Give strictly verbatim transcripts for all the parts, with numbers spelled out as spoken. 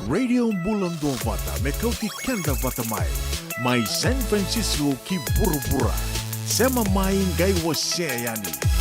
Radio Bula Duavata me kauti keda vata mai, mai San Francisco ki vuravura. Sema mai qai wasea yani.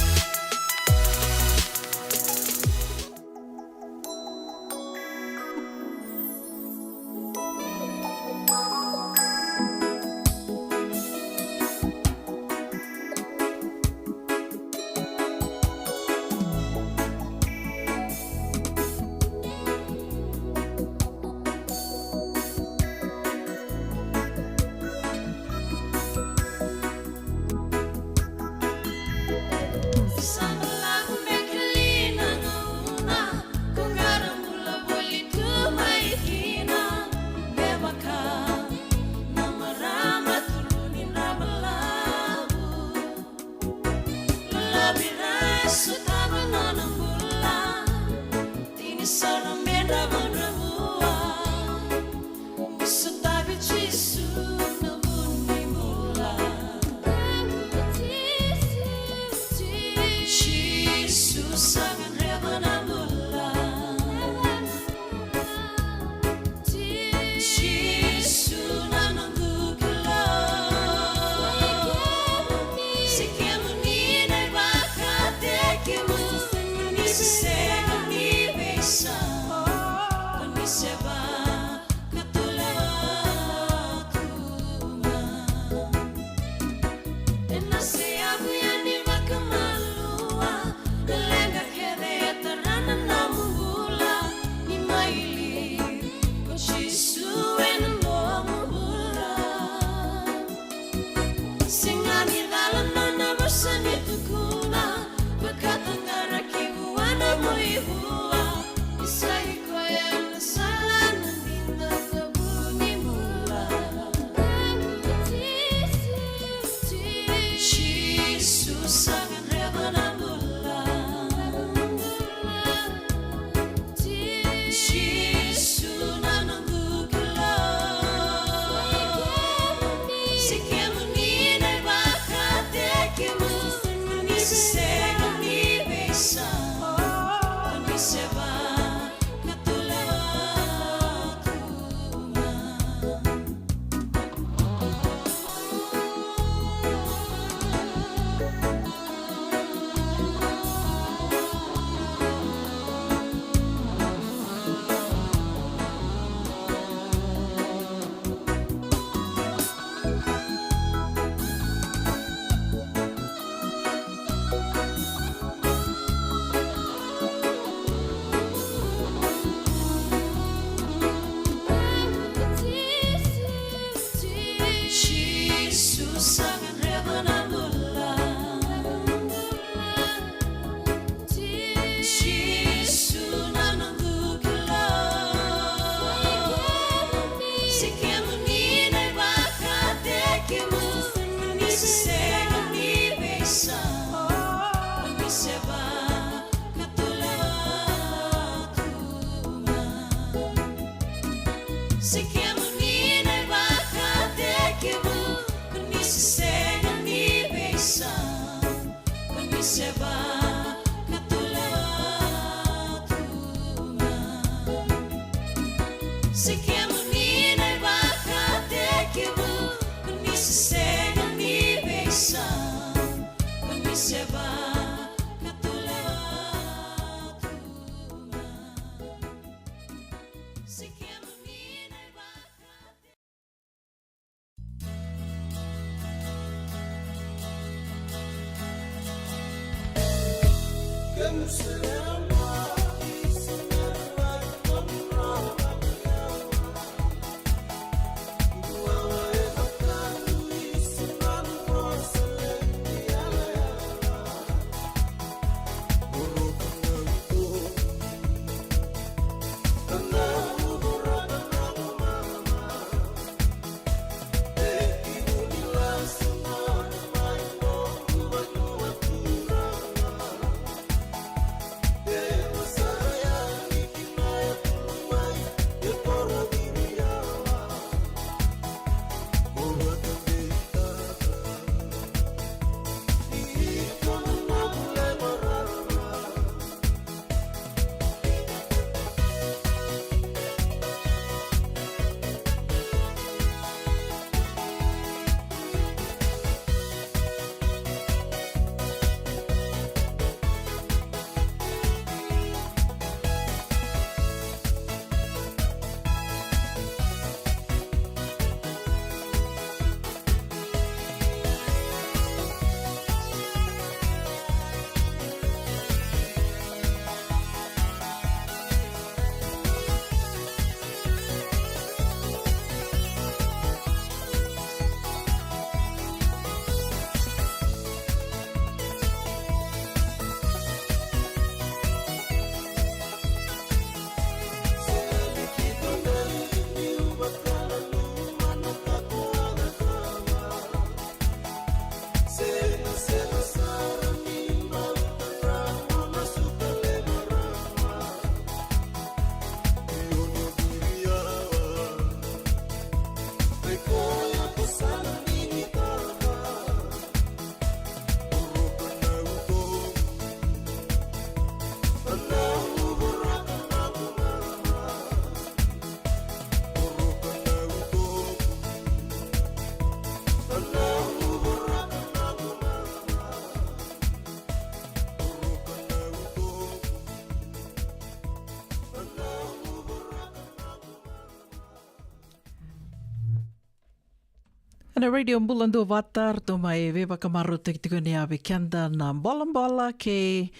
Ena Radio Bula Duavata, ratou mai veivakamarautaki tiko ni a vei keda na bolabola kei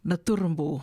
na turubu.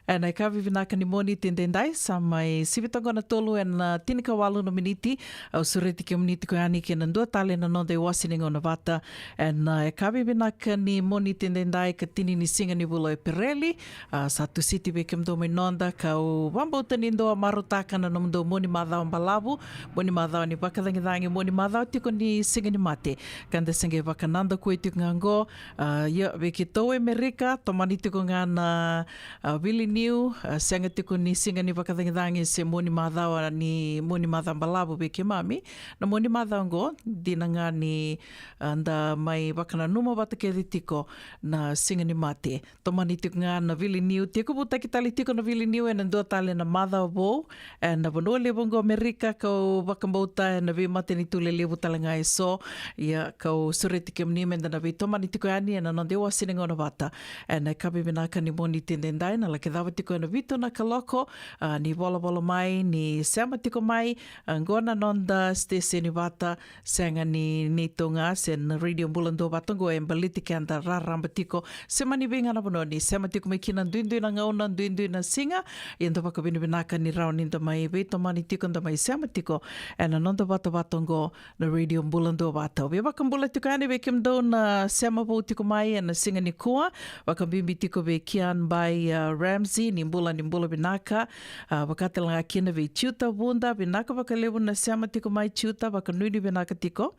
Ena yakavi vinaka ni Moniti edaidai, sa mai sivi toka na tolu ena tinikawalu na miniti. Au sureti kemuni tiko yani kei na dua tale na noda iwase ni gauna vata. Ena yakavi vinaka ni Moniti edaidai, ka tini ni siga ni vula o Epereli. A, sa Tusiti vei kemudou mai noda, kau vakabauta ni dou a marautaka na nomudou Moniti macawa balavu, Moniti macawa ni vakacagicagi, Moniti macawa tiko ni Siga ni Mate. Ka da se qai vakanadakuya tiko ga oqo. A, ia, vei keitou e Merika, tomani tiko ga na, a, vili niu, a, sega tiko ni siga ni vakacagicagi se Moniti macawa ni, Moniti macawa balavu vei keimami. Na Moniti macawa oqo, dina ga ni, a, da mai vakananuma vata kece tiko na Siga ni Mate. Tomani tiko ga na vili niu, tekivutaki tale tiko na vili niu ena dua tale na macawa vou ena vanua levu oqo Amerika, kau vakabauta ena veimatanitu lelevu tale ga eso. Ia, kau sureti kemuni meda na veitomani tiko yani ena noda iwase ni gauna vata. Ena yakavi vinaka ni Moniti edaidai, na laki cava tiko ena vitu na kaloko, a, ni volavola mai, ni sema tiko mai, a, oqo na noda siteseni vata, sega ni neitou ga, se na Radio Bula Duavata oqo e baleti keda raraba tiko. Se mani vei ga na vanua ni sema tiko mai kina, duidui na gauna, duidui na siga, ia da vakavinavinaka ni rawa ni da mai veitomani tiko, da mai sema tiko ena noda vatavata oqo na Radio Bula Duavata. Au via vakabula tiko yani vei kemudou na sema vou tiko mai ena siga nikua, vakabibi tiko vei Kian by, a, Ramsey, ni bula, ni bula vinaka. A, vakatalega kina vei Tiuta Vuda, vinaka vakalevu na sema tiko mai Tiuta, vakanuinui vinaka tiko.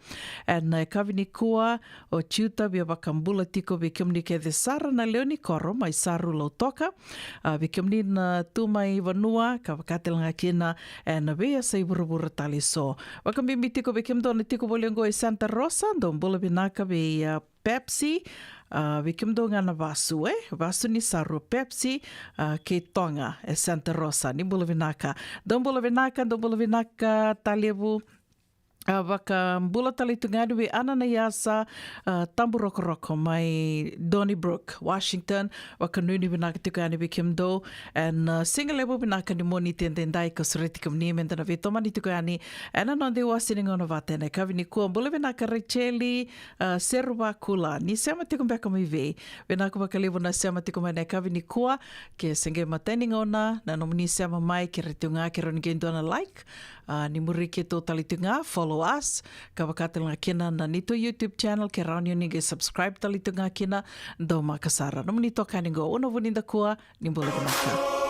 Ena yakavi nikua, o Tiuta, via vakabula tiko vei kemuni kece sara na lewe ni koro mai Saru, Lautoka. A, vei kemuni na tu mai vanua, ka vakatalega kina ena veiyasai vuravura tale eso. Vakabibi tiko vei kemudou na tiko voli oqo e Santa Rosa, dou bula vinaka vei, a, Pepsi, a, vei kemudou ga na vasu, e? Vasu ni Saru, Pepsi, a, kei Toga e Santa Rosa, ni bula vinaka. Dou bula vinaka, dou bula vinaka, Talevu. A, vakabula tale tu ga yani vei Ana Naiasa, a, Tabu Rokoroko mai Donnybrook, Washington, vakanuinui vinaka tiko yani vei kemudou. Ena, a, siga levu vinaka ni Moniti edaidai, kau sureti kemuni meda na veitomani tiko yani ena noda iwase ni gauna vata ena yakavi nikua. Bula vinaka Racheli, a, Seruvakula, ni sema tiko beka mai vei? Vinaka vakalevu na sema tiko mai ena yakavi nikua. Ke se qai matai ni gauna na nomuni sema mai, kerea tiko ga ke rawa ni qai dua na like. A, ni muri keitou tale tiko ga, follow us. Ka vakatalega kina na neitou YouTube channel, ke rawa ni o ni qai subscribe tale tiko ga kina, dou maka sara. Nomuni itokani qo, Una Vunidakua, ni bula vinaka.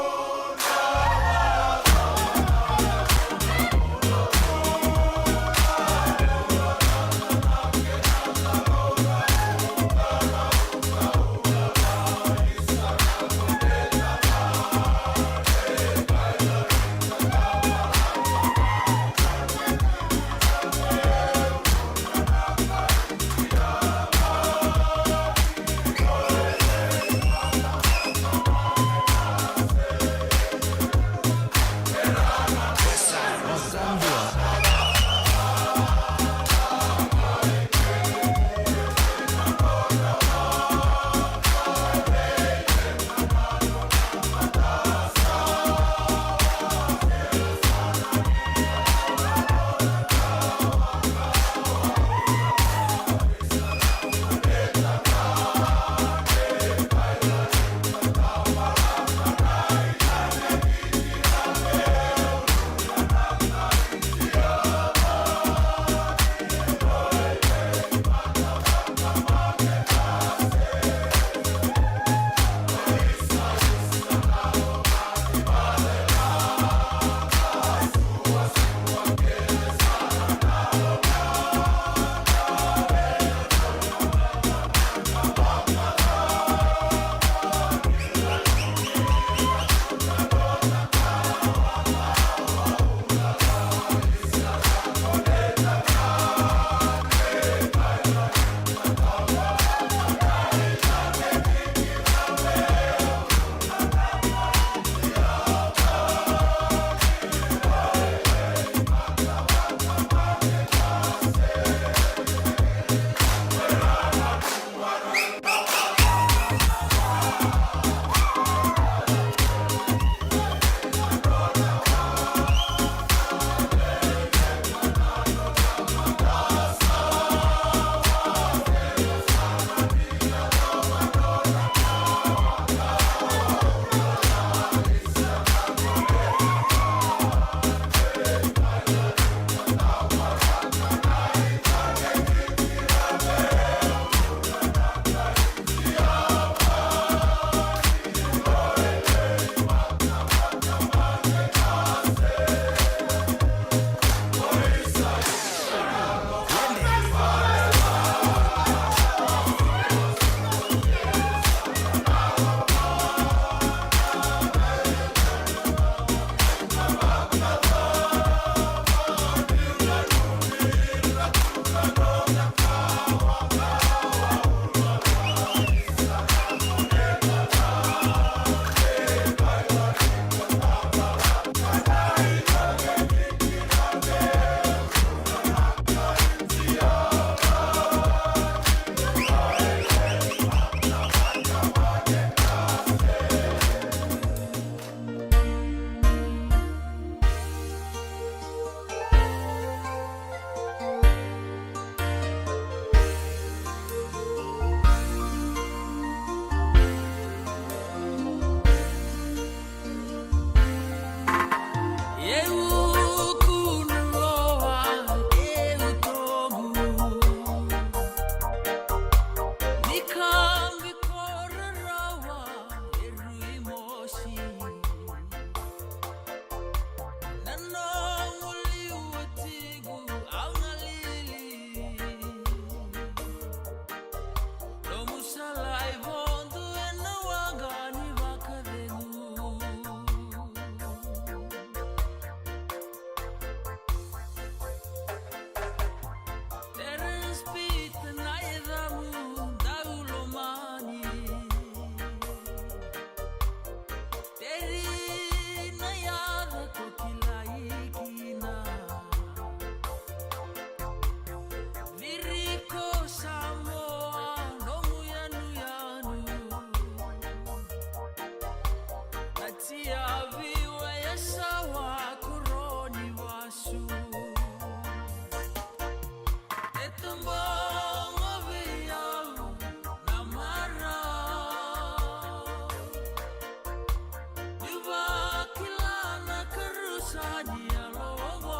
Sa ni yalo oqo,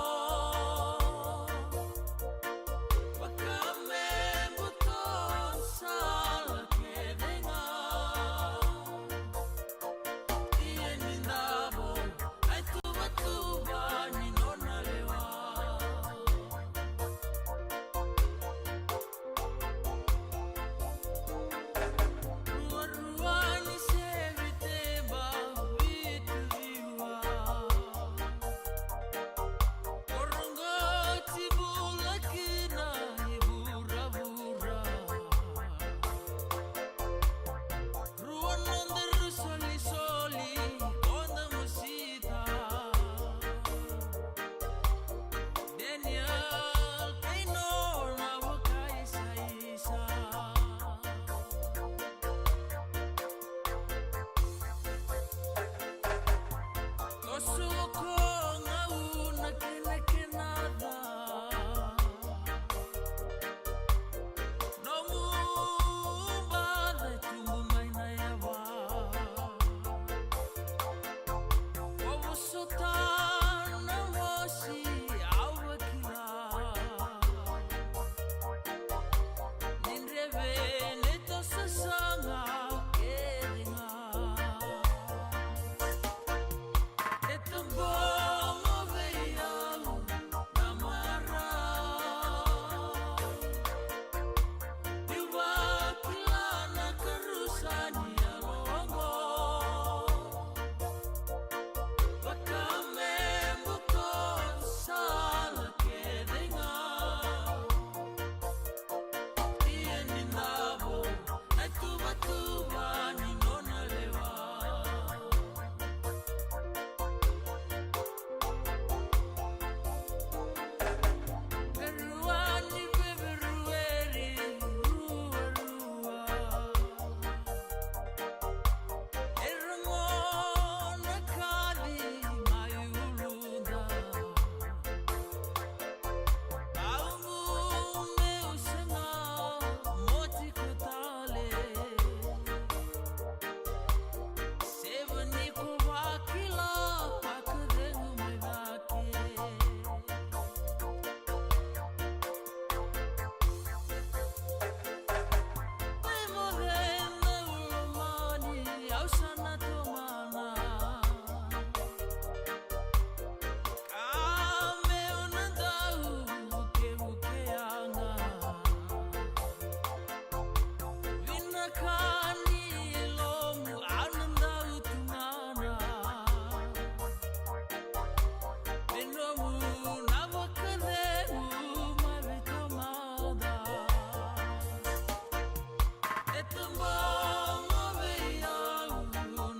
vaka me buto sala kece ga. Ia ni davo, ai tuvatuva ni nona lewa. Ruarua ni sevi teba vitu ciwa. O roqoti bula kina i vuravura. Rua nodaru solisoli, o da mosita. Daniel kei nona vakaisaisa. Toso ko gauna kenakenaca. Nomu baca e tubu mai na yava. Ko vosota na mosi au vakila. Ni dreve na itasasaga kece ga. E tabogo vei au na marau. Niu vakila na karusa ni yalo oqo. Vaka me buto sala kece ga. Ia ni davo, ai tuvatuva ni nona lewa. Veruani veverueri ruarua. E rogo na kaci mai uluda. Au meu sega mo tiko tale. Seva ni ko vakila, vakacegu mai cake. Mai moce na ulumani, au sa na tomana. Ka meu na dau kevuke yaga. Vinaka ni lomu au na dau tumana. Me nomu na vakacegu mai veitomada. E tabogo vei au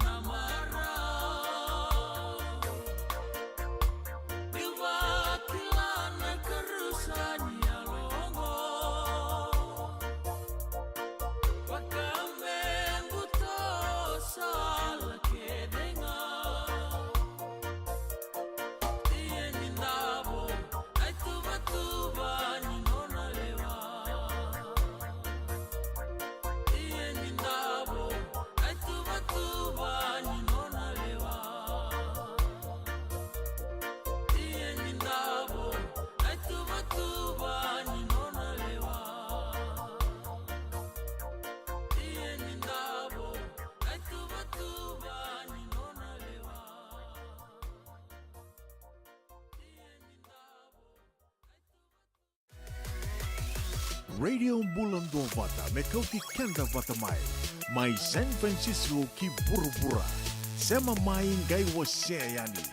na marau. Niu vakila na karusa ni yalo oqo. Vaka me buto sala kece ga. Ia ni davo, ai tuvatuva ni nona lewa. Ia ni davo, ai tuvatuva ni nona lewa. Ia ni davo, ai tuvatuva ni nona lewa. Ia ni davo, ai tuvatuva ni nona lewa. Radio Bula Duavata, me kauti keda vata mai. Mai San Francisco ki vuravura. Sema mai qai wasea yani.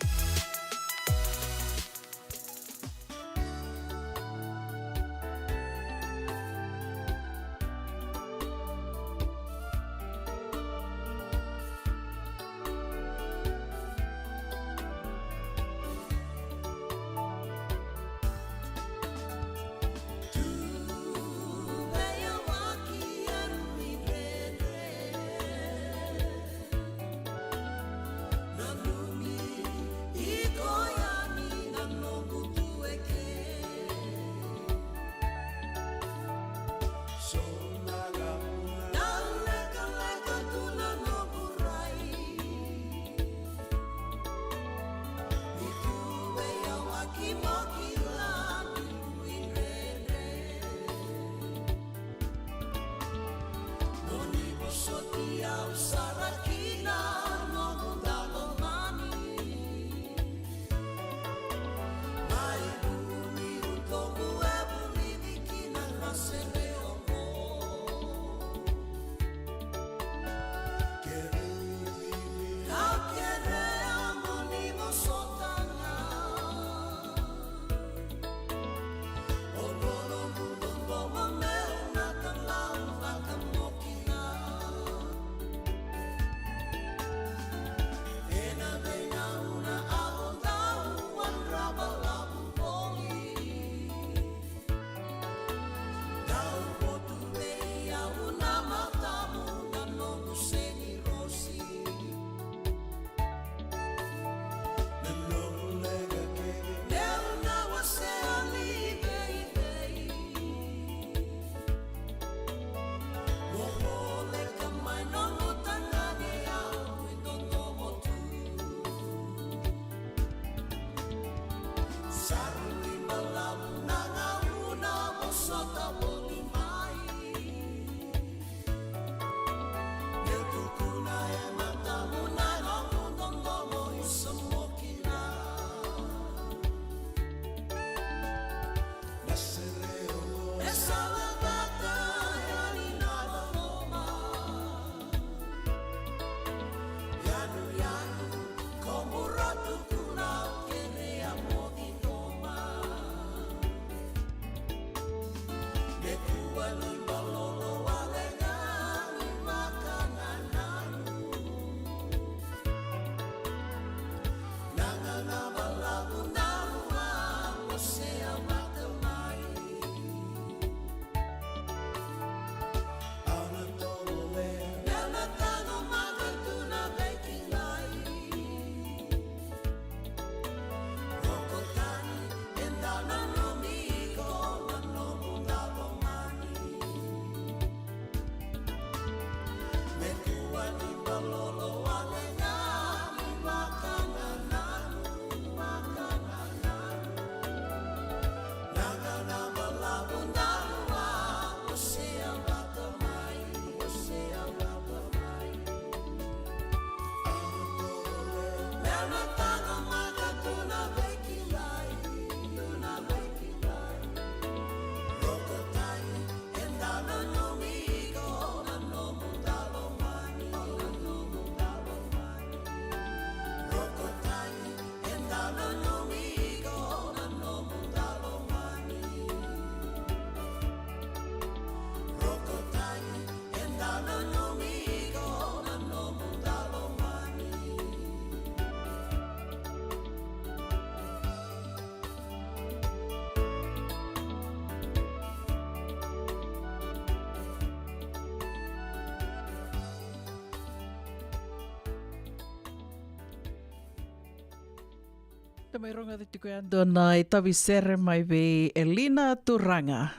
Da mai rogoca tiko e dua na itavi sere mai vei Elina Turaga.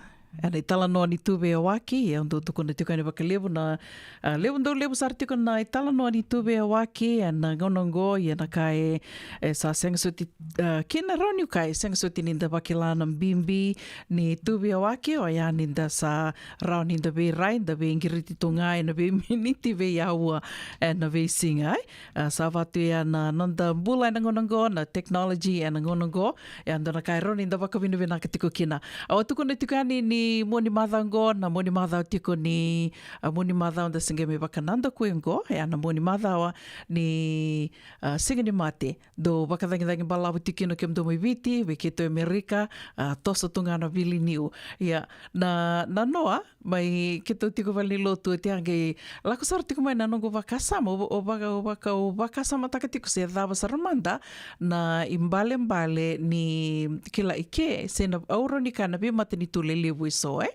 Ena italanoa ni tu veiyawaki, e dau tukuna tiko yani vakalevu na, a, levu dau levu sara tiko na italanoa ni tu veiyawaki ena gauna oqo, ia na ka e, e sa sega soti, a, kina rawa niu kaya, e sega soti ni da vakila na bibi ni tu veiyawaki, oya ni da sa rawa ni da veirai, da veiqiriti tu ga ena veiminiti, veiaua, ena veisiga, e. A, sa vatu ia na noda bula ena gauna oqo, na technology ena gauna oqo, e dua na ka e rawa ni da vakavinavinaka tiko kina. Au a tukuna tiko yani ni mua ni macawa oqo, na mua ni macawa tiko ni, a, mua ni macawa da se qai mai vakanadaku oqo, e na mua ni macawa ni, a, Siga ni Mate. Dou vakacagicagi balavu tiko kina kemudou mai Viti, vei keitou e Amerika, a, toso tu ga na vili niu. Ia, na, na noa, mai keitou tiko valenilotu, oti a qai lako sara tiko mai na noqu vakasama, o, o vaka, o vaka, o vakasamataka tiko se cava sara mada na ibalebale ni kila i ke, se na auro ni ka na veimatanitu lelevu eso, e.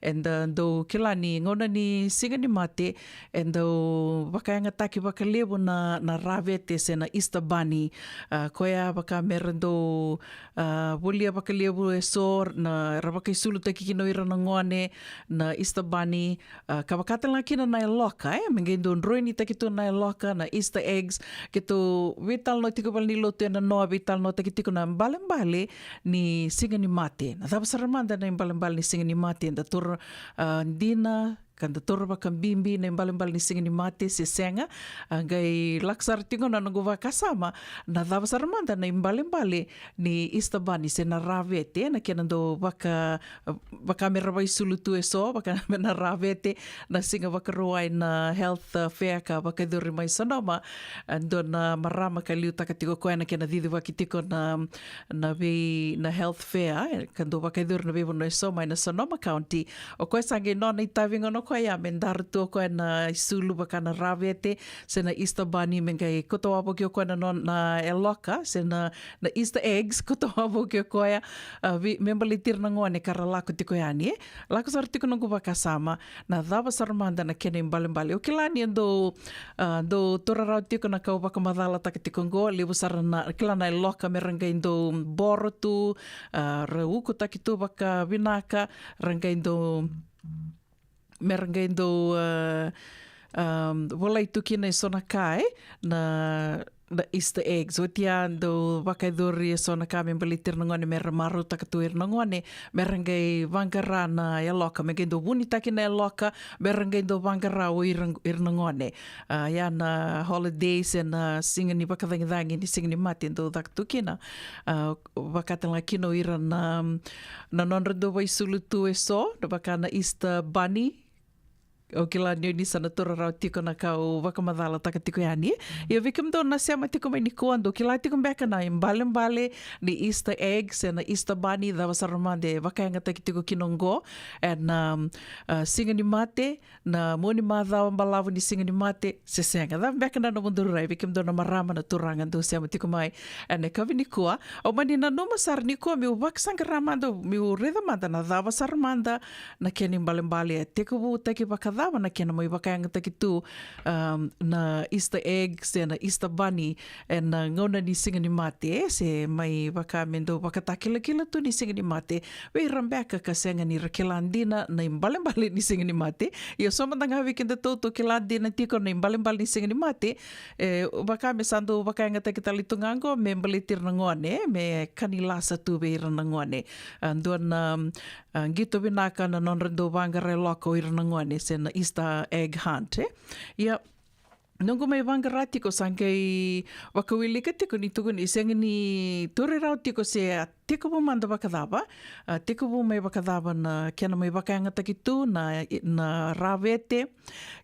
Eda dau kila ni gauna ni Siga ni Mate, e dau vakayagataki vakalevu na, na ravete se na Easter Bunny. A, koya vaka mera dau, a, volia vakalevu eso, na ra vakaisulutaki kina o ira na gone, na Easter Bunny, a, ka vaka tale ga kina na yaloka, e, me qai dau droinitaki tu na yaloka, na Easter eggs, keitou veitalanoa tiko valenilotu ena noa, veitalanoataki tiko na ibalebale ni Siga ni Mate. Na cava sara mada na ibalebale ni Siga ni Mate, da taura, a, dina, ka da taura vakabibi na ibalebale ni Siga ni Mate se sega, a, qai lako sara tiko na noqu vakasama, na cava sara mada na ibalebale ni Easter Bunny se na ravete, na kena dau vaka, vaka mera vakaisulu tu eso, vaka me na ravete, na Siga Vakarauwai na health, a, fair ka vakayacori mai Sonoma, a, dua na marama ka liutaka tiko koya na kena cicivaki tiko na, na vei, na health fair, e, ka dau vakayacori na veivanua eso mai na Sonoma County. O koya sa qai nona itavi gona o koya me dara tu o koya na isulu vaka na ravete, se na Easter Bunny me qai kauta wavoki o koya na nona, na yaloka, se na, na Easter eggs, kauta wavoki o koya, a, vei, me baleti ira na gone ka ra lako tiko yani, e. Lako sara tiko noqu vakasama, na cava sara mada na kena ibalebale. O kila ni e dau, a, dau taura rawa tiko na ka au vakamacalataka tiko oqo, levu sara na, kila na yaloka me ra qai dau boro tu, a, ra ukutaki tu vakavinaka, ra qai dau, me ra qai dau, a, a, volai tu kina eso na ka, e, na, na Easter eggs. Oti a dau vakayacori eso na ka me baleti ira na gone, me ra marautaka tu ira na gone, me ra qai vaqara na yaloka, me qai dau vunitaki na yaloka, me ra qai dau vaqara o ira, ira na gone. A, ia na holiday se na siga ni vakacagicagi ni Siga ni Mate dau caka tu kina. A, vaka tale ga kina o ira na, na nodra dau vakaisulu tu eso, na vaka na Easter Bunny, Au kila ni o ni sa na toro rawa tiko na ka au vakamacalataka tiko yani. Ia vei kemudou na sema tiko mai nikua, dou kila tiko beka na ibalebale ni Easter egg se na Easter bunny, cava sara mada e vakayagataki tiko kina oqo ena, um, uh, siga ni mate, na mua ni macawa balavu ni siga ni mate, se sega. Cava beka na nomudou rai, vei kemudou na marama, na turaga dou sema tiko mai ena yakavi nikua. Au mani nanuma sara nikua meu vakasaqara mada, meu raica mada na cava sara mada na kena ibalebale, e tekivutaki vakacava na kena mai vakayagataki tu, um, na Easter egg se na Easter bunny ena gauna ni siga ni mate, se mai vaka me dau vakatakilakila tu ni siga ni mate vei ira beka ka sega ni ra kila dina na ibalebale ni siga ni mate. Ia so mada ga vei kedatou tou kila dina tiko na ibalebale ni siga ni mate, e vaka me sa dau vakayagataki tale tu ga oqo me baleti ira na gone, me ka ni lasa tu vei ira na gone. A, dua na, a, qito vinaka na nodra dau vaqara e loka o ira na gone se na Easter egg hunt, e. Ia, noqu mai vaqara tiko sa qai vakawilika tiko ni tukuni, sega ni tauri rawa tiko se a tekivu mada vakacava, a tekivu mai vakacava na kena mai vakayagataki tu na, na ravete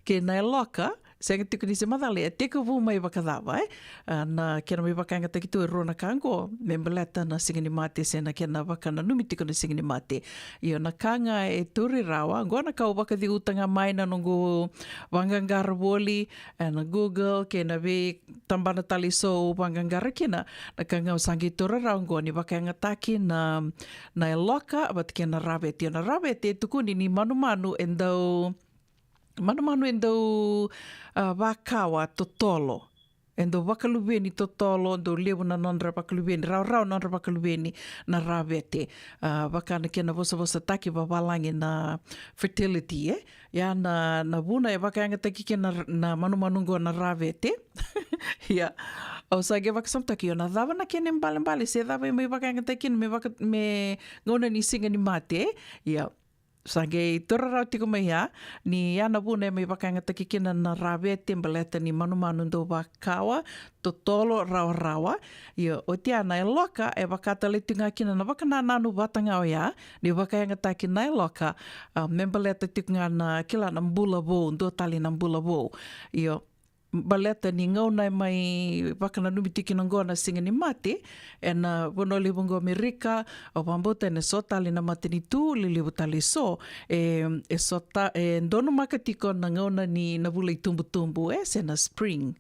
kei na yaloka. Sega tiko ni se macala e tekivu mai vakacava, e. A, na kena mai vakayagataki tu e rua na ka oqo me baleta na siga ni mate se na kena vakananumi tiko na siga ni mate. Io, na ka ga e tauri rawa oqo, na ka au vakaceuta ga mai na noqu vaqaqara voli ena Google kei na veitabana tale eso au vaqaqara kina, na ka ga au sa qai taura rawa oqo ni vakayagataki na, na yaloka vata kei na ravete. Io, na ravete e tukuni ni manumanu e dau, manumanu e dau, a, vakawa totolo. E dau vakaluveni totolo, dau levu na nodra vakaluveni, rawarawa nodra vakaluveni na ravete. A, vaka na kena vosavosataki vavalagi na fertility, e. Ia na, na vuna e vakayagataki kina na, na manumanu oqo na ravete. Ia, au sa qai vakasamataki, io, na cava na kena ibalebale se cava e mai vakayagataki kina me vaka, me gauna ni siga ni mate, e. Ia, sa qai taura rawa tiko mai ya ni ya na vuna e mai vakayagataki kina na ravete, baleta ni manumanu dau vakawa totolo, rawarawa. Ia oti ya na yaloka e vaka tale tiko ga kina na vakanananu vata ga oya ni vakayagataki na yaloka, a, me baleta tiko ga na, kila, na bula vou, dua tale na bula vou. Io, baleta ni gauna e mai vakananumi tiko kina oqo na siga ni mate ena vanua levu oqo Amerika, au vakabauta ena so tale na matanitu lelevu tale eso, e, e so ta, e donumaka tiko na gauna ni, na vula itubutubu, e, se na spring.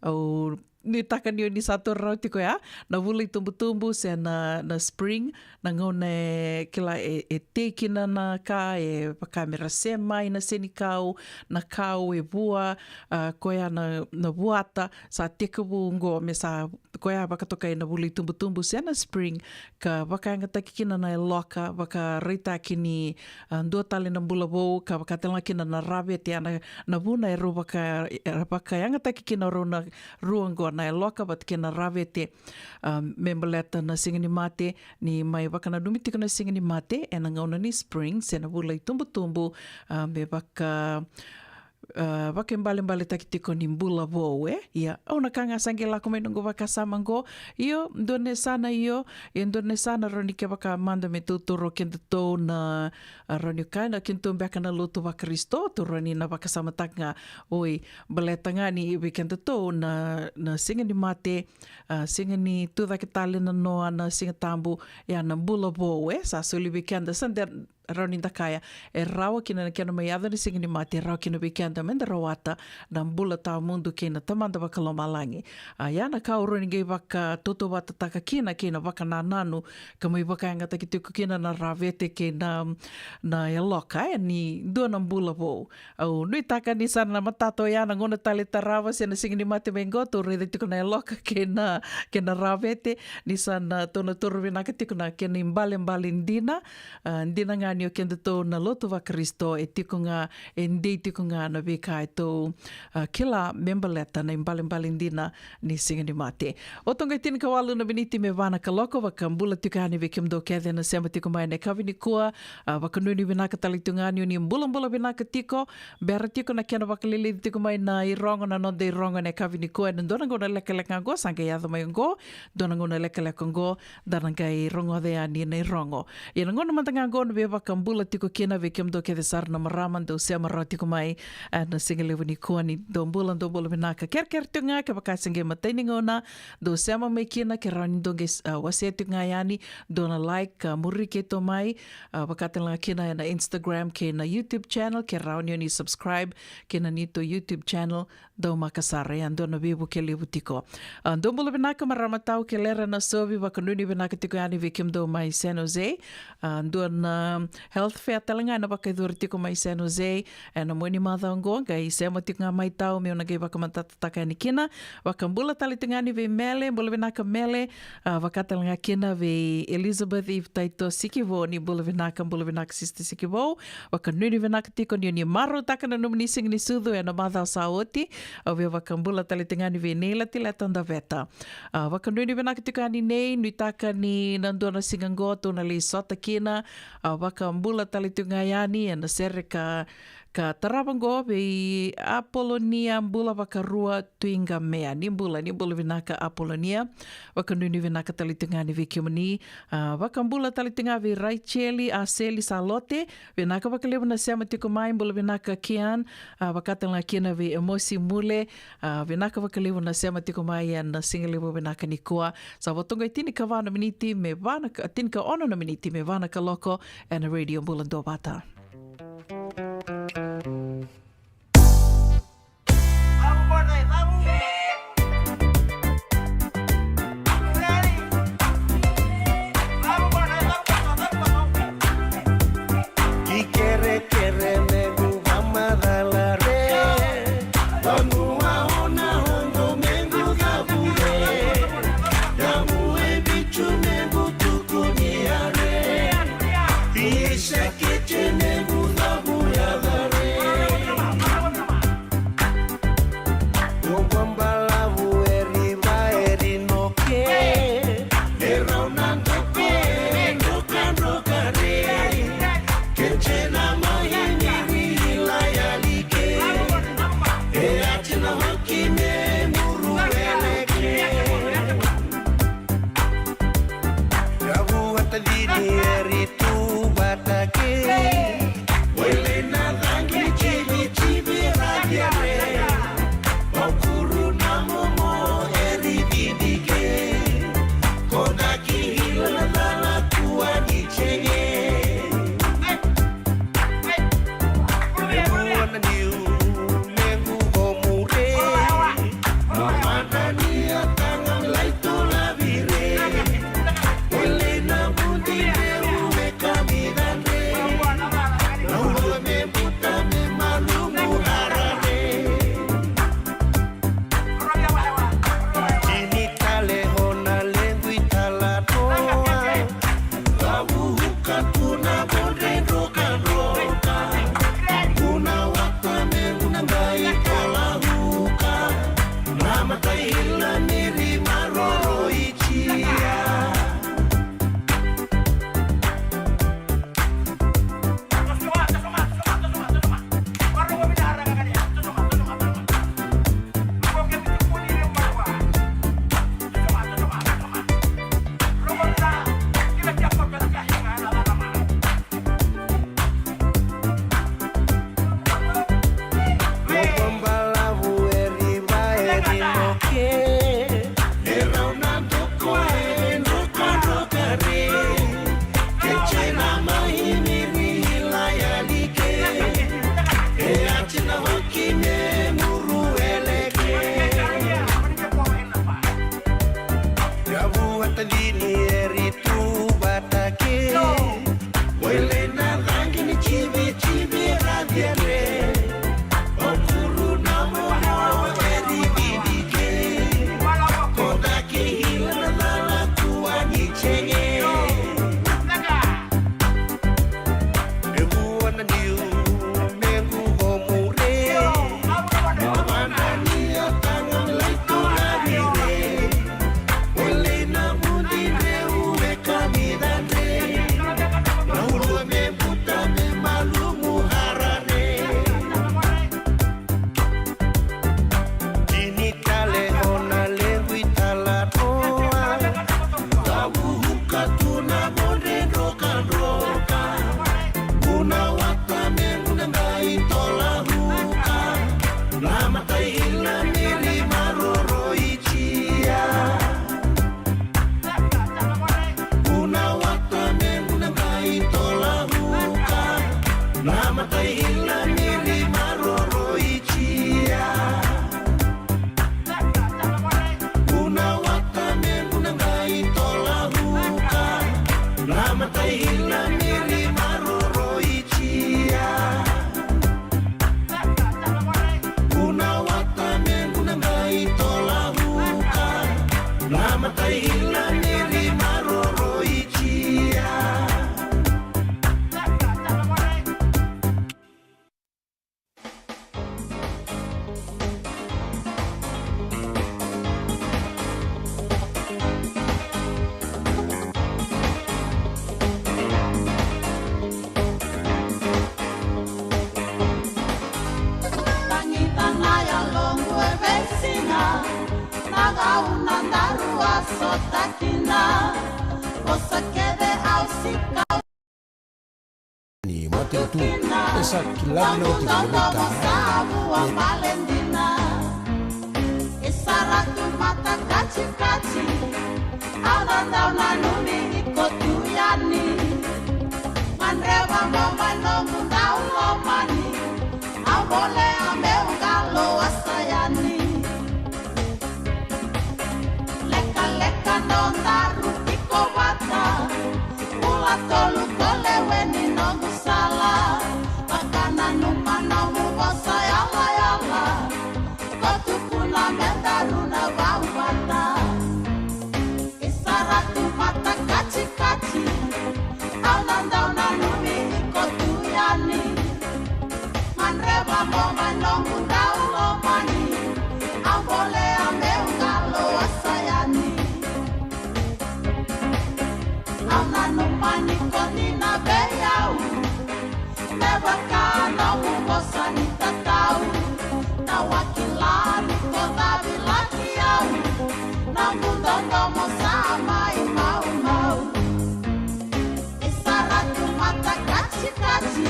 Au nuitaka ni o ni sa taura rawa tiko ya, na vula itubutubu se na, na spring, na gauna e, kila, e, e tei kina na ka, e vaka me ra se mai na senikau, na kau e vua, a, koya na, na vuata, sa tekivu oqo me sa, koya vakatokai na vula itubutubu se na spring, ka vakayagataki kina na yaloka, vakaraitaki ni, a, dua tale na bula vou, ka vaka tale ga kina na ravete, ya na, na vuna e rau vaka, e vakayagataki kina o rau na rua oqo, na yaloka vata kei na ravete, a, me baleta na siga ni mate, ni mai vakananumi tiko na siga ni mate ena gauna ni spring se na vula itubutubu, a, me vaka, a, vakaibalebaletaki tiko ni bula vou, e. Ia, au na ka ga sa qai lako mai noqu vakasama oqo. Io, dua na yasana, io, e dua na yasana rawa ni kevaka mada me tautaura o kedatou na, a, rawa ni kaya na kedatou beka na lotu vaKarisito, tou rawa ni na vakasamataka ga, oi, baleta ga ni vei kedatou na, na siga ni mate, a, sega ni tucake tale na noa na Siga Tabu, ya na bula vou, e, sa soli vei keda, sa de rawa ni da kaya, e rawa kina na kena mai yaco na siga ni mate, e rawa kina vei keda me da rawata na bula tawamudu kei na Tamada Vakalomalagi. A, ya na ka au rawa ni qai vakatautauvatataka kina kei na vakanananu ka mai vakayagataki tiko kina na ravete kei na, na yaloka, e, ni dua na bula vou. Au nuitaka ni sa na matata oya na gauna tale tarava se na siga ni mate mai qo, tou raica tiko na yaloka kei na, kei na ravete, ni sa na, tou na taura vinaka tiko na kena ibalebale dina, a, dina ga ni o kedatou na lotu vaKarisito e tiko ga, e dei tiko ga na veika e tou, a, kila me baleta na ibalebale dina ni siga ni mate. Oti oqo e tinikawalu na miniti me va na kaloko, vakabula tiko yani vei kemudou kece na sema tiko mai na yakavi nikua, a, vakanuinui vinaka tale tiko ga ni o ni bulabula vinaka tiko, bera tiko na kena vakalilici tiko mai na irogo, na noda irogo ena yakavi nikua, ena dua na gauna lekaleka oqo, sa qai yaco mai oqo, dua na gauna lekaleka oqo, da na qai rogoca yani na irogo. Ia na gauna mada ga oqo na veiva vakabula tiko kina vei kemudou kece sara na marama dou sema rawa tiko mai, e, na siga levu nikua ni dou bula, dou bula vinaka. Kerekere tiko ga kevaka se qai matai ni gauna dou sema mai kina, ke rawa ni dou qai, e, wasea tiko ga yani, dou na like, e, muri keitou mai, e, vaka tale ga kina ena Instagram kei na YouTube channel, ke rawa ni o ni subscribe kei na neitou YouTube channel, dou maka sara, e a dua na veivuke levu tiko. A, dou bula vinaka marama tau kei Lera Nasovi, vakanuinui vinaka tiko yani vei kemudou mai San Jose. A, dua na health fair tale ga ena vakayacori tiko mai San Jose ena mua ni macawa oqo, qai sema tiko ga mai tau meu na qai vakamatatataka yani kina. Vakabula tale tiko ga yani vei Mele, bula vinaka Mele. A, vaka tale ga kina vei Elizabeth Eve Taito Sikivou, ni bula vinaka, bula vinaka Sister Sikivou. Vakanuinui vinaka tiko ni o ni marautaka na nomuni siga ni sucu ena macawa sa oti. Au via vakabula tale tiko ga yani vei Nei Latileta Daveta. A, vakanuinui vinaka tiko yani Nei, nuitaka ni na dua na siga oqo tou na lai sota kina. A, vakabula tale tiko ga yani ena sere ka, ka tarava oqo vei Apolonia Bula Vakarua Tuiqamea. Ni bula, ni bula vinaka Apolonia. Vakanuinui vinaka tale tiko ga yani vei kemuni. A, vakabula tale tiko ga vei Raicheli Aseli Salote. Vinaka vakalevu na sema tiko mai, bula vinaka Kian. A, vaka tale ga kina vei Emosi Mule. A, vinaka vakalevu na sema tiko mai ena siga levu vinaka nikua. Sa vo toka e tinikava na miniti me va na ka, tinikaono na miniti me va na kaloko ena Radio Bula Duavata. Ki kerekere mequ vamacala re, vanua o na oqo mequ cavu re, yavu e vicu mequ tuku ni yare, visa kece mequ cavu yaca re. Ko balavu e riva e rino ke, e rau na doke, e drokadroka re. Ke jena mai ni ri ila yali ke, e a jena hoki me muru ele ke. Yavu vata cini e ri tu vata ke. Wele na cagi civi civi ra cere. Vaukuru na momo e ri cini ke. Ko daki hila na cala kua ni cege. E mua na niu lequ ko mure. Mo mana ni a taga lai to la vire. Wele na vudi re. Mataila miri maroroi jia. Kuna wata me guna ngai tola huka. Na mataila miri maroroi jia. Tagica na yaloqu e veisiga, na gauna daru a sota kina. Vosa kece au sika ni matanitu e sa kila na oti na vita. Sa vua bale dina. E sara tu mata kacikaci, au na dau nanumi iko tu yani. Madreva mo mai noqu dau lomani, au bolea meu qalo wasa yani. Lekaleka nodaru tiko vata, bula tolu ko lewe ni noqu sala. Vakananuma nomu vosa yalayala, ko tukuna me daru na vau vata. E sara tu mata kacikaci, au na dau nanumi iko tu yani. Madreva mo mai noqu dau lomani, au bolea meu qalo wasa yani. Au nanuma ni ko dina vei au, me vaka nomu vosa ni tatau. Na wakila ni ko cavilaki au, noqu dodomo sa mai maumau. E sara tu mata kacikaci,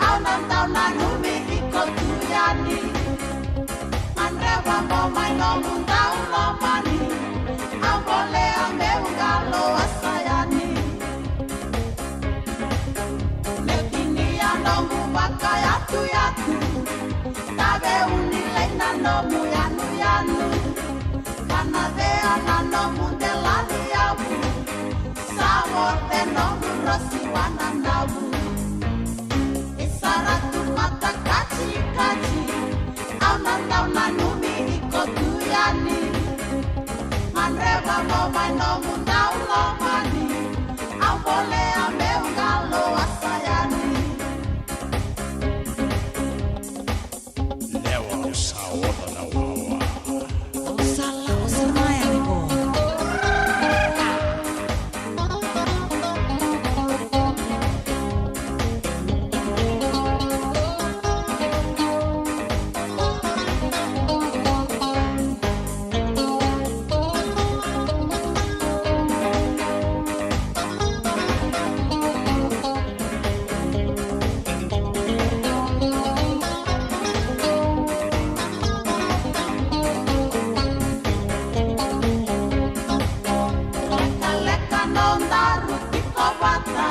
au na dau nanumi iko tu yani. Madreva mo mai noqu dau lomani, au bolea meu qalo wasa yani. Me tinia noqu vakayatuyatu, tave uni lei na nomu yanuyanu. Kana cea na nomu delaniyavu, sa vote nomu rosi wananavu. E sara tu mata kacikaci, au na dau nanumi iko tu yani. Madreva mo mai nomu dau lomani, au bolea meu qalo wasa yani. Lewa sa oca na wawa. Au sa lako sa mai yani qo. Lekaleka nodaru tiko vata,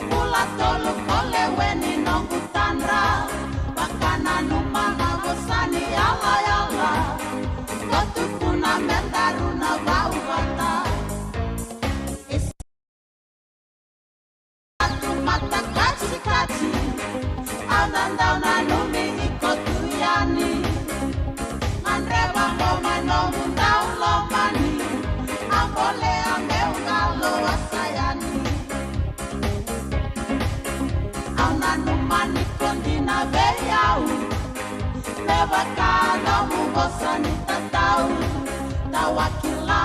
bula tolu ko lewe ni noqu tadra. Vakananuma na vosa ni yalayala, ko tukuna me daru na vau vata. E sara tu mata kacikaci, au na dau nanumi iko tu yani. Madreva mo mai nomu dau lomani, au bolea meu qalo wasa yani. Au nanuma ni ko dina vei au, me vaka nomu vosa ni tatau. Tawakila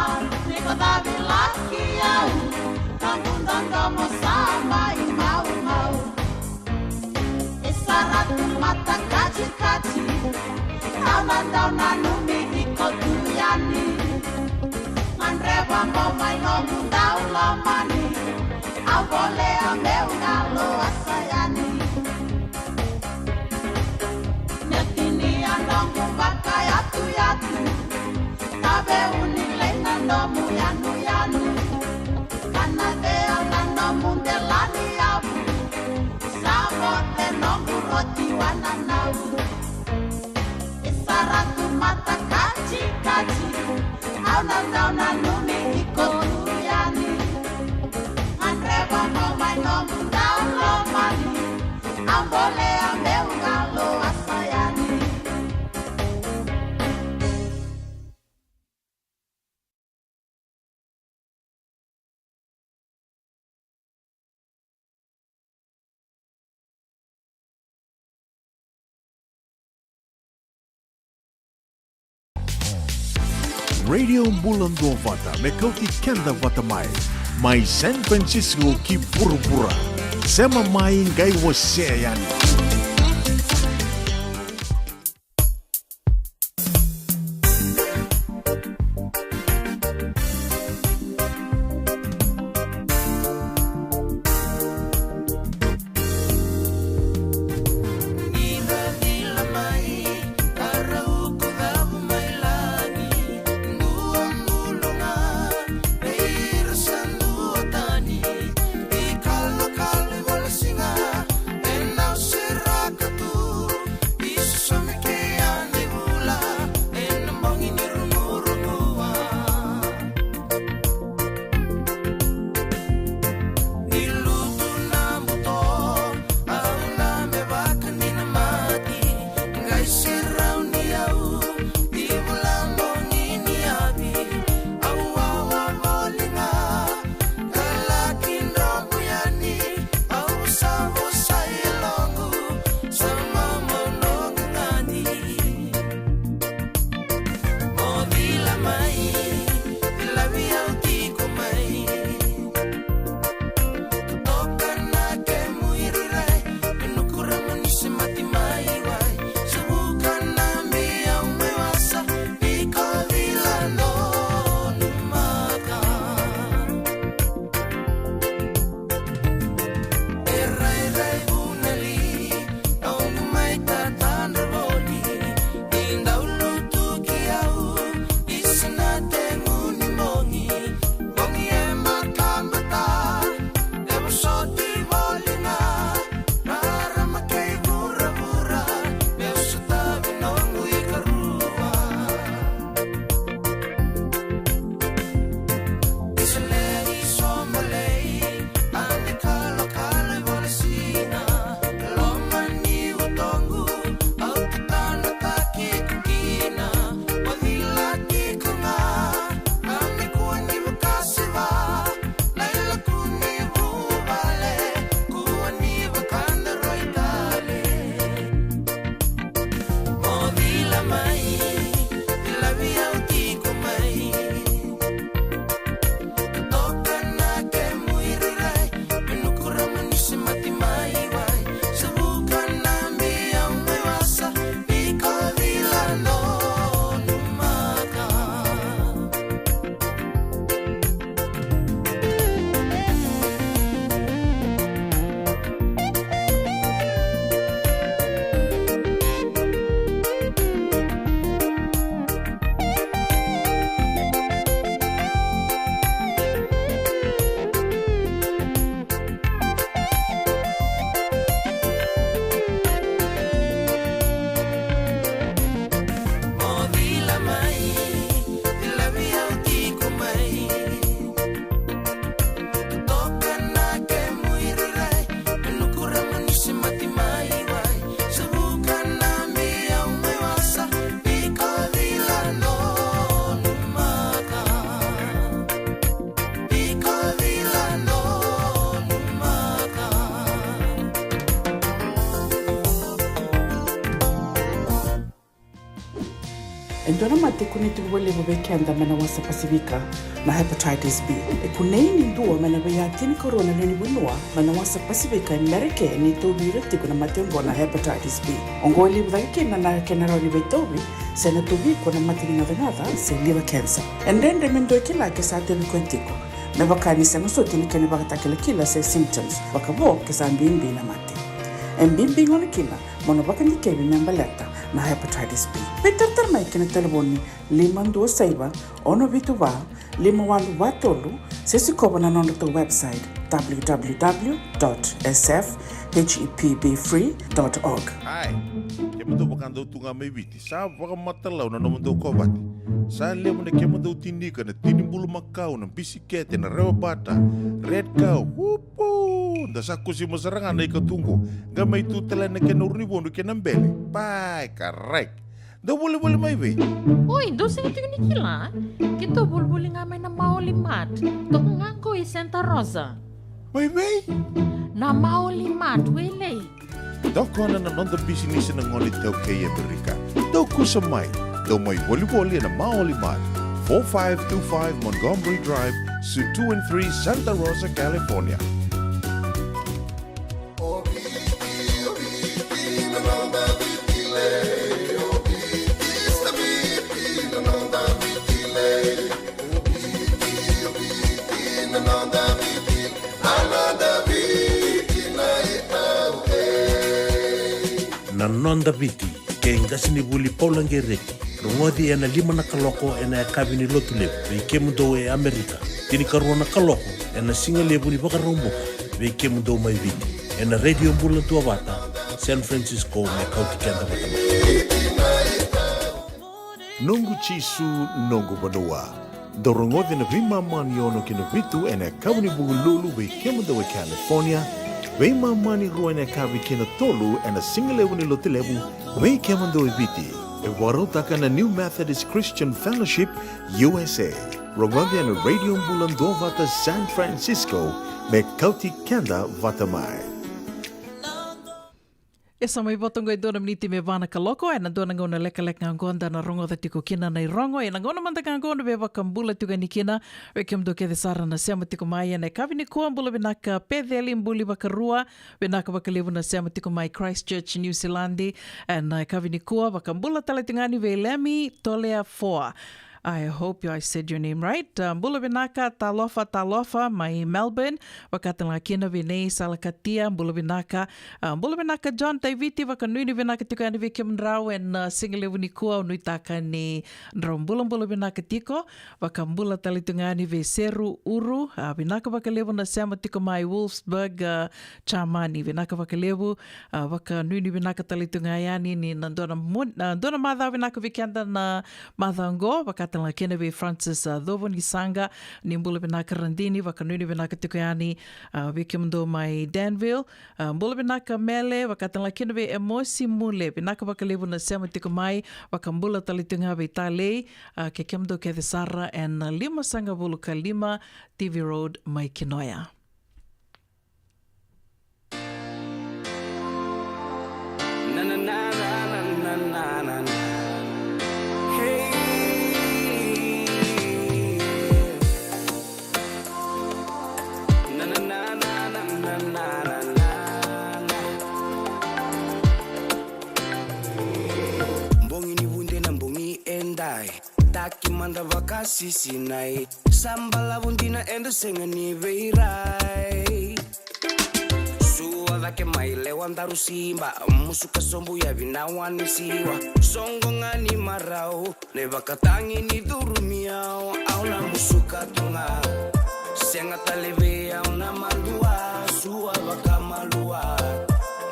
ni ko cavilaki au, noqu dodomo sa mai maumau. E sara tu mata kacikaci, au na dau nanumi iko tu yani. Madreva mo mai noqu dau lomani, au bolea meu qalo wasa yani. Me tinia noqu vakayatuyatu, tave uni lei na nomu yanuyanu. Kana cea na nomu delaniyavu, sa vote noqu roti wananavu. E sara tu mata kacikaci, au na dau nanumi iko tu yani. Radio Bula Duavata, me kauti keda vata mai. Mai San Francisco ki vuravura. Sema mai, qai wasea yani. E dua na mate e kunei tiko vakalevu vei keda mai na wasa Pasifika, na hepatitis B. E kunei ni dua mai na veiya tinikarua na lewe ni vanua mai na wasa Pasifika e Merika ni tauvi ira tiko na mate oqo na hepatitis B. Oqo e levu cake kina na kena rawa ni veitauvi se na tauvi iko na mate ni gacagaca se liver cancer. E dredre me dua e kila ke sa tauvi koya tiko, me vaka ni sega soti na kena ivakatakilakila se symptoms, vakavo ke sa bibi na mate. E bibi gona kina mo na vakadikevi me baleta na hepatitis B. Veitaratara mai ki na talevoni lima dua saiva, ono vitu va, lima walu va tolu, se sikova na nodratou website, w w w dot s f h e p b free dot org. Ai, kemudou vakadau tu ga mai Viti, sa vakamatalau na nomudou kovate. Sa levu na kemudou tinika, na tini bulumakau, na bisikete, na rewa bata, red cow, wupu! Da sa kusima sara ga na ikatuqu. Qai mai tu tale na kena urunivodu kei na bele. Pai, correct. Dau volivoli mai vei? Oi, dou sega tiko ni kila. Keitou volivoli ga mai na Maoli Mart. Toka ga qo i Santa Rosa. Mai vei? Na Maoli Mart, Wailei. Toka na noda bisinisi na gone iTaukei e Amerika. Dou kusa mai. Dou mai volivoli ena Maoli Mart, four five two five Montgomery Drive, Suite two and three, Santa Rosa, California. Na Noda Viti, kei qasenivuli Paula Gereti, rogoci ena lima na kaloko ena yakavi ni Lotulevu vei kemudou e Amerika, tinikarua na kaloko ena sigalevu ni Vakaraubuka vei kemudou mai Viti, ena Radio Bula Duavata, San Francisco, me kauti keda vata mai. Noqu Jisu, noqu vanua. Dou rogoci na veimama ni ono ki na vitu ena yakavi ni Vukelulu vei kemudou e California, veimama ni rua ena yakavi ki na tolu ena sigalevu ni Lotulevu vei kemudou e Viti. E vakarautaka na New Methodist Christian Fellowship U S A. Rogoci ena Radio Bula Duavata San Francisco, me kauti keda vata mai. E sa mai vota oqo e dua na miniti me va na kaloko, ena dua na gauna lekaleka ga oqo da na rogoca tiko kina na irogo, ena gauna mada ga oqo na veivakabula tiko yani kina vei kemudou kece sara na sema tiko mai ena yakavi nikua. Bula vinaka Peceli Buli Vakarua, vinaka vakalevu na sema tiko mai Christchurch, New Zealand, ena yakavi nikua. Vakabula tale tiko ga yani vei Lemi Tolea Foa. I hope I said your name right. Uh, bula vinaka, talofa, talofa, mai Melbourne. Vakatale ga kina vei Nei Salakatia, bula vinaka. Uh, bula vinaka, John Taiviti, vakanuinui vinaka tiko yani vei kemudrau ena, uh, sigalevu nikua, au nuitaka ni drau bulabula vinaka tiko. Vakabula tale tu ga yani vei Seru Uru, uh, vinaka vakalevu na sema tiko mai Wolfsburg, uh, Jamani, vinaka vakalevu. A, vakanuinui vinaka tale tu ga yani ni na dua na mo-, na dua na macawa vinaka vei keda na macawa oqo, vakatale ga kina vei Francis, a, Covo ni Saqa, ni bula vinaka Radini, vakanuinui vinaka tiko yani, a, vei kemudou mai Danville, a, bula vinaka Mele, vakatale ga kina vei Emosi Mule, vinaka vakalevu na sema tiko mai, vakabula tale tu ga vei Talei, a, kei kemudou kece sara ena limasagavulu ka lima T V Road mai Kinoya. Bogi ni vude na bogi edai. Taki mada vakasisinai. Sa balavu dina eda sega ni veirai. Sua cake mai lewa daru siba. Musuka sobu yavi na wani siwa. Soqo ga ni marau. Na ivakatagi ni curu ni au. Au na musuka tu ga. Sega tale vei au na madua. Sua vakamalua.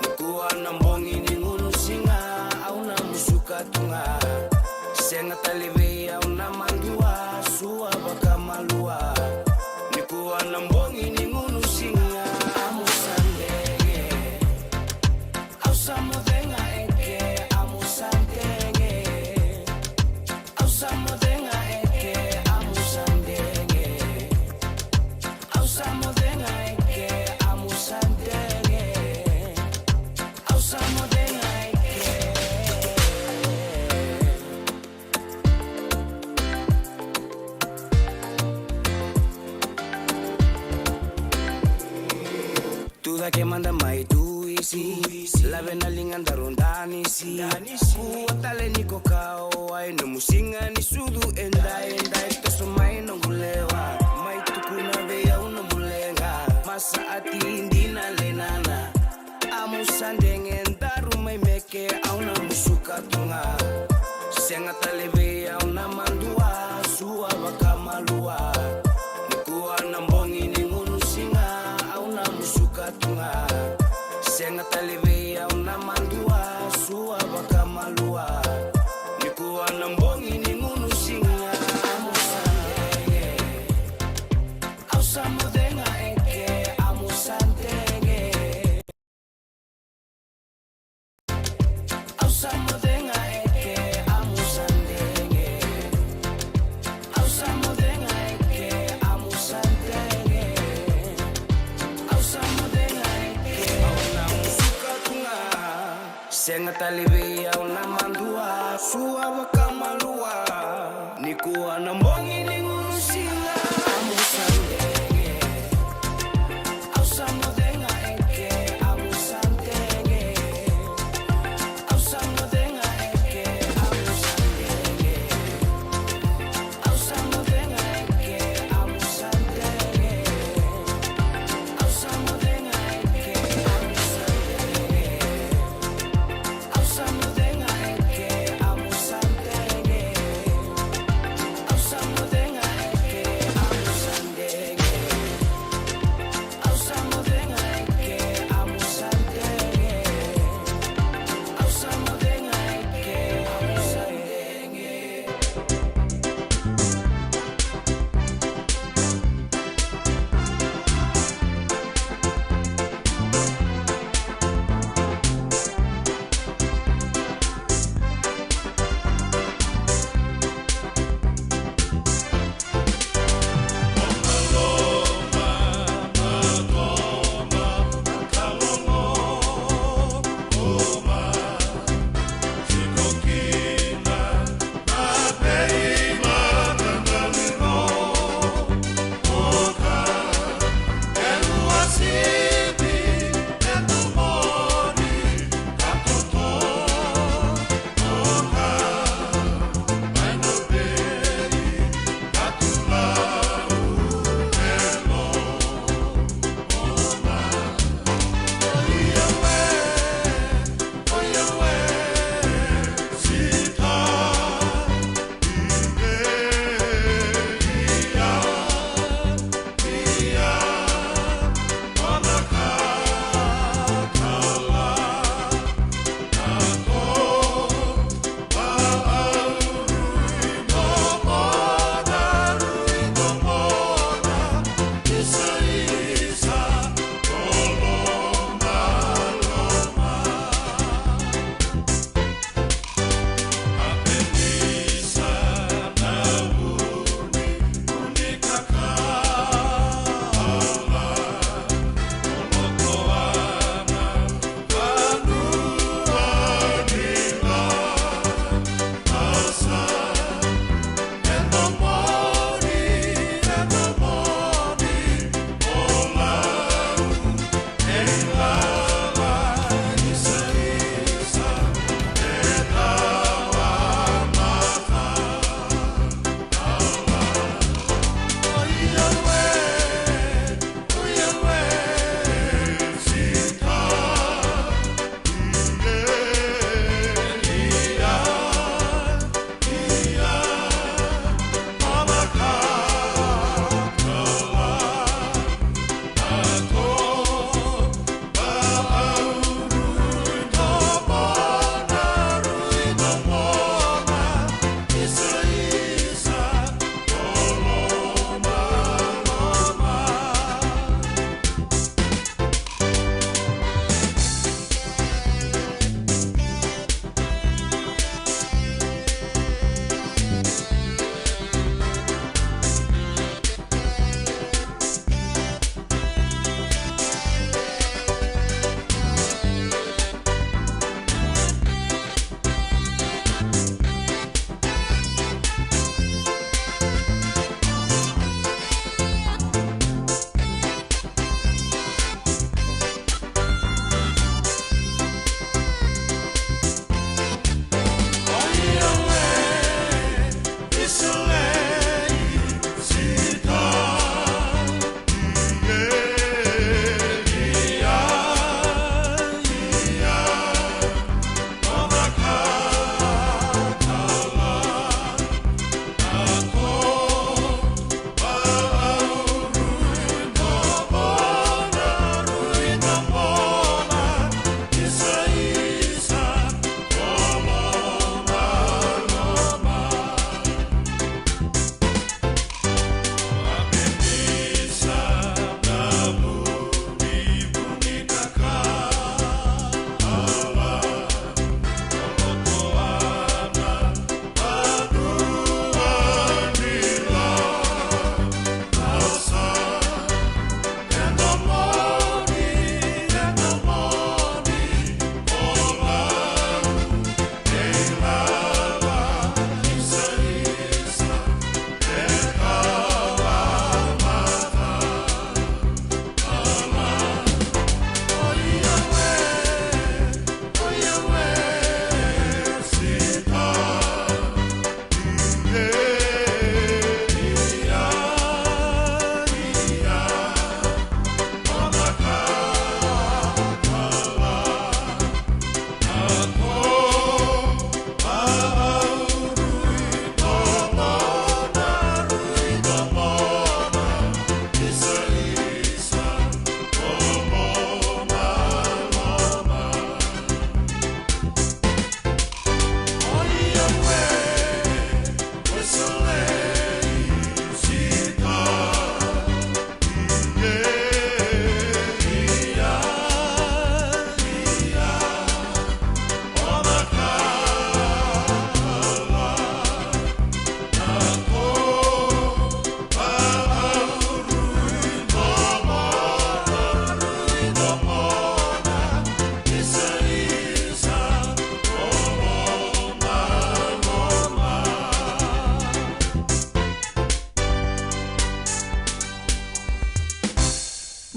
Nikua na bogi ni gunu siga. Au na musuka tu ga. Sega tale vei au na madua, sua vakamalua. Nikua na bogi ni gunu siga, amu sa dege. Au sa moce ga eke, amu sa dege. Au sa moce ga eke, amu sa dege. Au sa moce ga eke, amu sa dege. Au sa moce ga eke. Tu cake mada mai tu isi. Lave na liga daru danisi. Kua tale ni ko kau ai nomu siga ni sucu edai, edai toso mai noqu lewa. Mai tukuna vei au nomu leqa. Masa ati dina lenana. Amu sa dege daru mai meke, au na musuka tu ga. Sega tale vei au na madua, sua vakamalua. Nikua na bogi ni gunu siga, au na musuka tu ga. Sega tale vei au na madua, sua vakamalua. Nikua na bogi ni gunu siga, amu sa dege. Au sa moce ga eke, amu sa dege. Sega tale vei au na madua, sua vakamalua. Nikua na bogi ni gunu sila. Amu sa dege. Au sa moce ga eke. Amu sa dege. Au sa moce ga eke. Amu sa dege. Au sa moce ga eke. Amu sa dege. Au sa moce ga eke. Amu sa dege. Au sa moce ga eke, amu sa dege. Au sa moce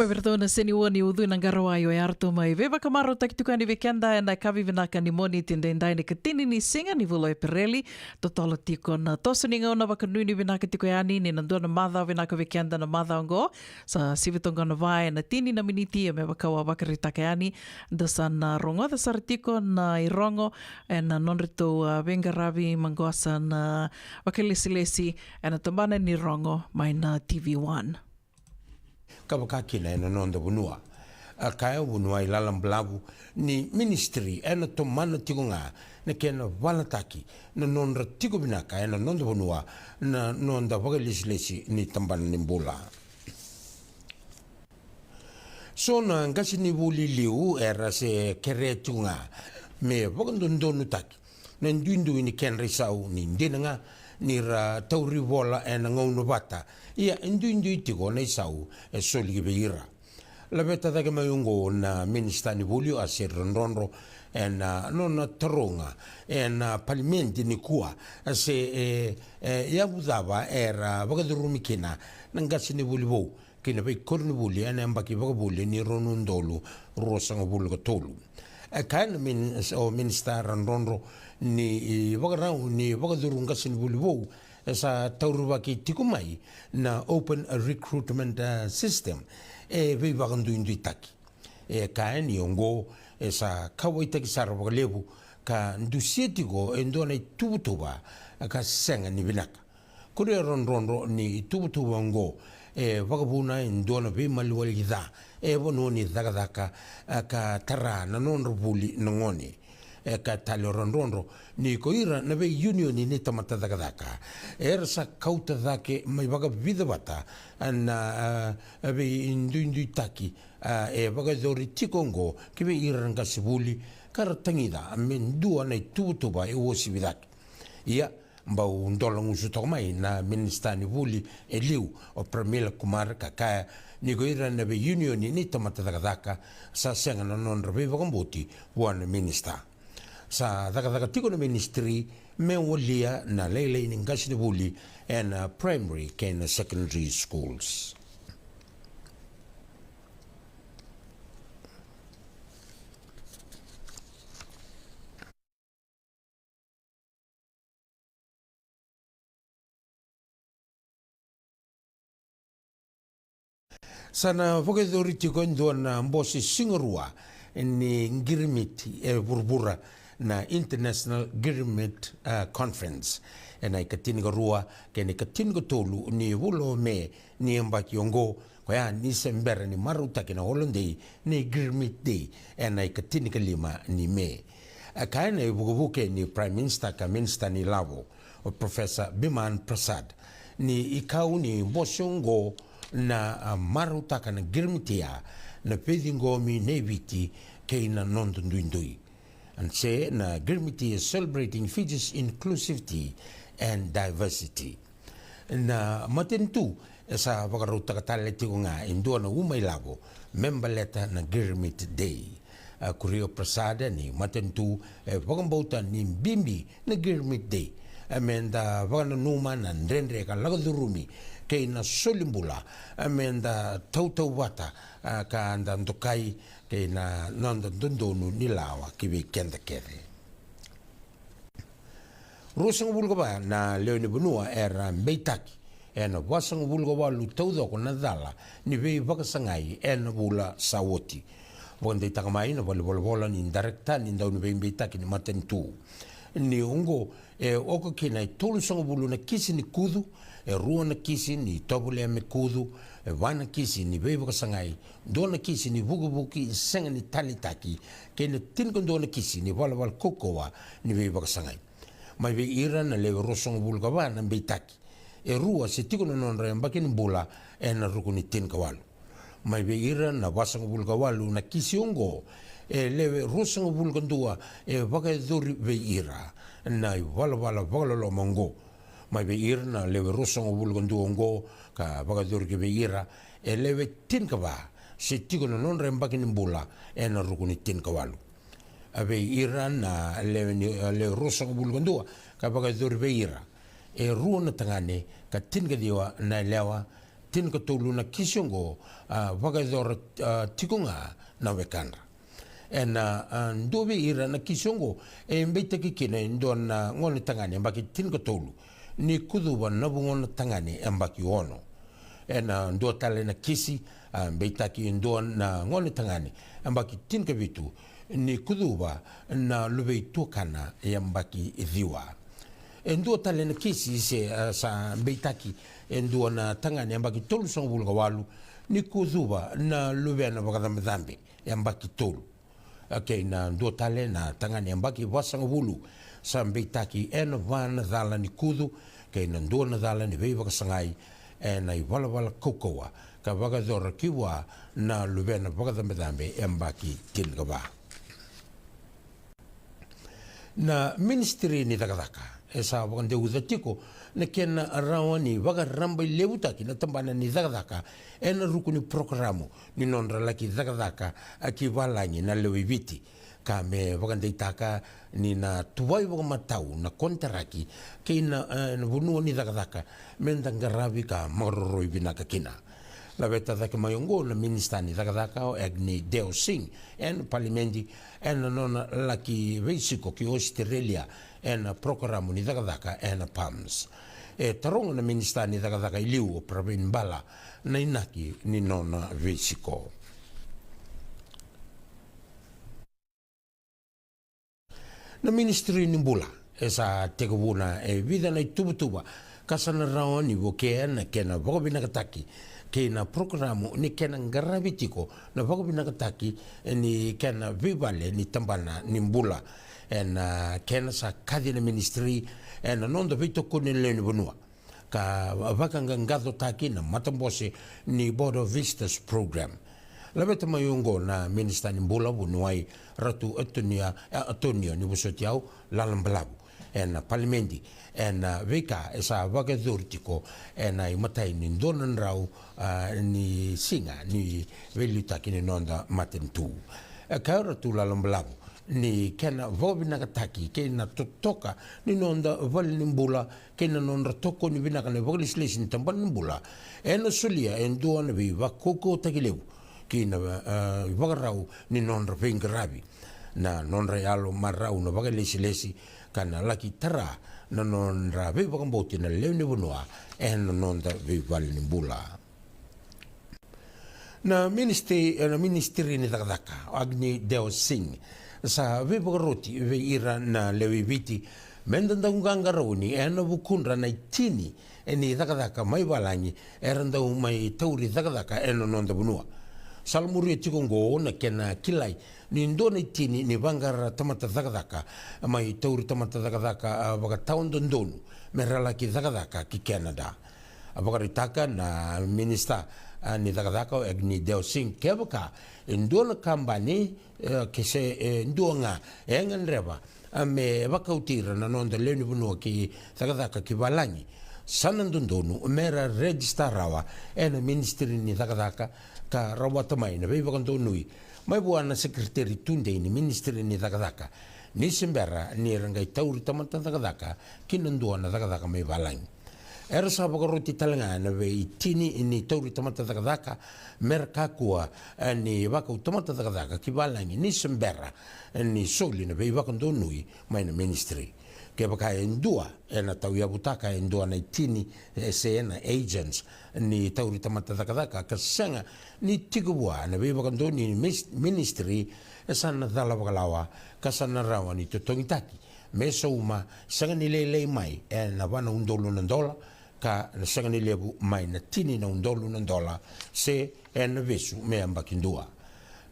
Vei ratou na seniua ni ucu na qarawa, o ya ratou mai veivakamarautaki tiko yani vei keda ena yakavi vinaka ni Moniti edaidai, na ikatini ni siga ni vula o Epereli. Totolo tiko na toso ni gauna vakanuinui vinaka tiko yani, ni na dua na macawa vinaka vei keda na macawa oqo. Sa sivi toka na va ena tini na miniti, ia me vaka au a vakaraitaka yani, da sa na rogoca sara tiko na irogo ena nodratou, a, veiqaravi maqosa na vakailesilesi ena tabana ni rogo mai na T V One. Ka vaka kina ena noda vanua. A kaya o Vuniwai Lalabalavu ni ministry ena tomana tiko ga na kena valataki na nodra tiko vinaka ena noda vanua na noda vakailesilesi ni tabana ni bula. So na qasenivuli liu era se kerea tiko ga me vakadodonutaki na duidui ni kedra isau, ni dina ga ni ra tauri vola ena gauna vata, ia e duidui tiko na isau e soli ki vei ira. Laveta cake mai oqo na minisita ni vuli o Aseri Radrodro ena nona taroga ena palimedi nikua, se e, e yavu cava era vakacurumi kina na qasenivuli vou kei na veikoronivuli ena yabaki vakavuli ni rua na udolu ruasagavulu ka tolu. E kaya na min-, o minisita Radrodro ni ivakarau ni vakacuru qasenivuli vou e sa taurivaki tiko mai na open recruitment, eh, system e veivakaduiduitaki. E kaya ni oqo e sa kauwaitaki sara vakalevu ka dusia tiko e dua na ituvatuva ka sega ni vinaka. Kuria Radrodro ni ituvatuva oqo e vakavuna e dua na veimaliwali ca e vanua ni cakacaka, a, ka tara na nodra vuli na gone. E kaya tale o Radrodro ni ko ira na veiunioni ni tamata cakacaka era sa kauta cake mai vakavica vata na, a, veiduiduitaki, a, e vakayacori tiko oqo ki vei ira na qasenivuli ka ra tagica me dua na ituvatuva e uasivi cake. Ia, bau dola gusu toka mai na minisita ni vuli e liu o Pramila Kumar ka kaya ni ko ira na veiunioni ni tamata cakacaka sa sega na nodra veivakabauti vua na minisita. Sa cakacaka tiko na ministry me walia na lailai ni qasenivuli ena primary kei na secondary schools. Sa na vakayacori tiko e dua na bose sigarua ni qirimiti e vuravura, na International Qirimit, eh, Conference, ena ikatinikarua kei na ikatinikatolu ni vula o Me ni yabaki oqo, koya ni se bera ni marautaki na holodei ni Qirimit Day ena ikatinikalima ni Me. E kaya na ivukevuke ni Prime Minister ka Minister ni Lavo, o Professor Biman Prasad, ni ikau ni bose oqo na, a, marautaka na qirimitia na veiciqomi nei Viti kei na noda duidui. And se na qirimitia celebrating Fiji's inclusivity and diversity. Na matanitu e sa vakarautaka tale tiko ga e dua na uma ilavo me baleta na Qirimit Day. A, kuria o Prasad ni matanitu e vakabauta ni bibi na Qirimit Day, e, me da vakananuma na dredre ka lako curumi kei na soli bula, e, me da tautauvata, a, ka da dokai kei na noda dodonu ni lawa ki vei keda kece. Ruasagavulu ka va na lewe ni vanua era beitaki ena vasagavulu ka walu taucoko na cala ni veivakasagai ena vula sa oti. Vakadeitaka mai na valenivolavola ni darekita ni dauniveibeitaki ni matanitu ni oqo e oka kina e tolusagavulu na kisi ni kucu, e rua na kisi ni tovolea me kucu, e va na kisi ni veivakasagai, dua na kisi ni vukivuki sega ni taleitaki, kei na tinikadua na kisi ni valavala kaukauwa ni veivakasagai. Mai vei ira na lewe ruasagavulu ka va na beitaki, e rua se tiko na nodra yabaki ni bula ena ruku ni tinikawalu. Mai vei ira na vasagavulu ka walu na kisi oqo, e lewe ruasagavulu ka dua e vakayacori vei ira na ivalavala vakaloloma oqo. Mai vei ira na lewe ruasagavulu ka dua oqo ka vakayacori ki vei ira, e lewe tinikava se tiko na nodra yabaki ni bula ena ruku ni tinikawalu. A vei ira na lewe ni, a, lewe ruasagavulu ka dua ka vakayacori vei ira, e rua na tagane ka tinikaciwa na yalewa, tinikatolu na kisi oqo, a, vakayacora, a, tiko ga na wekadra. Ena, a, dua vei ira na kisi oqo e beitaki kina e dua na gone tagane yabaki tinikatolu ni kucuva na vugona tagane yabaki ono. Ena dua tale na kisi, a, beitaki e dua na gone tagane yabaki tinikavitu ni kucuva na luvei tuakana yabaki ciwa. E dua tale na kisi se, a, sa beitaki e dua na tagane yabaki tolusagavulu ka walu ni kucuva na luvena vakacabecabe yabaki tolu. A, kei na dua tale na tagane yabaki vasagavulu sa beitaki ena va na cala ni kucu kei na dua na cala ni veivakasagai ena ivalavala kaukauwa ka vakayacora ki vua na luvena vakacabecabe yabaki tinikava. Na Ministry ni Cakacaka e sa vakadeuca tiko na kena rawa ni vakarabailevutaki na tabana ni cakacaka ena ruku ni porokaramu ni nodra laki cakacaka, a, ki valagi na lewe i Viti, ka me vakadeitaka ni na tuvai vakamatau na konitaraki kei na, e, na vanua ni cakacaka me da qaravi ka maroroi vinaka kina. Laveta cake mai oqo na Minisita ni Cakacaka o Agni Deo Singh ena Palimedi ena nona laki veisiko ki Ositerelia ena porokaramu ni cakacaka ena PALMS. E taroga na Minisita ni Cakacaka e liu o Pravin Bala na inaki ni nona veisiko. Na Ministry ni Bula e sa tekivuna e vica na ituvatuva ka sa na rawa ni vukea na kena vakavinakataki kei na porokaramu ni kena qaravi tiko na vakavinakataki ni kena veivale ni tabana ni bula. Ena kena sa kaci na ministry ena noda veitokoni na lewe ni vanua ka vakaqaqacotaki na matabose ni Border Visitors Program. Laveta mai oqo na Minisita ni Bula, vuniwai Ratu Atonia, e, Atonio, ni vosoti au, Lalabalavu, ena Palimedi ena veika e sa vakayacori tiko ena imatai ni dua na drau, a, ni siga ni veiliutaki ni noda matanitu. E kaya o Ratu Lalabalavu ni kena vakavinakataki kei na totoka ni noda vale ni bula kei na nodra tokoni vinaka na ivakalesilesi ni tabana ni bula ena solia e dua na veivakaukauwataki levu ki na, e, ivakarau ni nodra veiqaravi, na nodra yalo marau na vakalesilesi ka na laki tara na nodra veivakabauti na lewe ni vanua ena noda veivale ni bula. Na ministry, na Ministry ni Cakacaka, o Agni Deo Singh, sa veivakaroti vei ira na lewe i Viti me da dau qaqarauni ena vukudra na itini ni cakacaka mai valagi era dau mai tauri cakacaka ena noda vanua. Sa lamuria tiko oqo na kena kilai ni dua na itini ni vaqara tamata cakacaka mai tauri tamata cakacaka, a, vakatawadodonu me ra laki cakacaka ki Canada. A vakaraitaka na Minisita, a, ni Cakacaka o Agni Deo Singh, kevaka e dua na kabani, e, ke se, e, dua ga e gadreva, a, me vakauti ira na noda lewe ni vanua ki cakacaka ki valagi, sa na dodonu me ra rejista rawa ena Ministry ni Cakacaka ka rawata mai na veivakadonui mai vua na sekereteri tudei ni Ministry ni Cakacaka ni se bera ni ra qai tauri tamata cakacaka ki na dua na cakacaka mai valagi. Era sa vakaroti tale ga na veitini ni tauri tamata cakacaka me ra kakua, e, ni vakau tamata cakacaka ki valagi ni se bera, e, ni soli na veivakadonui mai na ministry. Kevaka e dua ena tauyavutaka e dua na itini, e, se na agents ni tauri tamata cakacaka ka sega ni tiko vua na veivakadonui ni mis-, ministry, e sa na cala vakalawa ka sa na rawa ni totogitaki me sauma, sega ni lailai mai ena va na udolu na dola ka na sega ni levu mai na tini na udolu na dola, se ena vesu me yabaki dua.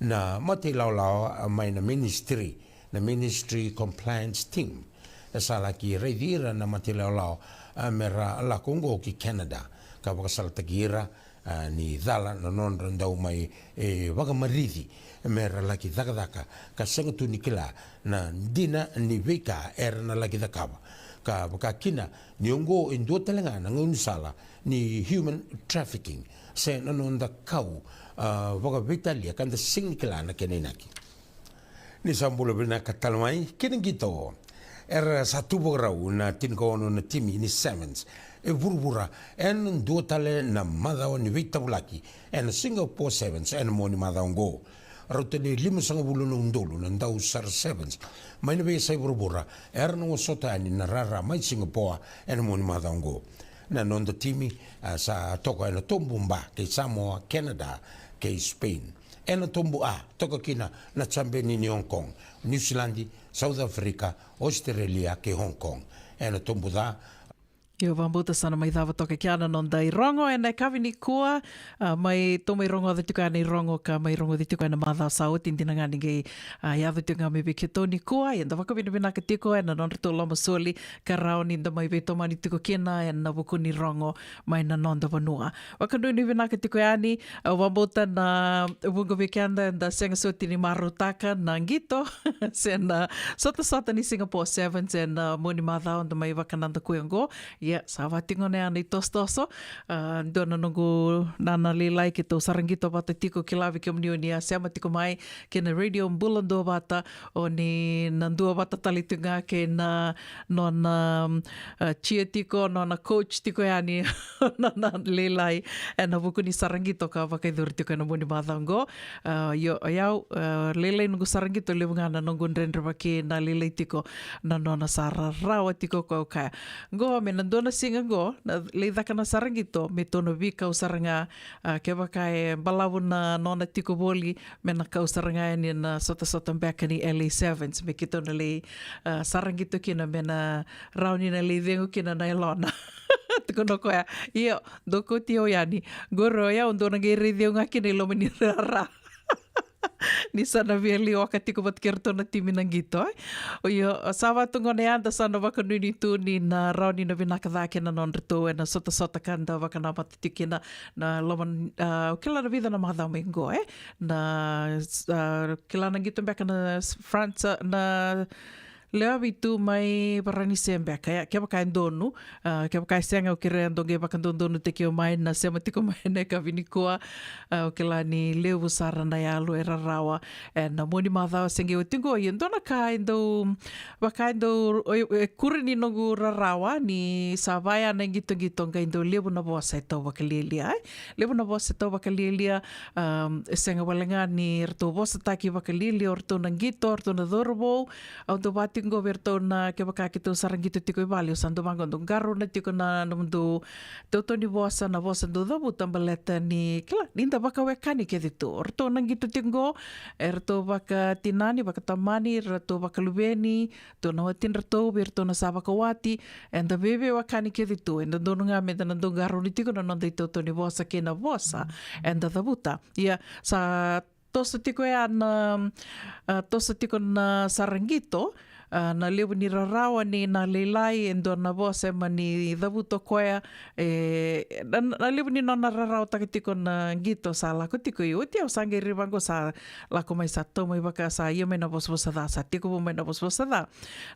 Na matailawalawa mai na ministry, na Ministry Compliance Team, e sa laki raici ira na matailawalawa, a, me ra lako oqo ki Canada ka vakasalataki ira, a, ni cala na nodra dau mai, e, vakamarici me ra laki cakacaka ka sega tu ni kila na dina ni veika era na laki cakava, ka vaka kina ni oqo e dua tale ga na gaunisala ni human trafficking, se na noda kau, a, vakaveitalia ka da sega ni kila na kena inaki. Ni sa bula vinaka tale mai ki na qito. Era sa tu vakarau na tinikaono na timi ni Sevens e vuravura ena dua tale na macawa ni veitavulaki ena Singapore Sevens ena mua ni macawa oqo. Rauta ni limasagavulu na udolu na dau sara Sevens mai na veiyasai vuravura era na vosota yani na rara mai Singapore ena mua ni macawa oqo. Na noda timi, a, sa toka ena tobu B kei Samoa, Canada kei Spain. Ena tobu A toka kina na champion ni Hong Kong, New Zealand, South Africa, Australia kei Hong Kong. Ena tobu C. Io, vakabauta sa na mai cava toka kina na noda irogo ena yakavi nikua. A, mai, tou mai rogoca tiko yani irogo ka mai rogoci tiko ena macawa sa oti, dina ga ni qai, a, yaco tiko ga mai vei keitou nikua. Ia da vakavinavinaka tiko ena nodratou lomasoli ka rawa ni da mai veitomani tiko kina ena vuku ni rogo mai na noda vanua. Vakanuinui vinaka tiko yani, au vakabauta na vuqa vei keda da sega soti ni marautaka na qito se na sotasota ni Singapore Sevens ena mua ni macawa da mai vakanadakuya oqo. Ia, sa vakatikotiko yani na itosotoso. A, dua na noqu nana lailai keitou sara qito vata tiko, kila vei kemuni o ni a sema tiko mai kei na Radio Bula Duavata, o ni na duavata tale tiko ga kei na nona, a, cheer tiko, nona coach tiko yani nona lailai ena vuku ni sara qito ka vakayacori tiko ena mua ni macawa oqo. A, io, o yau, a, lailai noqu sara qito, levu ga na noqu dredrevaki na lailai tiko na nona sa rarawa tiko, ko au kaya. Oqo me na dua na siga oqo na lai caka na sara qito me tou na veikau sara ga, a, kevaka e balavu na nona tiko voli, me na kau sara ga yani na sotasota beka ni L A Sevens me keitou na lai, a, sara qito kina me na rawa ni na lai cegu kina na yalona. Tukuna o koya, io, dou kauti au yani. Qori o yau dou na qai raici au ga kina i loma ni rara ni sa na via lai waka tiko vata kei ratou na timi na qito, e. Io, sa vaka tu gona ya, da sa na vakanuinui tu ni na rawa ni na vinaka cake na nodratou ena sotasota ka da vakanamata tiko kina na loma, a, au kila na vica na macawa mai qo, e. Na, a, kila na qito beka na France, na lewe vitu mai Varanise beka, ia, kevaka e donu, a, kevaka e sega, au kerea dou qai vakadodonutaki au mai na sema tiko mai na yakavi nikua. A, au kila ni levu sara na yalo e rarawa ena mua ni macawa se qai oti qo. Ia, dua na ka e dau, vaka e dau, e, e kuri ni noqu rarawa ni sa vaya na qitoqito qai dau levu na vosa e tau vakalialia, e. Levu na vosa e tau vakalialia, a, e sega wale ga ni ratou vosataki vakalialia o ratou na qito, o ratou na cauravou. Au dau vaka tiko qo vei ratou na, kevaka keitou sara qito tiko i vale, au sa dau vaqo, dou qarauna tiko na nomudou itovo ni vosa, na vosa dou cavuta baleta ni, kila, ni da vakawekani kece tu. O ratou na qito tiko qo, e ratou vakatinani, vakatamani, ratou vakaluveni, ratou na watidratou, vei ratou na sa vakawati, eda veiveiwekani kece tu, e dodonu ga me da na dau qarauna tiko na noda itovo ni vosa kei na vosa eda cavuta. Ia, sa toso tiko ya na, a, toso tiko na sara qito, a, na levu ni rarawa ni na lailai, e dua na vosa e mani cavuta o koya, e, na, na levu ni nona rarawataka tiko na qito sa lako tiko. I oti au sa qai rai vaqo, sa lako mai, sa tau mai vaka, sa ia mai na vosavosa ca, sa tekivu mai na vosavosa ca.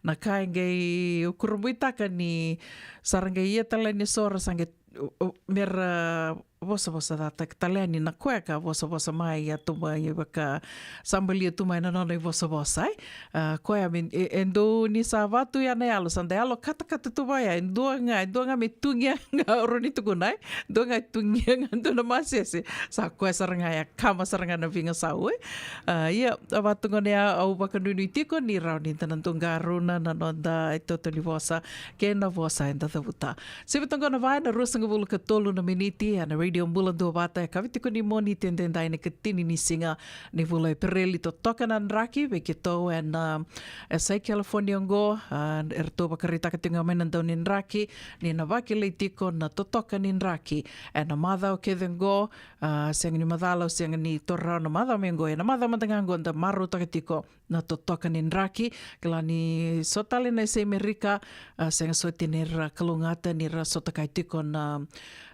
Na ka e qai kurabuitaka ni sa ra qai ia tale ni so ra sa qai, o, o, me ra vosavosa ca taki tale yani na koya ka vosavosa mai, ia tu mai vaka sa balia tu mai na nona ivosavosa, e. A, koya me, e, e dua ni sa vatu ya na yalo, sa da yalo katakata tu mai ya, e dua ga, e dua ga me tugia ga, o rau ni tukuna, e dua ga e tugia ga, dua na masese, sa koya sara ga ya, kama sara ga na vigasau, e. A, ia, a vatu gona ya, au vakanuinui tiko ni rawa ni da na dau qarauna na noda itovo ni vosa kei na vosa eda cavuta. Sivi toka na va ena ruasagavulu ka tolu na miniti ena Radio Bula Duavata, e yakavi tiko ni Moniti edaidai, na ikatini ni siga ni vula o Epereli. Totoka na draki vei keitou ena, e, yasai California oqo, a, eratou vakaraitaka tiko ga mai na dau ni draki ni na vakilai tiko na totoka ni draki ena macawa kece oqo, a, sega ni macala, au sega ni taura rawa na macawa mai oqo, ena macawa mada ga oqo da marautaka tiko na totoka ni draki. Kila ni so tale na yasai Merika, a, sega soti ni ra kalougata ni ra sotakaya tiko na,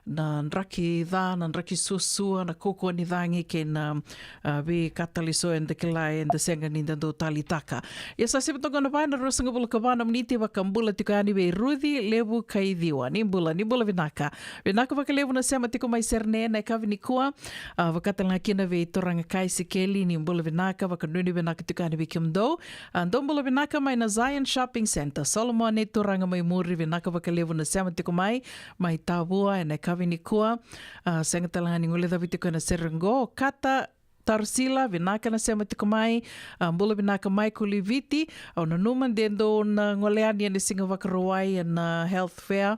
na draki ca, na draki suasua, na kaukauwa ni cagi kei na, a, veika tale eso eda kila eda sega ni da dau taleitaka. Ia sa sivi toka na va ena ruasagavulu ka va na miniti, vakabula tiko yani vei Ruci Levu Kaiciwa. Ni bula, ni bula vinaka. Vinaka vakalevu na sema tiko mai Serene ena yakavi nikua. A, vaka tale ga kina vei turaga ka Isikeli, ni bula vinaka, vakanuinui vinaka tiko yani vei kemudou. A, dou bula vinaka mai na Zion Shopping Centre. Solomone, turaga mai muri, vinaka vakalevu na sema tiko mai, mai Tavua ena yakavi nikua. A, sega tale ga ni guilecavi tiko ena sere qo. Kata Tarusila, vinaka na sema tiko mai. A, bula vinaka Michael i Viti. Au nanuma de dou na gole yani ena siga Vakarauwai ena health fair.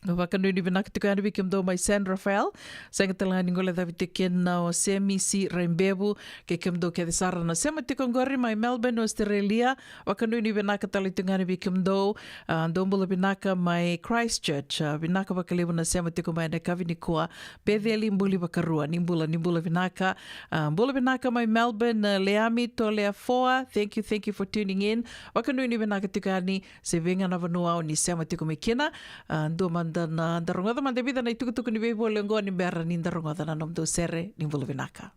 Vakanuinui vinaka tiko yani vei kemudou mai San Rafael. Sega tale ga ni guilecavi tiko kina o Semisi Raibevu kei kemudou kece sara na sema tiko qori mai Melbourne, Australia. Vakanuinui vinaka tale tiko ga yani vei kemudou. A, dou bula vinaka mai Christchurch. A, vinaka vakalevu na sema tiko mai ena yakavi nikua. Peceli Buli Vakarua, ni bula, ni bula vinaka. A, bula vinaka mai Melbourne, a, Leami Toleafoa. Thank you, thank you for tuning in. Vakanuinui vinaka tiko yani se vei ga na vanua o ni sema tiko mai kina. A, dua mada na, da rogoca mada e vica na itukutuku ni veivoli oqo ni bera ni da rogoca na nomudou sere. Ni bula vinaka.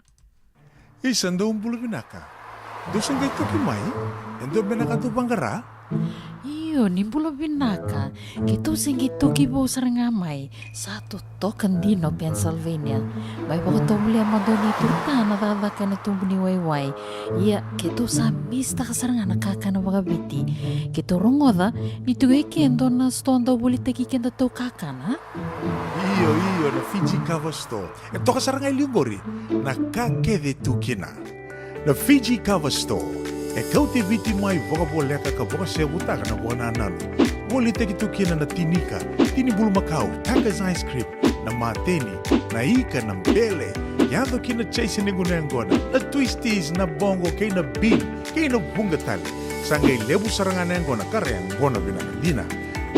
Isa, dou bula vinaka. Dou se qai toki mai? E dua beka na ka dou vaqara? Io, ni bula vinaka. Keitou se qai toki vou sara ga mai. Sa totoka dina o Pennsylvania. Mai vakatovolea mada o ni turutana cakacaka ena tubu ni waiwai. Ia, keitou sa misitaka sara ga na kakana vakaviti. Keitou rogoca ni tiko e ke dua na sitoa dau volitaki kedatou kakana. Io, io, na Fiji Cover Store. E toka sara ga e liu qori na ka kece e tu kina. Na Fiji Cover Store e kauti Viti mai vakavoleka ka vakasevutaka na vakanananu. Volitaki tu kina na tinika, tini bulumakau, Taka's ice cream, na mateni, na ika, na bele, yaco kina chase ni gunu yaqona, na twisties, na boqo kei na bean kei na vuqa tale. Sa qai levu sara ga na yaqona ka ra yaqona vinaka dina.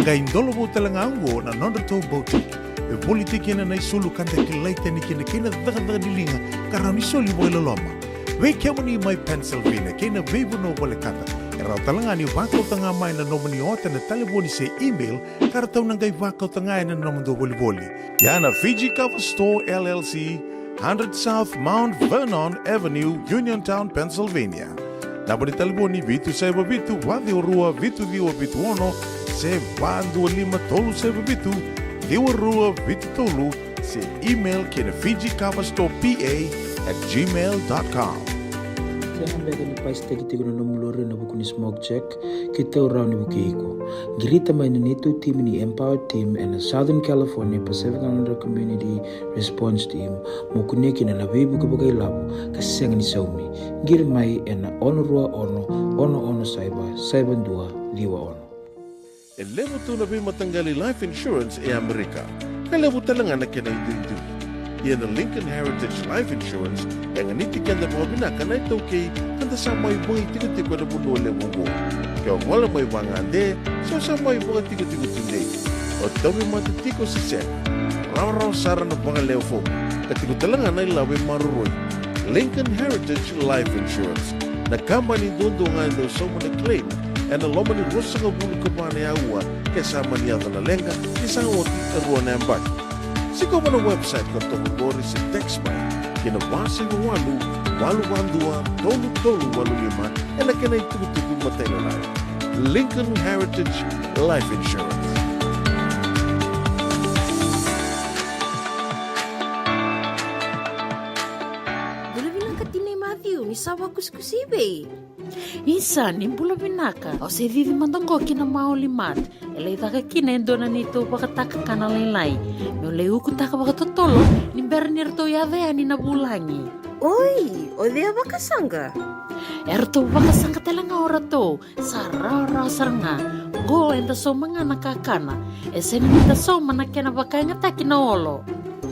Qai dolovou tale ga oqo na nodratou boutique e volitaki kina na isulu ka da kilai tani kina kei na cakacaka ni liga ka rawa ni soli vakailoloma. Vei kemuni mai Pennsylvania kei na veivanua volekata, e rawa tale ga ni vakauta ga mai na nomuni ota ena talevoni se email ka ratou na qai vakauta ga ena nomudou volivoli. Ia na Fiji Cover Store L L C, hundred South Mount Vernon Avenue, Uniontown, Pennsylvania. Naba ni talevoni vitu saiva vitu, va ciwa rua, vitu ciwa vitu ono, se va dua lima tolu saiva vitu, ciwa rua vitu tolu, se email ki na Fiji Cover Store P A at gmail dot com. Sega beka ni paisitaki tiko na nomu lori ena vuku ni smoke check? Keitou rawa ni vukei iko. Qirita mai na neitou timi ni Empower Team ena Southern California Pacific Islander Community Response Team, mo kunea kina na veivuke vakailavo ka sega ni saumi. Qiri mai ena ono rua ono, ono ono saiva, saiva dua ciwa ono. E levu tu na veimataqali life insurance e Amerika, ka levu tale ga na kena iduidui. Ia na Lincoln Heritage Life Insurance e ganiti keda vakavinaka na iTaukei ka da sa mai vakaitikotiko ena vanua levu oqo. Ke o gole mai vagade se o sa mai vakatikotiko tudei, o tauvimate tiko se sega, rawarawa sara na vakalewe fomu ka tiko tale ga na ilavo e maroroi. Lincoln Heritage Life Insurance, na kabani duadua ga e dau sauma na claim ena loma ni ruasagavulu ka va na aua ke sa mani yaco na leqa ni sa oti e rua na yabaki. Sikova na website ka toka qori se text mai ki na va saiva walu, walu va dua, tolu tolu walu lima ena kena itukutuku matailalai. Lincoln Heritage Life Insurance. Bula vinaka tinai Matthew, ni sa vakusikusi i vei? Isa, ni bula vinaka. Au se cici mada qo ki na Maoli Mart. E lai caka kina e dua na neitou vakatakakana lailai. Meu lai ukutaka vakatotolo ni bera ni ratou yaco yani na vulagi. Oi, o cei a vakasaqa? E ratou vakasaqa tale ga o ratou. Sa rawarawa sara ga. Qo eda sauma ga na kakana. E sega ni da sauma na kena vakayagataki na olo.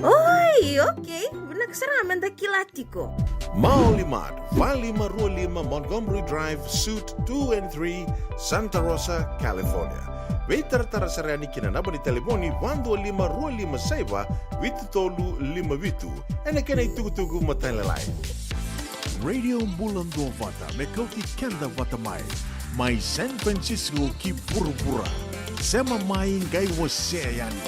Oi, okay. Vinaka sara ga meda kila tiko. Maoli Mart, va lima rua lima Montgomery Drive, Suite two and three, Santa Rosa, California. Veitaratara sara yani ki na naba ni talevoni va dua lima rua lima saiva vitu tolu lima vitu ena kena itukutuku matailalai. Radio Bula Duavata me kauti keda vata mai, mai San Francisco ki vuravura. Sema mai, qai wasea yani.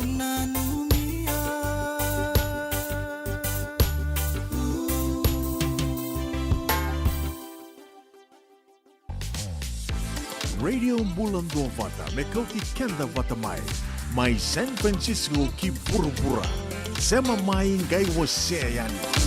Nanumia. Radio Bula Duavata, me kauti keda vata mai. Mai San Francisco ki vuravura. Sema mai, qai wasea yani.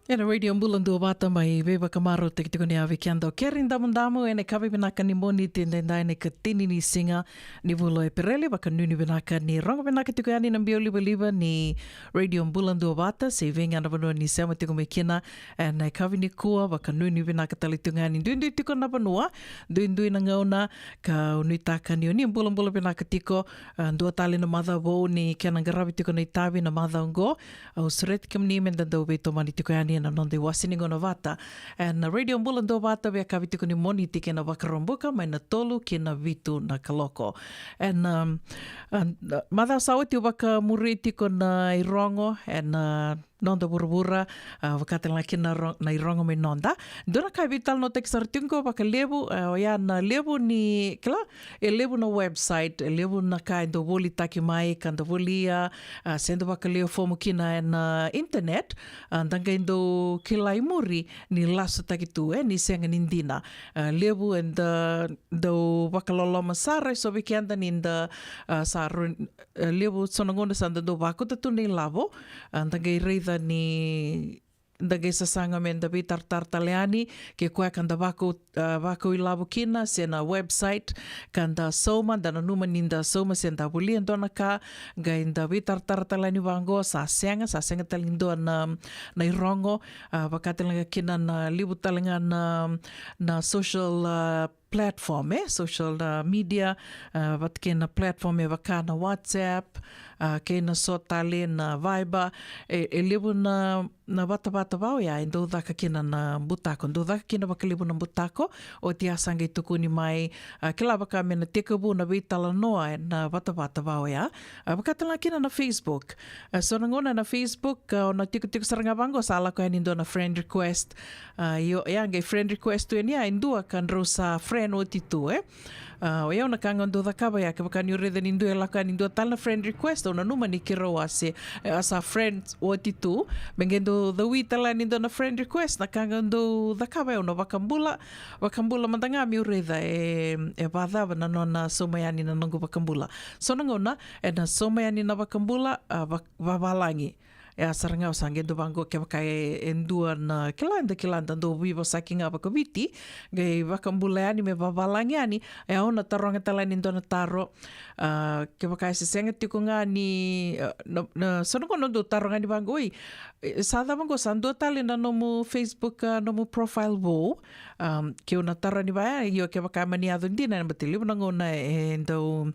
Ena Radio Bula Duavata mai veivakamarautaki tiko ni a vei keda o Keri Damudamu ena ikavi vinaka ni Moniti, eda ena ikatini ni siga ni vula o Epereli. Vakanuinui vinaka ni rogo vinaka tiko yani na biau livaliva ni Radio Bula Duavata, se i vei ga na vanua ni sema tiko mai kina ena ikavi nikua. Vakanuinui vinaka tale tiko yani duidui tiko na vanua, duidui na gauna, ka o nuitaka ni o ni bulabula vinaka tiko. A, dua tale na macawa vou ni kena qaravi tiko na itavi na macawa oqo. Au sureti kemuni meda dau veitomani tiko yani ena noda iwase ni gauna vata ena Radio Bula Duavata, veiyakavi tiko ni Moniti kei na Vakaraubuka, mai na tolu ki na vitu na kaloko. Ena, um, a, macawa sa oti au vakamuri tiko na irogo ena noda vuravura, a, vaka tale ga kina na ro-, na irogo mai noda. Dua na ka e veitalanoataki sara tiko qo vakalevu, a, oya na levu ni, kila, e levu na website, e levu na ka e dau volitaki mai, ka da volia, a, se da vakalewe fomu kina ena internet, a, da qai dau kila i muri ni lasutaki tu, e, ni sega ni dina. A, levu eda dau vakaloloma sara, e so vei keda ni da, a, sa ro-, e, levu so na gauna sa da dau vakauta tu na ilavo, a, da qai raica ni da qai sasaga meda veitaratara tale yani, ke koya ka da vakau, a, vakau ilavo kina, se na website, ka da sauma, da nanuma ni da sauma, se da volia e dua na ka, qai da veitaratara tale yani vaqo, sa sega, sa sega tale ni dua na, na irogo, a, vaka tale ga kina na levu tale ga na, na social, a, platform, e, social, a, media, a, vata kei na platform e vaka na WhatsApp, a, kei na so tale na Viber, e, e levu na, na vatavata va oya e dau caka kina na butako, dau caka kina vakalevu na butako, oti a sa qai tukuni mai, a, kila vaka me na tekivu na veitalanoa ena vatavata va oya, a, vaka tale ga kina na Facebook. A, so na gauna na Facebook, a, o na tikotiko sara ga vaqo sa lako yani dua na friend request. A, io, ya qai friend request tu yani ya e dua ka drau sa friend oti tu, e. A, o yau na ka ga dau cakava ya, kevaka niu raica ni dua e lako yani dua tale na friend request, au nanuma ni keirau a se, e, a sa friend oti tu. Me qai dau cawi tale yani dua na friend request, na ka ga dau cakava ya, au na vakabula, vakabula mada ga meu raica e, e vacava na nona sauma yani na noqu vakabula. So na gauna, ena sauma yani na vakabula, a, va-, vavalagi. E a sara ga au sa qai dau vaqo kevaka e, e dua na kila, da kila da dau veivosaki ga vakaviti, qai vakabula yani me vavalagi yani, e au na taroga tale yani dua na taro, a, kevaka e se sega tiko ga ni, a, na, na, so na gauna dau taroga yani vaqo, oi, e, sa cava qo, sa dua tale na nomu Facebook, a, nomu profile vou, a, keu na taro yani vaya, io kevaka e mani yaco dina, baleta levu na gauna e dau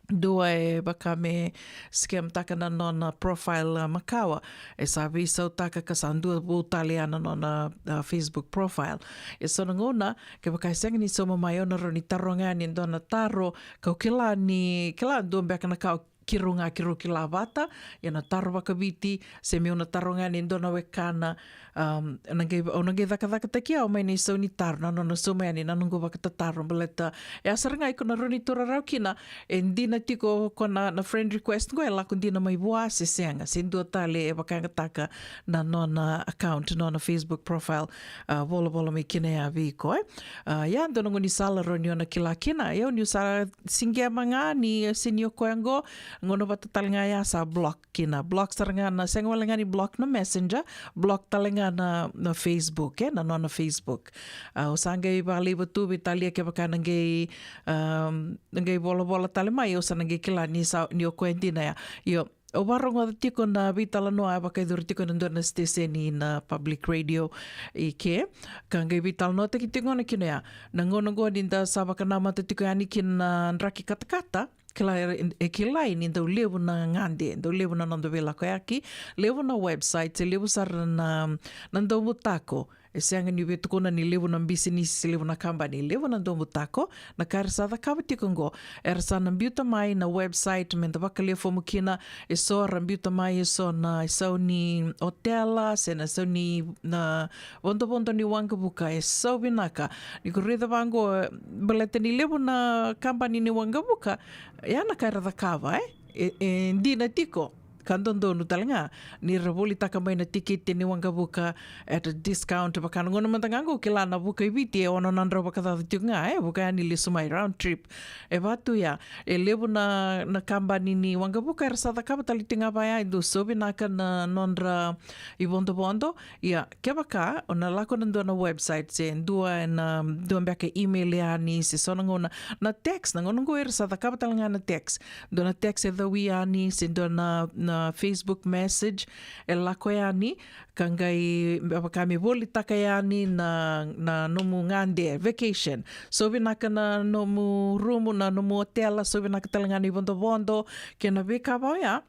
dua e vaka me scam taka na nona profile, a, makawa. E sa veisautaka ka sa dua vou tale ya na nona, a, Facebook profile. E so na gauna, kevaka e sega ni sauma mai, au na rawa ni taroga yani e dua na taro, kau kila ni, kila dua beka na ka o keirau ga keirau kila vata, ia na taro vakaviti, se meu na taroga yani e dua na wekana, um, na qai, au na qai cakacakataki au mai na isau ni taro, na nona sauma yani na noqu vakatataro, baleta e a sara ga iko na rawa ni tu rarau kina, e dina tiko ko na, na friend request qo e lako dina mai vua se sega, se dua tale e vakayagataka na nona account, nona Facebook profile, a, volavola mai kina ya vei iko, e. A, ia dua na gaunisala rawa ni o na kila kina, ia niu sa siqema ga ni, e, se ni o koya qo, gauna vata tale ga ya sa block kina. Block sara ga na, sega wale ga ni block na Messenger, block tale ga na, na Facebook, e, na nona Facebook. A, au sa qai vakalaiva tu vei Talia kevaka na qai, um, na qai volavola tale mai, au sa na qai kila ni sa, ni o koya dina ya. Io, au varogoca tiko na veitalanoa e vakayacori tiko na dua na siteseni na public radio i ke, ka qai veitalanoataki tiko na kina ya. Na gauna qo ni da sa vakanamata tiko yani kina na draki katakata, kila e, e kilai ni dau levu na gade, dau levu na noda veilakoyaki, levu na website, se levu sara na, na daubutako. E sega niu via tukuna ni levu na bisinisi, levu na kabani, levu na daubutako, na ka era sa cakava tiko qo. Era sa na biuta mai na website, me da vakalewe fomu kina, e so ra biuta mai, e so na isau ni otela, se na isau ni na vodovodo ni waqavuka, e sau vinaka. Ni ko raica vaqo, baleta ni levu na kabani ni waqavuka, ya na ka era cakava, e? E, e dina tiko. ka dodonu tale ga ni ra volitaka mai na tikiti ni waqavuka at a discount. Vaka na gauna mada ga qo, kila na vuka i Viti e ono na drau vakacaca tiko ga, e vuka yani lesu mai, round trip. E vatu ya, e levu na, na kabani ni waqavuka era sa cakava tale tiko ga vaya, e dau so vinaka na nodra ivodovodo. Ia, kevaka o na lako na dua na website, se dua na, dua beka email yani, se so na gauna, na text, na gauna qo era sa cakava tale ga na text. Dua na text e cawi yani, se dua na, na Facebook message e lako yani, ka qai vaka me volitaka yani na, na nomu gade, vacation. So vinaka na nomu rumu, na nomu otela, so vinaka tale ga na ivodovodo, kei na veika vaya.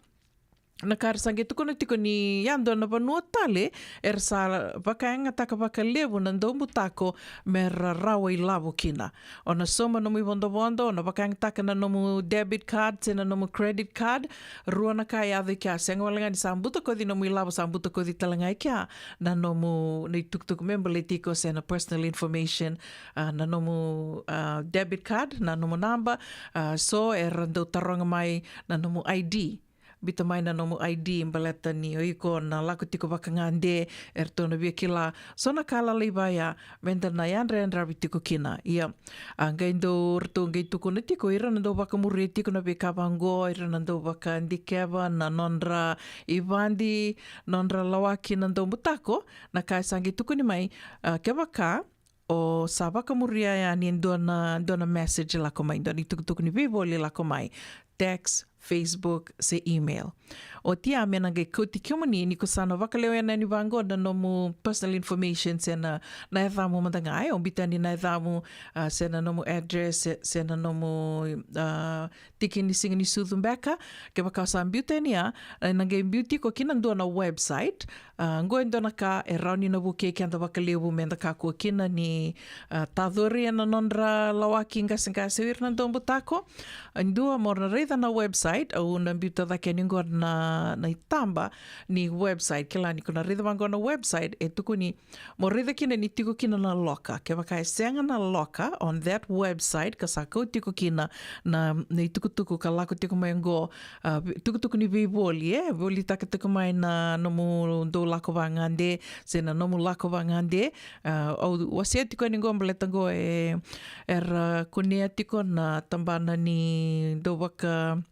Na ka era sa qai tukuna tiko ni yadua na vanua tale era sa vakayagataka vakalevu na daubutako me ra rawa ilavo kina. O na sauma nomu ivodovodo, o na vakayagataka na nomu debit card se na nomu credit card. Rua na ka e yaco i kea, sega wale ga ni sa butakoci nomu ilavo, sa butakoci tale ga i kea na nomu, na itukutuku me baleti iko se na personal information, ah, na nomu, ah, debit card, na nomu naba, ah, so era dau taroga mai na nomu I D. Biuta mai na nomu I D baleta ni o iko na lako tiko vakagade, eratou na via kila so na ka lalai vaya me da na yadrayadravi tiko kina. Ia, a qai dau, ratou qai tukuna tiko ira na dau vakamuria tiko na veika vaqo, ira na dau vakadikeva na nodra ivadi, nodra lawaki na daubutako, na ka e sa qai tukuni mai, a, kevaka o sa vakamuria yani e dua na, dua na message lako mai, dua na itukutuku ni veivoli lako mai, text, Facebook, se email. Oti ya me na qai kauti kemuni ni ko sa na vakalewena yani vaqo na nomu personal information se na, na yacamu mada ga, e, o biuta yani na yacamu, a, se na nomu address, se, se na nomu, a, tiki ni siga ni sucu beka, kevaka o sa biuta yani ya, e na qai biu tiko ki na dua na website, a, qo e dua na ka e rawa ni na vukei keda vakalevu me da kakua kina ni, a, tacori ena nodra lawaki qaseqase o ira na daubutako. A, dua mo na raica na website, au na biuta cake yani qo na, na itaba ni website, kila ni ko na raica vaqo na website, e tukuni mo raica kina ni tiko kina na loka. Kevaka e sega na loka on that website, ka sa kau tiko kina na, na itukutuku ka lako tiko mai qo, a, vi-, tukutuku ni veivoli, e volitaka tiko mai na nomu dau lako vagade, se na nomu lako vagade, a, au wasea tiko yani qo baleta qo e, era kunea tiko na tabana ni dau vaka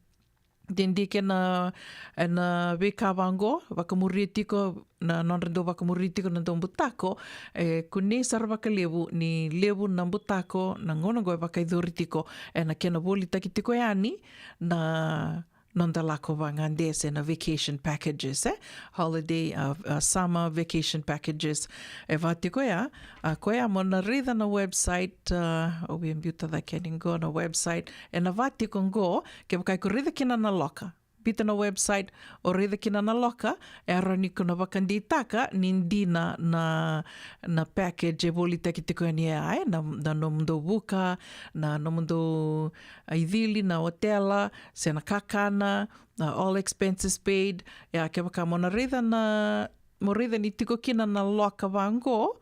didike na, ena veika vaqo, vakamuria tiko na nodra dau vakamuria tiko na daubutako, e kunei sara vakalevu ni levu na butako na gauna qo e vakaicori tiko, ena kena volitaki tiko yani na noda lako vagade se na vacation packages, e? Holiday, a, a, summer vacation packages. E va tiko ya, a, koya mo na raica na website, a, au via biuta cake yani qo na website, ena va tiko qo, kevaka iko raica kina na loka. Biuta na website, o raica kina na loka, e rawa ni ko na vakadeitaka ni dina na, na package e volitaki tiko yani ya, e, na, na nomudou vuka, na nomudou, a, icili, na otela, se na kakana, na all expenses paid. Ia, kevaka mo na raica na, mo raica ni tiko kina na loka vaqo,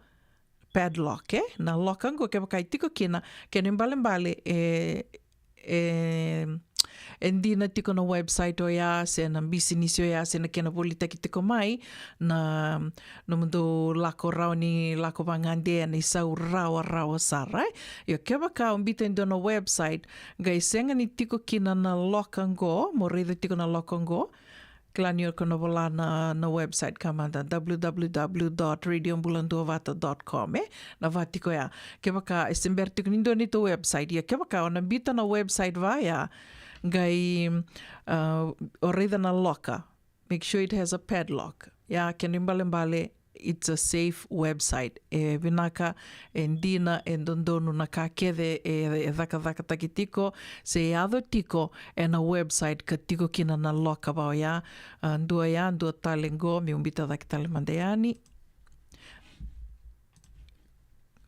padlock, e? Na loka qo kevaka e tiko kina, kena ibalebale, e, e, e dina tiko na website oya, se na bisinisi oya, se na kena volitaki tiko mai na nomudou lako rawa ni lako vagade, na isau rawarawa sara, e? Ia kevaka o biuta e dua na website, qai sega ni tiko kina na loka qo, mo raica tiko na loka qo, kila ni o ko na vola na, na website ka mada, w w w dot radio bula duavata dot com, e? Na va tiko ya. Kevaka e se bera tiko ni dua neitou website, ia kevaka o na biuta na website va ya, qai, a, o raica na loka. Make sure it has a padlock. Ia, kena ibalebale, it's a safe website. E vinaka, e dina, e dodonu na ka kece e, e cakacakataki tiko, se yaco tiko ena website ka tiko kina na loka va oya. A, dua ya, dua tale qo, meu biuta cake tale mada yani.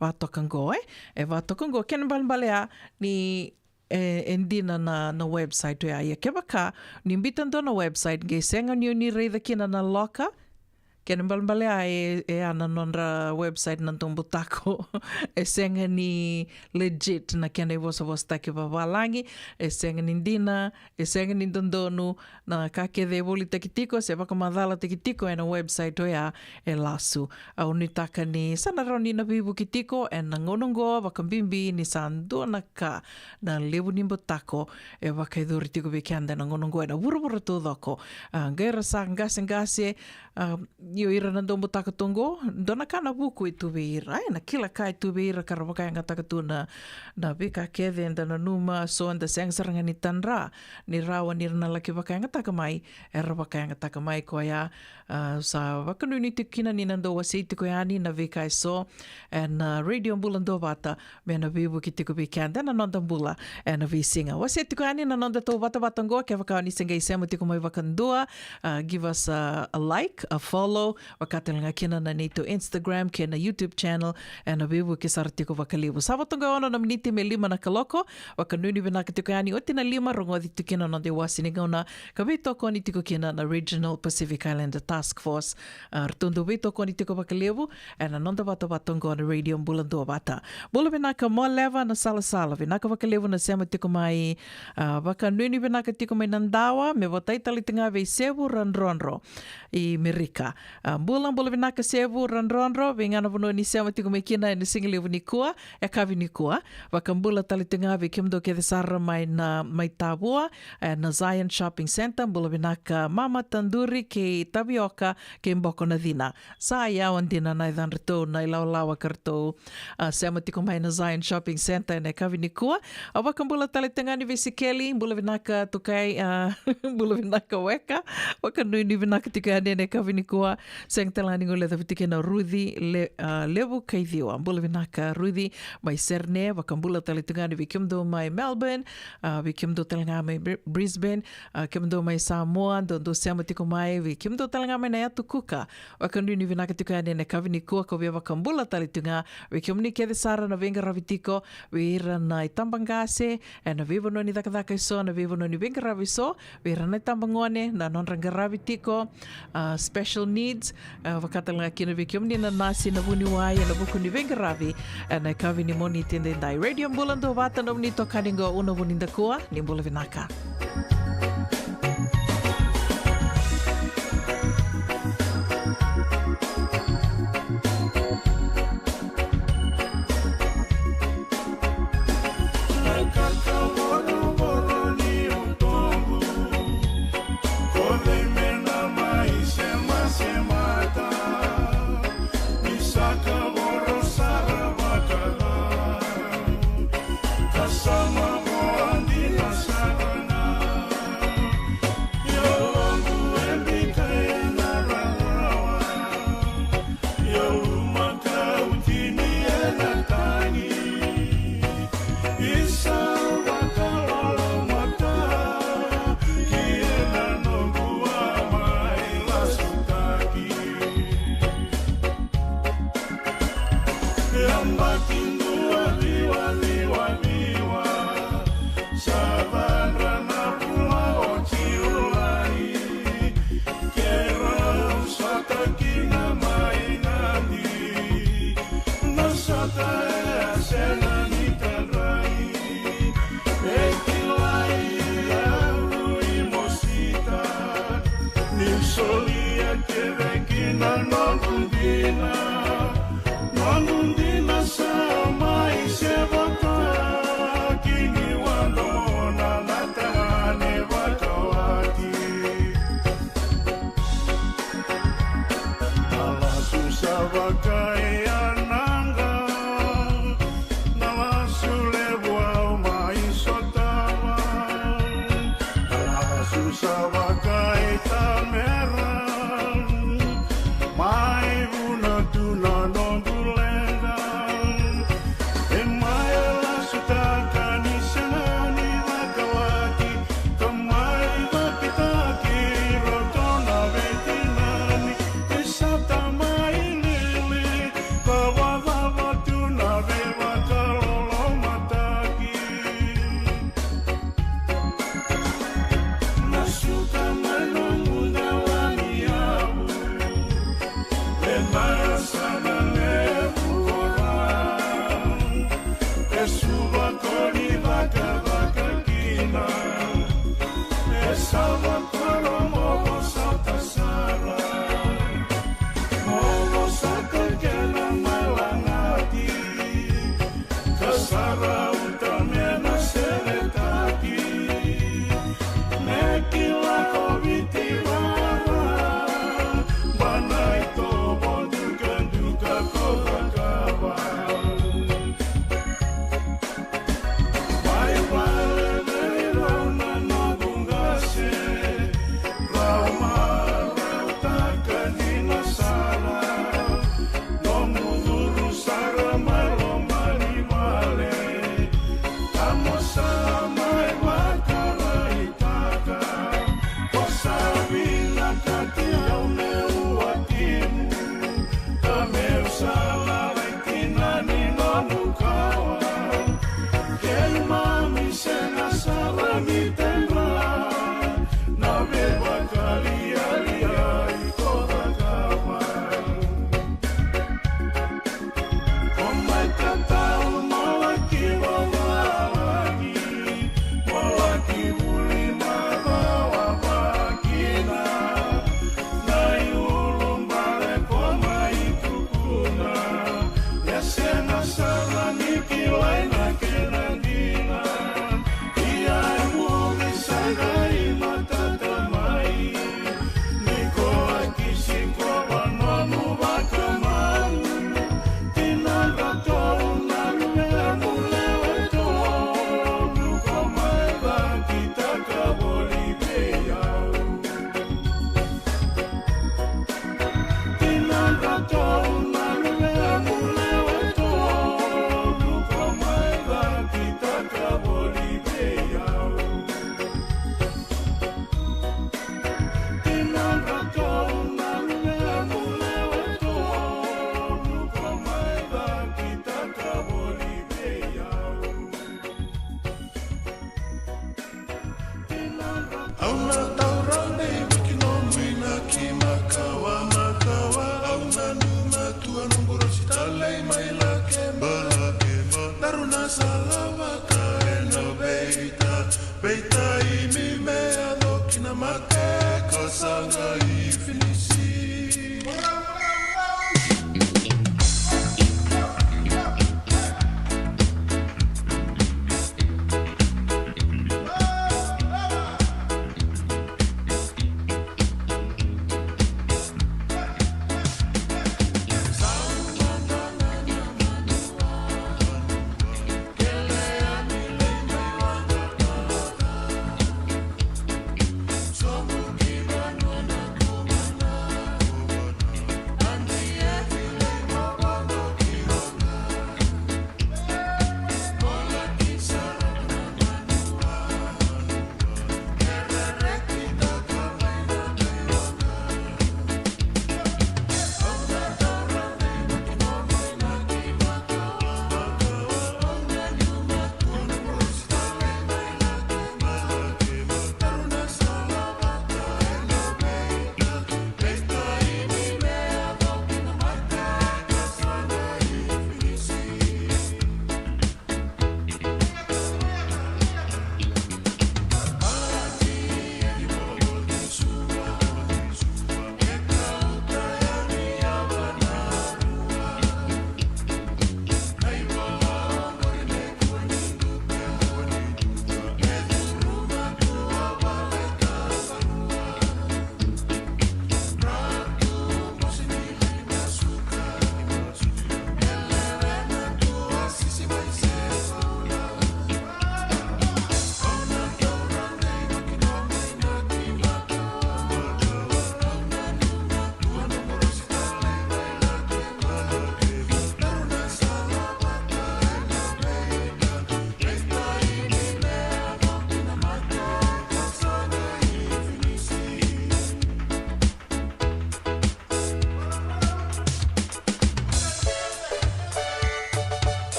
Va toka qo, e? E va toka qo, kena ibalebale ya ni e, e dina na, na website oya. Ia kevaka ni biuta dua na website qai sega ni o ni raica kina na loka, Kena ibalebale e, e a na nodra website na Dobutako. E sega ni legit na kena ivosavosataki vavalagi, e sega ni dina, e sega ni dodonu, na ka kece e volitaki tiko se vakamacalataki tiko ena website oya e lasu. Au nuitaka ni sa na rawa ni na veivuke tiko ena gauna oqo, vakabibi ni sa dua na ka na levu ni butako e vakayacori tiko vei keda ena gauna oqo ena vuravura taucoko. A, qai ra sa qaseqase, a, io, ira na Dobutako tu oqo, dua na ka na vuku e tu vei ira, e, na kila ka e tu vei ira ka ra vakayagataka tu na, na veika kece eda nanuma, so eda sega sara ga ni tadra, ni rawa ni ra na laki vakayagataka mai, era vakayagataka mai koya. A, sa vakanuinui tiko kina ni na dau wasei tiko yani na veika eso ena, a, Radio Bula Duavata, me na veivuke tiko vei keda ena noda bula ena veisiga. Wasea tiko yani na noda tauvatavata oqo, kevaka o ni se qai sema tiko mai vakadua, a, give us a, a like, a follow, vaka tale ga kina na neitou Instagram kei na YouTube channel, ena veivuke sara tiko vakalevu. Sa vo toka e ono na miniti me lima na kaloko, vakanuinui vinaka tiko yani, oti na lima, rogoci tiko kina na noda iwase ni gauna, ka veitokoni tiko kina na Regional Pacific Islander Task Force, a, ratou dau veitokoni tiko vakalevu ena noda vatavata oqo na Radio Bula Duavata. Bula vinaka Moleva na Salasala, vinaka vakalevu na sema tiko mai, a, vakanuinui vinaka tiko mai Nadawa, me votai tale tiko ga vei Sevu Radrodro i Merika. A, bula, bula vinaka Sevu Radrodro, vei ga na vanua ni sema tiko mai kina ena sigalevu nikua, yakavi nikua. Vakabula tale tiko ga vei kemudou kece sara mai na, mai Tavua, ena Zion Shopping Centre, bula vinaka Mama Tanduri kei Tavioka kei Boko na Cina. Sa yawa dina na yacadratou na ilawalawa ka ratou, a, sema tiko mai na Zion Shopping Centre ena yakavi nikua. A, vakabula tale tiko ga ni veisikeli, bula vinaka Tukai, a, bula vinaka weka. Vakanuinui vinaka tiko yani ena yakavi nikua. Sega tale ga ni guilecavi tiko na Ruci Le-, a, Levu Kaiciwa. Bula vinaka Ruci mai Serene, vakabula tale tiko ga ni vei kemudou mai Melbourne, a, vei kemudou tale ga mai Bri-, Brisbane, a, kemudou mai Samoa, dou, dou sema tiko mai, vei kemudou tale ga mai na Yatu Kuka. Vakanuinui vinaka tiko yani ena yakavi nikua, kau via vakabula tale tiko ga vei kemuni kece sara na veiqaravi tiko, vei ira na itabaqase ena veivanua ni cakacaka eso, na veivanua ni veiqaravi eso, vei ira na itabagone na nodra qaravi tiko, a, special needs, a, vaka tale ga kina vei kemuni na nasi, na vuniwai ena vuku ni veiqaravi ena yakavi ni Moniti edaidai. Radio Bula Duavata, nomuni itokani qo Una Vunidakua, ni bula vinaka. Yabaki dua ciwa ciwa ciwa, sa cadra na bula o Jiulai. Keirau sota kina mai Nadi, na sota e a sega ni tadrai. E kilai au i Mosita, niu solia kece kina noqu dina. Noqu dina sa mai sevata, kini wadona na tagane vakawati. Na lasu sa vakaiyanaqa, na lasu levu au mai sotava. Na lasu sa vakaitamera, mai vuna tu na noqu leqa. E mai lasutaka ni sega ni vakawati, ka mai vakitaki roto na veitinani. E sa ta mai lili, ka vakava tu na veivakaloloma. Rauta me na seretaki, me kila ko Viti vara, bana ito boduka duka ko vakava. Mai vale vei rau na noqu qase, rau marautaka dina sara. Nomu curu sara mai loma ni vale, ka mo sa mai vakaraitaka. Ko sa vinakati au meu wakimu, ka meu sa lalai kina ni nomu kawa. Keimami sega sara ni tedra na veivakalialiai ko cakava. Ko mai katau mo laki vavalagi, mo laki vuli macawa vakina. Na iulubale ko mai tukuna, e sega sara ni kilai na kena dina. Ia e muri sa qai matata mai, ni ko a kisi ko vanua mu vakamau. Tinadratou na luvemu lewe tolu, ko mai vakitaka voli vei au. Tinadratou na luvemu lewe tolu, ko mai vakitaka voli vei au. Tinadratou na luvemu lewe tolu, ko mai vakitaka voli vei au. Au na taura dei vaki nomu inaki makawa makawa. Au nanuma tu a noqu rosi talei mai Lakeba, Lakeba. Daru na salavata ena veita, veita i mi me yaco ki na mate ka sa qai finisi.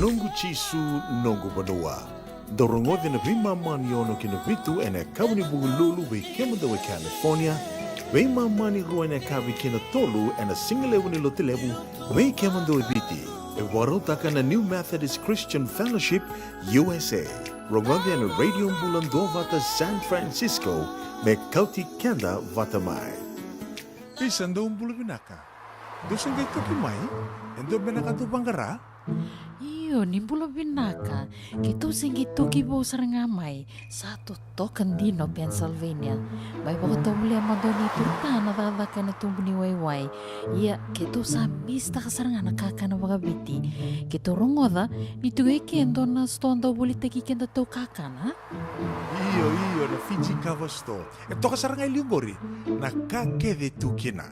Noqu Jisu, noqu vanua. Dou rogoci na veimama ni ono ki na vitu ena yakavi ni Vukelulu vei kemudou e California, veimama ni rua ena yakavi ki na tolu ena sigalevu ni Lotulevu vei kemudou e Viti. E vakarautaka na New Methodist Christian Fellowship U S A. Rogoci ena Radio Bula Duavata San Francisco, me kauti keda vata mai. Isa, dou bula vinaka. Dou se qai toki mai? E dua beka na ka dou vaqara? Io, ni bula vinaka. Keitou se qai toki vou sara ga mai. Sa totoka dina o Pennsylvania. Mai vakatovolea mada o ni turutana cakacaka ena tubu ni waiwai. Ia, keitou sa misitaka sara ga na kakana vakaviti. Keitou rogoca ni tu e ke dua na sitoa dau volitaki kedatou kakana. Io, io, na Fiji Kava Store. E toka sara ga e liu qori na ka kece tu kina.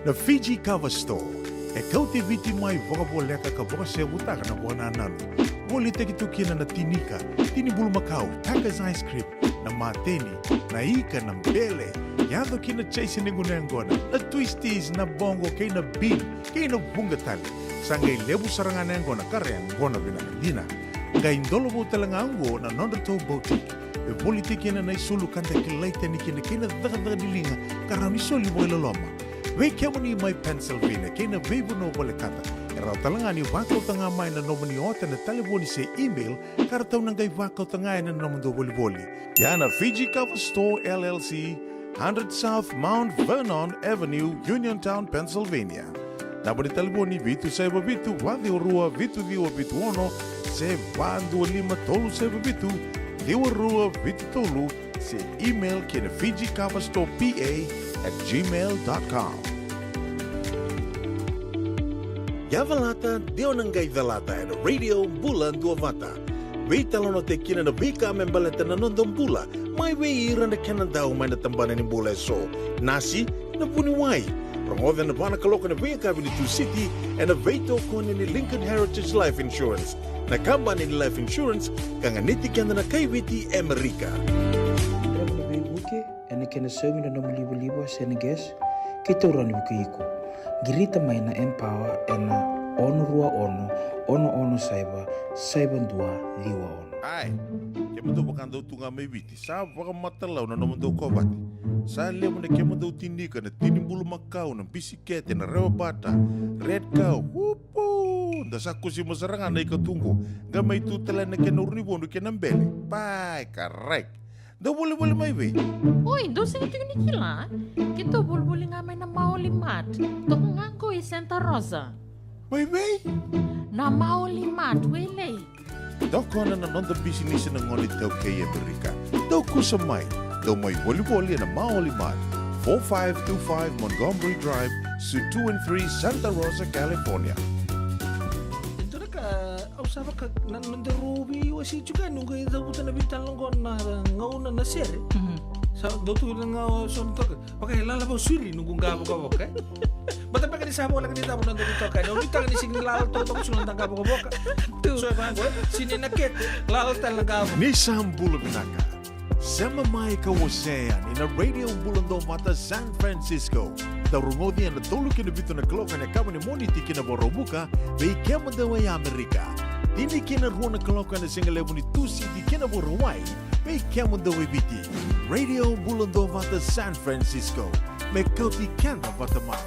Na Fiji Kava Store e kauti Viti mai vakavoleka ka vakasevutaka na vakanananu. Volitaki tu kina na tinika, tini bulumakau, Taka's ice cream, na mateni, na ika, na bele, yaco ki na chaise ni gunu yaqona, na twisties, na boqo kei na bean, kei na vuqa tale. Sa qai levu sara ga na yaqona ka ra yaqona vinaka dina. Qai dola vou tale ga oqo na nodratou boutique. E volitaki kina na isulu ka da kilai tani kina kei na cakacaka ni liga ka rawa ni soli vakailoloma. Vei kemuni mai Pennsylvania kei na veivanua volekata, e rawa tale ga ni vakauta ga mai na nomuni ota ena talevoni se email ka ratou na qai vakauta ga ena nomudou volivoli. Ia na Fiji Kava Store L L C, hundred South Mount Vernon Avenue, Uniontown, Pennsylvania. Naba ni talevoni vitu saiva vitu, va ciwa rua, vitu ciwa vitu ono, se va dua lima tolu saiva vitu, ciwa rua vitu tolu, se email ki na Fiji Kava Store P A at gmail dot com. Ia calata, de o na qai calata ena Radio Bula Duavata. Veitalanoataki kina na veika me baleta na noda bula, mai vei ira na kena dau mai na tabana ni bula eso. Nasi, na vuniwai. Rogoca ena va na kaloko ena veiyakavi ni Tusiti ena veitokoni ni Lincoln Heritage Life Insurance, na kabani ni life insurance ka ganiti keda na kai Viti e Amerika. Draiva na veivuke, ena kena saumi na nomu livaliva se na gas, keitou rawa ni vukei iko. Qirita mai na Empower ena ono rua ono, ono ono saiva, saiva dua ciwa ono. Ai, kemudou vakadau tu ga mai Viti, sa vakamatalau na nomudou kovate. Sa levu na kemudou tinika, na tini bulumakau, na bisikete, na rewa bata, red cow, upu! Da sa kusima sara ga na ika tu qo, qai mai tu tale na kena uru ni vodu kei na bele. Pai, karai. Dou volivoli mai vei? Oi, dou sega tiko ni kila? Keitou volivoli ga mai na Maoli Mart. Toka ga qo i Santa Rosa. Mai vei? Na Maoli Mart, Wailei. Tokona na noda bisinisi na gone iTaukei e Amerika. Dou kusa mai. Dou mai volivoli ena Maoli Mart, four five two five Montgomery Drive, Suite two and three, Santa Rosa, California. Dua na ka au sa vaka na noda rau veiwasei tiko yani, au qai cavuta na veitalanoa qo na gauna na sere. Mhm. Sa dau tu na gauna so na toka. Vaka e lala vou suri noqu qavokavoka, e? Bata beka ni sa voleka ni cava noda veitokani. Au nuitaka ni sega ni lala totoka suri noda qavokavoka. Tu. So e vaqo, e? Sega ni na kete, lala tale na qavo. Ni sa bula vinaka. Sema mai ka wasea yani na Radio Bula Duavata San Francisco. Dau rogoci ena tolu ki na vitu na kaloko ena yakavi ni Moniti ki na Vakaraubuka, vei kemudou e Amerika. Tini ki na rua na kaloko ena sigalevu ni Tusiti ki na Vakarauwai, vei kemudou e Viti. Radio Bula Duavata San Francisco, me kauti keda vata mai.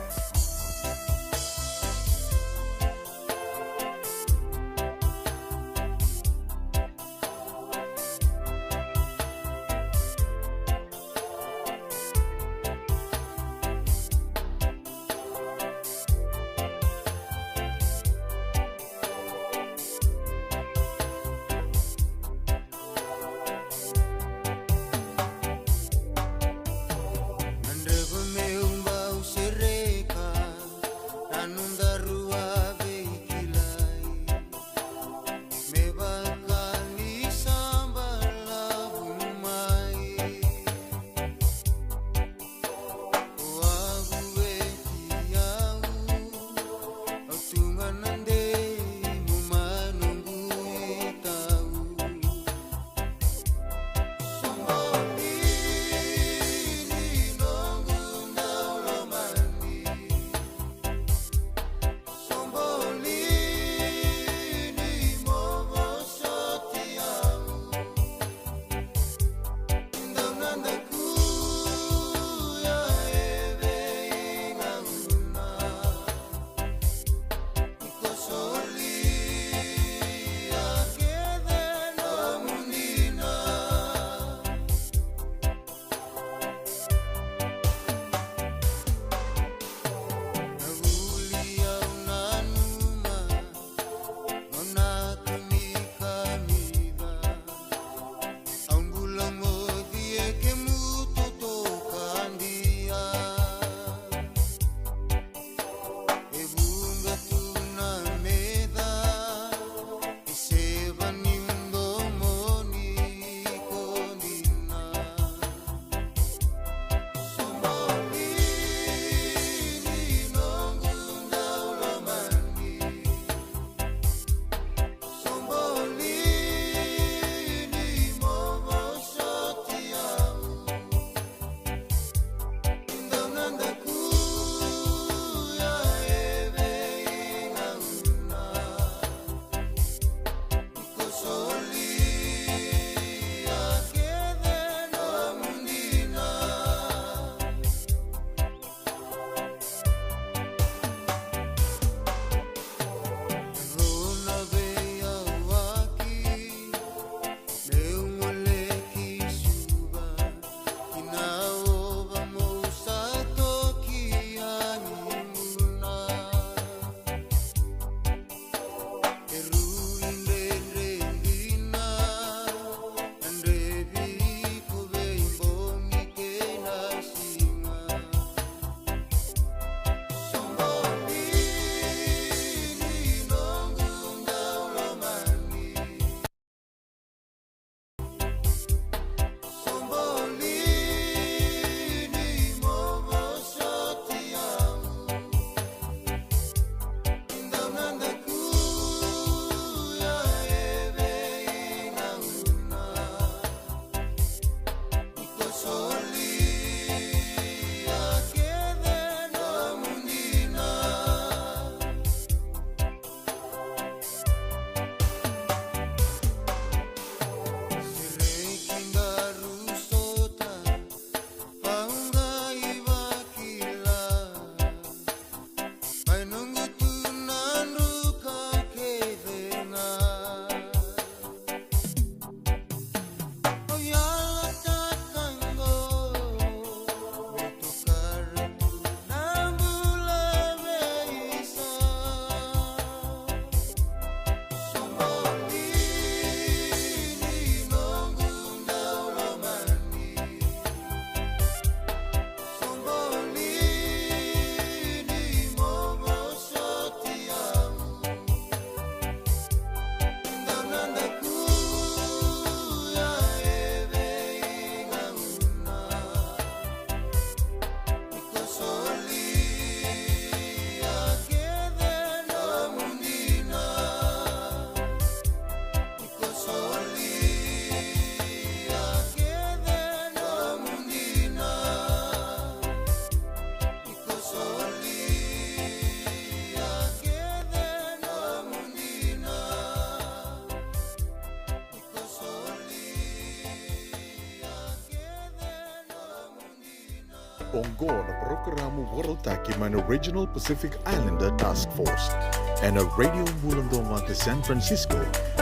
Oqo na parokaramu vakarautaki mai na Regional Pacific Islander Task Force ena Radio Bula Duavata San Francisco,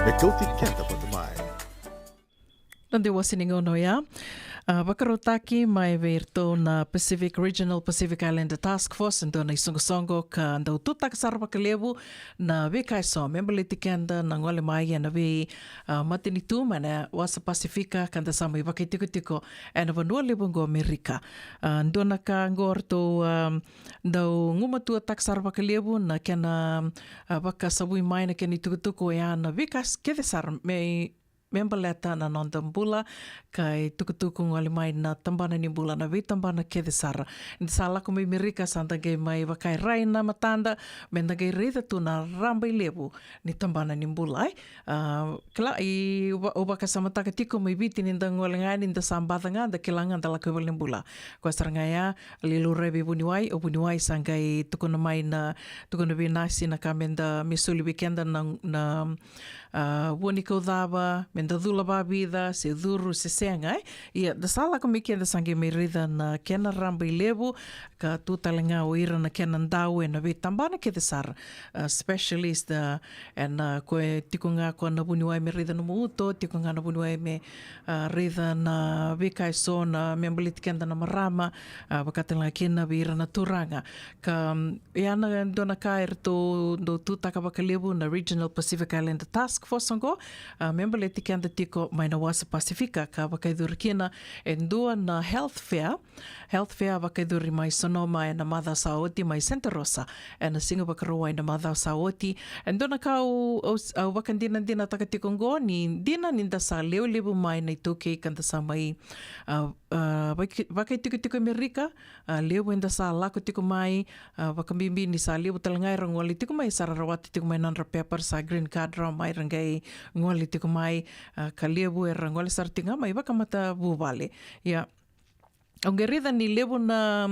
me kauti keda vata mai. Na dewasi ni gauna oya, a, vakarautaki mai vei iratou na Pacific Regional Pacific Islander Task Force, e dua na isoqosoqo ka dau tutaka sara vakalevu na veika eso me baleti keda na gole mai ena vei, a, matanitu mai na wasa Pasifika ka da sa mai vakaitikotiko ena vanua levu oqo Amerika. A, dua na ka oqo ratou, a, dau gumatuataka sara vakalevu na kena, a, vakasavui mai na kena itukutuku oya na veika s-, kece sara me, me baleta na noda bula, ka itukutuku gole mai na tabana ni bula, na veitabana kece sara. Da sa lako mai Amerika, sa da qai mai vakairai na matada, me da qai raica tu na raba i levu ni tabana ni bula, e. A, kila, i, au va-, au vakasamataka tiko mai Viti ni da gole ga, ni da sa baca ga, da kila ga da lako i valenibula. Koya sara ga ya, lai laurai vei vuniwai, o vuniwai sa qai tukuna mai na, tukuna vei nasi na ka me da, me soli vei keda na, na, a, vua ni kaucava, me da cula vavica, se curu, se sega, e. Ia, da sa lako mai keda sa qai mai raica na kena raba i levu, ka tu tale ga o ira na kena dau ena veitabana kece sara, a, specialist, a, ena, a, ko e tiko ga ko na vuniwai me raica na nomu uto, tiko ga na vuniwai me, a, raica na veika eso na me baleti keda na marama, a, vaka tale ga kina vei ira na turaga. Ka, mm, ia na dua na ka eratou dau tutaka vakalevu na Regional Pacific Islander Task Force oqo, a, me baleti keda tiko mai na wasa Pasifika, ka vakayacori kina e dua na health fair, health fair a vakayacori mai Sonoma ena macawa sa oti, mai Santa Rosa ena siga Vakarauwai na macawa sa oti. E dua na ka au, au, au vakadinadinataka tiko oqo ni dina ni da sa lewe levu mai na iTaukei ka da sa mai, a, a, vaka-, vakaitikotiko Amerika, a, levu eda sa lako tiko mai, a, vakabibi ni sa levu tale ga era gole tiko mai, sa ra rawata tiko mai na nodra pepa, sa green card rawa mai, ra qai gole tiko mai, a, ka levu era gole sara tiko ga mai vakamatavuvale. Ia, au qai raica ni levu na,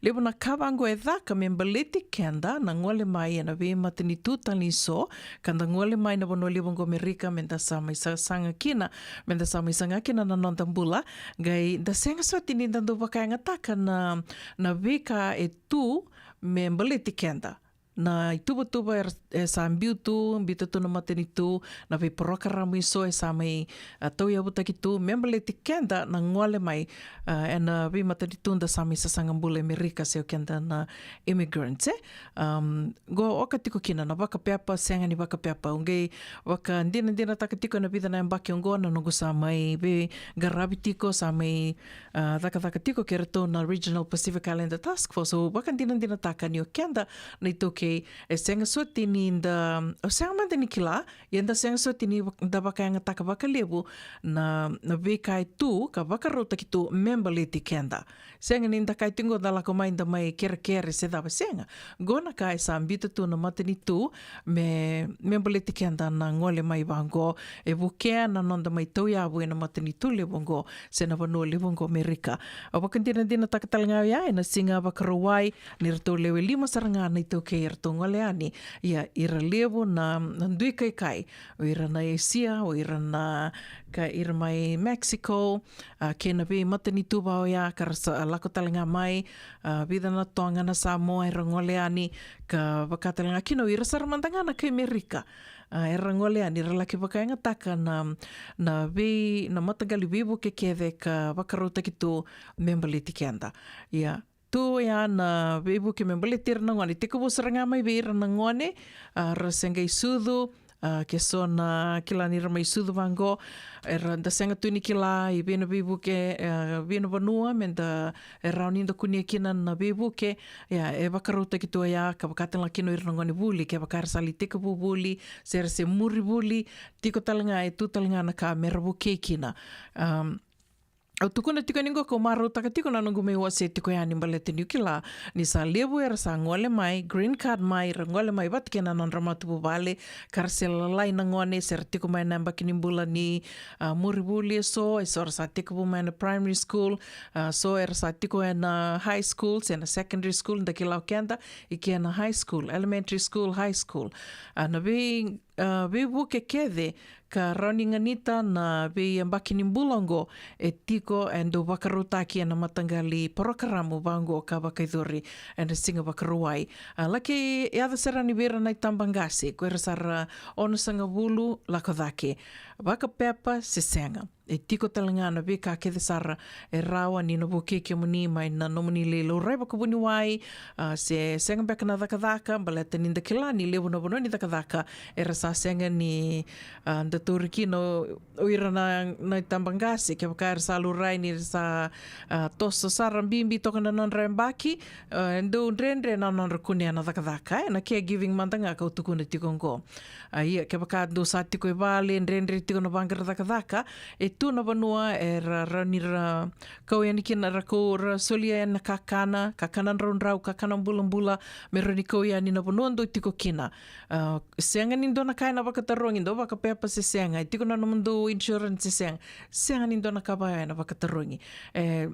levu na ka vaqo e caka me baleti keda na gole mai ena veimatanitu tale ni so, ka da gole mai na vanua levu oqo Amerika, me da sa mai sasaga kina, me da sa mai saga kina na noda bula, qai da sega soti ni da dau vakayagataka na, na veika e tu me baleti keda. Na ituvatuva e, e sa biu tu, biuta tu na matanitu, na veiporokaramu eso e sa mai, a, tauyavutaki tu me baleti keda na gole mai, a, ena veimatanitu da sa mai sasaga bula e Amerika, se o keda na immigrants, e. Am, qo oka tiko kina na vakapepa, sega ni vakapepa. Au qai vakadinadinataka tiko ena vica na yabaki oqo na noqu sa mai veiqaravi tiko, sa mai, a, cakacaka tiko kei iratou na Regional Pacific Islander Task Force. Au vakadinadinataka ni o keda na iTaukei, e sega soti ni da, au sega mada ni kila, ia da sega soti ni vak-, da vakayagataka vakalevu na, na veika e tu ka vakarautaki tu me baleti keda. Sega ni da kaya tiko da lako mai da mai kerekere se cava, sega. Qo na ka e sa biuta tu na matanitu me, me baleti keda na gole mai vaqo, e vukea na noda mai tauyavu ena matanitu levu oqo, se na vanua levu oqo Amerika. Au vakadinadinataka tale ga oya ena siga Vakarauwai, ni ratou lewe lima sara ga na iTaukei eratou gole yani. Ia, ira levu na, na dui kaikai, o ira na Esia, o ira na, ka ira mai Mexico, a, kei na veimatanitu va oya ka ra sa lako tale ga mai, a, vica na Toga, na Samoa, era gole yani, ka vaka tale ga kina o ira sara mada ga na kai Amerika, a, era gole yani, ra laki vakayagataka na, na vei, na mataqali veivuke kece ka vakarautaki tu me baleti keda. Ia, tu ya na veivuke me baleti ira na gone, tekivu sara ga mai vei ira na gone, a, ra se qai sucu, a, ke so na kila ni ra mai sucu vaqo, era, da sega tu ni kila i vei na veivuke, e, vei na vanua me da, e rawa ni da kunea kina na veivuke. Ia, e vakarautaki tu oya ka vaka tale ga kina o ira na gone vuli, kevaka era sa lai tekivu vuli, se ra se muri vuli, tiko tale ga, e tu tale ga na ka me ra vukei kina. Am, au tukuna tiko yani qo kau marautaka tiko na noqu mai wasea tiko yani baleta niu kila ni sa levu era sa gole mai, green card mai, ra gole mai vata kei na nodra matavuvale, ka ra se lalai na gone, se ra tiko mai na yabaki ni bula ni, a, muri vuli eso, eso ra sa tekivu mai na primary school, a, so era sa tiko ena high school, se na secondary school, da kila o keda, i ke na high school, elementary school, high school. A, na vei a, veivuke kece ka rawa ni ganita na veiyabaki ni bula oqo, e tiko e dau vakarautaki ena mataqali porokaramu vaqo ka vakaicuri ena Siga Vakarauwai. A, laki yaco sara yani vei ira na itabaqase, ko ira sara onosagavulu lako cake, vakapepa se sega. E tiko tale ga na veika kece sara e rawa ni na vukei kemuni mai na nomuni lai laurai vakavuniwai, a, se sega beka na cakacaka, baleta ni da kila ni levu na vanua ni cakacaka era sa sega ni, a, da tauri kina o, o ira na, na itabaqase, kevaka era sa laurai ni ra sa, a, toso sara bibi toka na nodra yabaki, a, e dau dredre na nodra kunea na cakacaka, e, na caregiving mada ga kau tukuna tiko oqo. A, ia, kevaka dou sa tiko e vale, dredre tiko na vaqara cakacaka, e tu na vanua era rawa ni ra kau yani kina, ra kau ra solia yani na kakana, kakana draudrau, kakana bulabula, me rawa ni kau yani na vanua dou tiko kina. A, sega ni dua na ka ena vakatarogi, dou vakapepa se sega, e tiko na nomudou insurance se sega, sega ni dua na ka vaya ena vakatarogi. E,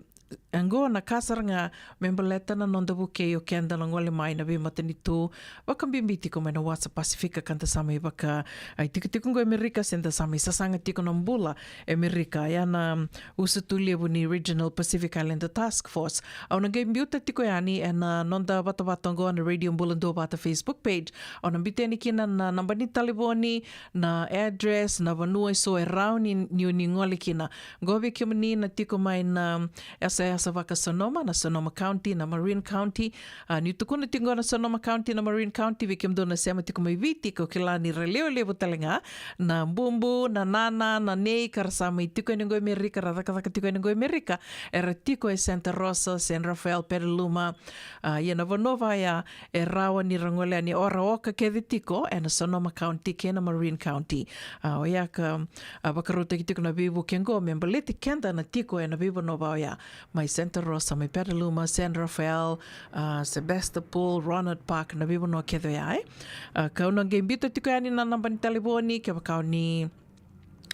oqo na ka sara ga me baleta na noda vukei o keda na gole mai na veimatanitu, vakabibi tiko mai na wasa Pasifika ka da sa mai vaka, a, itikotiko oqo e Amerika, se da sa mai sasaga tiko na bula e Amerika. Ia na usutu levu ni Regional Pacific Islander Task Force. Au na qai biuta tiko yani ena noda vatavata oqo na Radio Bula Duavata Facebook page. Au na biuta yani kina na naba ni talevoni, na address, na vanua eso e rawa ni, ni, ni gole kina. Qo vei kemuni na tiko mai na yasayasa vaka Sonoma, na Sonoma County, na Marin County. A, niu tukuna tiko qo na Sonoma County, na Marin County, vei kemudou na sema tiko mai Viti, ko kila ni ra lewe levu tale ga na bubu, na nana, na nei, ka ra sa mai tiko yani qo e Amerika, ra cakacaka tiko yani qo e Amerika, era tiko e Santa Rosa, San Rafael, Petaluma. A, ia na vanua vaya e rawa ni ra gole yani, o ra oka kece tiko ena Sonoma County kei na Marin County. A, oya ka, a, vakarautaki tiko na veivuke oqo me baleti keda na tiko ena veivanua vaya, mai Santa Rosa, mai Petaluma, San Rafael, a, Sebastopol, Rohnert Park, na veivanua kece oya, e. A, kau na qai biuta tiko yani na naba ni talevoni, kevaka o ni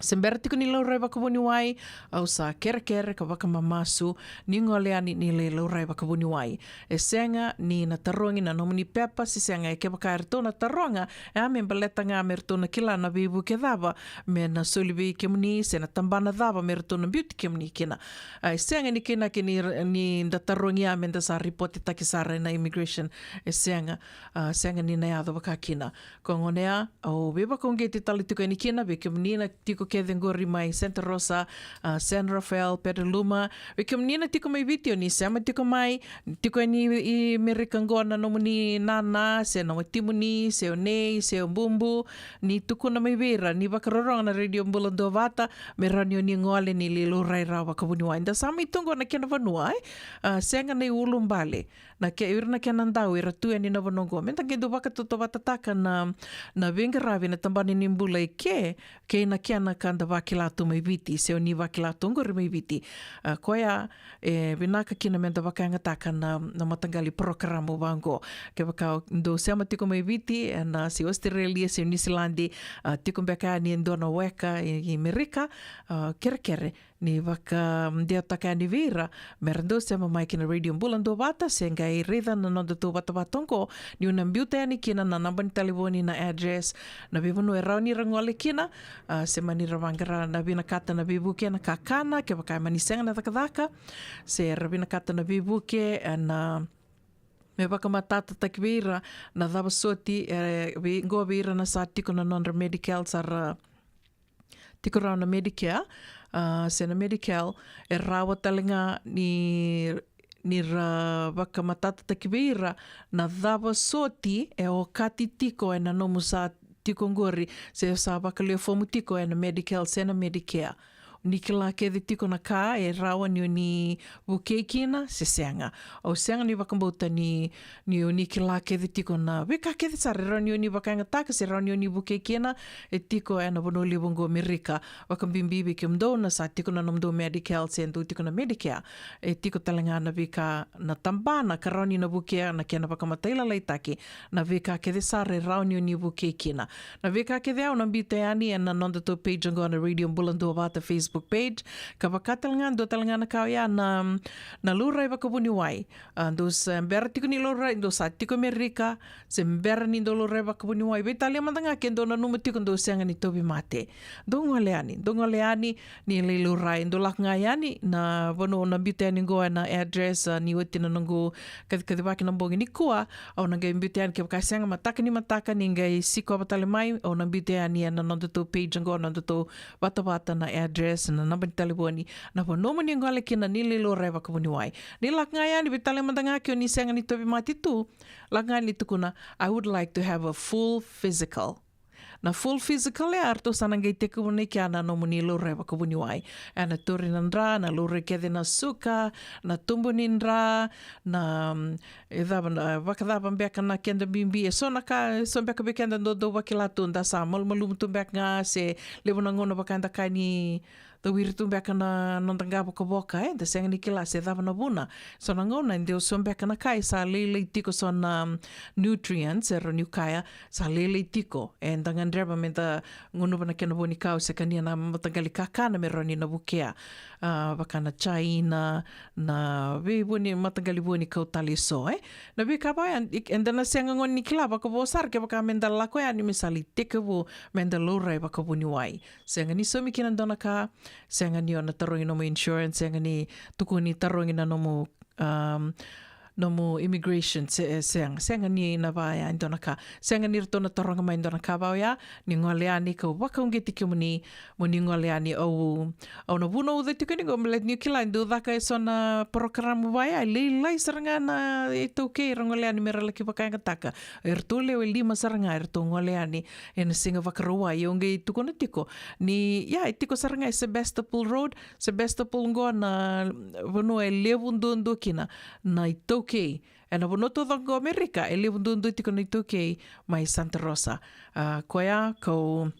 se bera tiko ni laurai vakavuniwai, au sa kerekere ka vakamamasu ni gole yani ni lai laurai vakavuniwai. E sega ni na tarogi na nomuni pepa se sega, e kevaka eratou na taroga, e a me baleta ga me ratou na kila na veivuke cava me na soli vei kemuni, se na tabana cava me ratou na biuti kemuni kina. A, e sega ni kainaki ni, ni da tarogi a me da sa ripotetaki sara ena immigration. E sega, a, sega ni na yaco vaka kina. Ko gona ya, au veivakauqeti tale tiko yani kina vei kemuni na tiko kece qori mai Santa Rosa, a, San Rafael, Petaluma. Vei kemuni na tiko mai Viti, o ni sema tiko mai, tiko yani i Amerika qo na nomuni nana, se na watimuni, se o nei, se o bubu, ni tukuna mai vei ira ni vakarorogo na Radio Bula Duavata, me rawa ni o ni gole ni lai laurai rawa vakavuniwai. Da sa mai tu qo na kena vanua, e? A, sega na iulubale. Na ke, ira na kena dau era tu yani na vanua oqo. Me da qai dau vakatautauvatataka na, na veiqaravi na tabana ni bula i ke, kei na kena ka da vakila tu mai Viti, se o ni vakila tu oqori mai Viti. A, koya, e vinaka kina me da vakayagataka na, na mataqali porokaramu vaqo. Kevaka o dou sema tiko mai Viti, ena se Australia, se New Zealand, a, tiko beka yani e dua na weka i, i Amerika, a, kerekere ni vakadeitaka yani vei ira me ra dau sema mai ki na Radio Bula Duavata, se qai raica na nodatou vatavata oqo, niu na biuta yani kina na naba ni talevoni, na address, na veivanua e rawa ni ra gole kina, a, se mani ra vaqara na vinakata na veivuke na kakana, kevaka e mani sega na cakacaka, se ra vinakata na veivuke, ena me vakamatatataki vei ira na cava soti, e, vei, qo vei ira na sa tiko na nodra medical, sa ra tiko rawa na Medicare, a, se na medical, e rawa tale ga ni, ni ra vakamatatataki vei ira na cava soti e okati tiko ena nomu sa tiko qori, se sa vakalewe fomu tiko ena medical se na Medicare. Ni kila kece tiko na ka e rawa ni o ni vukei kina se sega. Au sega ni vakabauta ni, ni o ni kila kece tiko na veika kece sara e rawa ni o ni vakayagataka se rawa ni o ni vukei kina, e tiko ena vanua levu oqo Amerika. Vakabibi vei kemudou na sa tiko na nomudou medical se dou tiko na Medicare. E tiko tale ga na veika na tabana ka rawa ni na vukea na kena vakamatalailaitaki, na veika kece sara e rawa ni o ni vukei kina. Na veika kece au na biuta yani ena nodatou page oqo na Radio Bula Duavata Facebook Facebook page, ka vaka tale ga, dua tale ga na ka oya na, na laurai vakavuniwai. A, dou se bera tiko ni laurai, dou sa tiko Amerika, se bera ni dou laurai vakavuniwai. Veitalia mada ga ke dou nanuma tiko dou sega ni tauvimate. Dou gole yani, dou gole yani, ni lai laurai, dou lako ga yani na vanua au na biuta yani qo ena address, a, ni oti na noqu kacikacivaki na bogi nikua, au na qai biuta yani kevaka sega mataka ni mataka ni qai sikova tale mai, au na biuta yani ena nodatou page qo, nodatou vatavata na address, na naba ni talevoni, na vanua mo ni gole kina ni lai laurai vakavuniwai. Ni lako ga yani, veitalia mada ga ke o ni sega ni tauvimate tu, lako ga yani tukuna, "I would like to have a full physical." Na full physical ya, eratou sa na qai tekivu mai kea na nomuni laurai vakavuniwai. Ena tauri na dra, na laurai kece na suka, na tubu ni dra, na, mm, e cava na, vakacava beka na keda bibi, e so na ka, e so beka vei keda dau, dau vakila tu, da sa malumalumu tu beka ga, se levu na gauna vaka eda kaya ni tawiri tu beka na noda qavokavoka, e, da sega ni kila se cava na vuna. So na gauna e dau so beka na ka e sa lailai tiko, so na, mm, nutrients, e rawa niu kaya, sa lailai tiko. Eda gadreva meda gunuva na kena vuanikau se kania na mataqali kakana me rawa ni na vukea. A, vaka na jaina, na veivua ni, mataqali vuanikau tale eso, e. Na veika vaya, e, eda na sega gona ni kila vakavo sara kevaka meda lako yani me sa lai tekivu meda laurai vakavuniwai. Sega ni saumi kina dua na ka, sega ni o na tarogi nomu insurance, sega ni tukuni tarogi na nomu, um, nomu immigration, se, e, sega, sega ni na vaya e dua na ka. Sega ni ratou na taroga mai dua na ka vaya, ni gole yani kau vakauqeti kemuni, mo ni gole yani. Au, au na vunauca tiko ni qo, baleta niu kila e dau caka eso na porokaramu vaya, e lailai sara ga na iTaukei era gole yani mera laki vakayagataka. Eratou lewe lima sara ga eratou gole yani ena siga Vakarauwai. Au qai tukuna tiko ni, ia, e tiko sara ga e Sebastopol Road, Sebastopol qo na vanua e levu duadua kina na iTaukei. Ena vanua taucoko qo Amerika, e levu duadua tiko na iTaukei mai Santa Rosa. A, koya kau,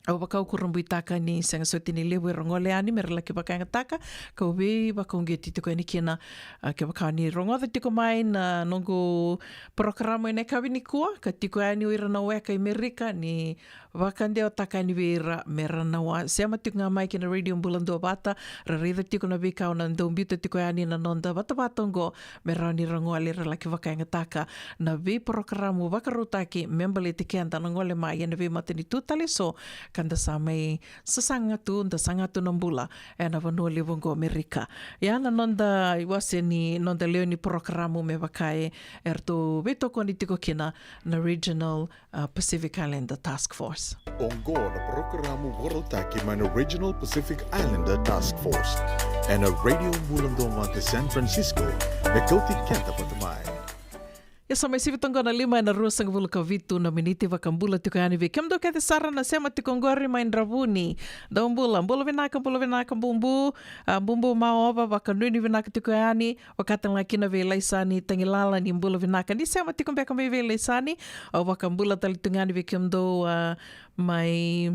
au vakaukurabuitaka ni sega soti ni levu era gole yani mera laki vakayagataka, kau veivakauqeti tiko yani kina. A, kevaka ni rogoca tiko mai na noqu porokaramu ena yakavi nikua, ka tiko yani o ira na weka i Amerika, ni vakadewataka yani vei ira mera na wa, sema tiko ga mai ki na Radio Bula Duavata, ra raica tiko na veika au na dau biuta tiko yani na noda vatavata oqo, me rawa ni ra gole ra laki vakayagataka na veiporokaramu vakarautaki me baleti keda na gole mai ena veimatanitu tale eso, ka da sa mai sasaga tu, da saga tu na bula ena vanua levu oqo Amerika. Ia na noda iwase ni noda lewe ni porokaramu me vaka e eratou veitokoni tiko kina na Regional, a, Pacific Islander Task Force. Oqo na porokaramu vakarautaki mai na Regional Pacific Islander Task Force ena Radio Bula Duavata San Francisco, me kauti keda vata mai. Ia sa mai sivi toka qo na lima ena ruasagavulu ka vitu na miniti. Vakabula tiko yani vei kemudou kece sara na sema tiko qori mai Dravuni. Dou bula, bula vinaka, bula vinaka Bubu, a, Bubu Maova, vakanuinui vinaka tiko yani. Vaka tale ga kina vei Laisani Tagilala, ni bula vinaka ni sema tiko beka mai vei Laisani. Au vakabula tale tu ga yani vei kemudou, a, mai,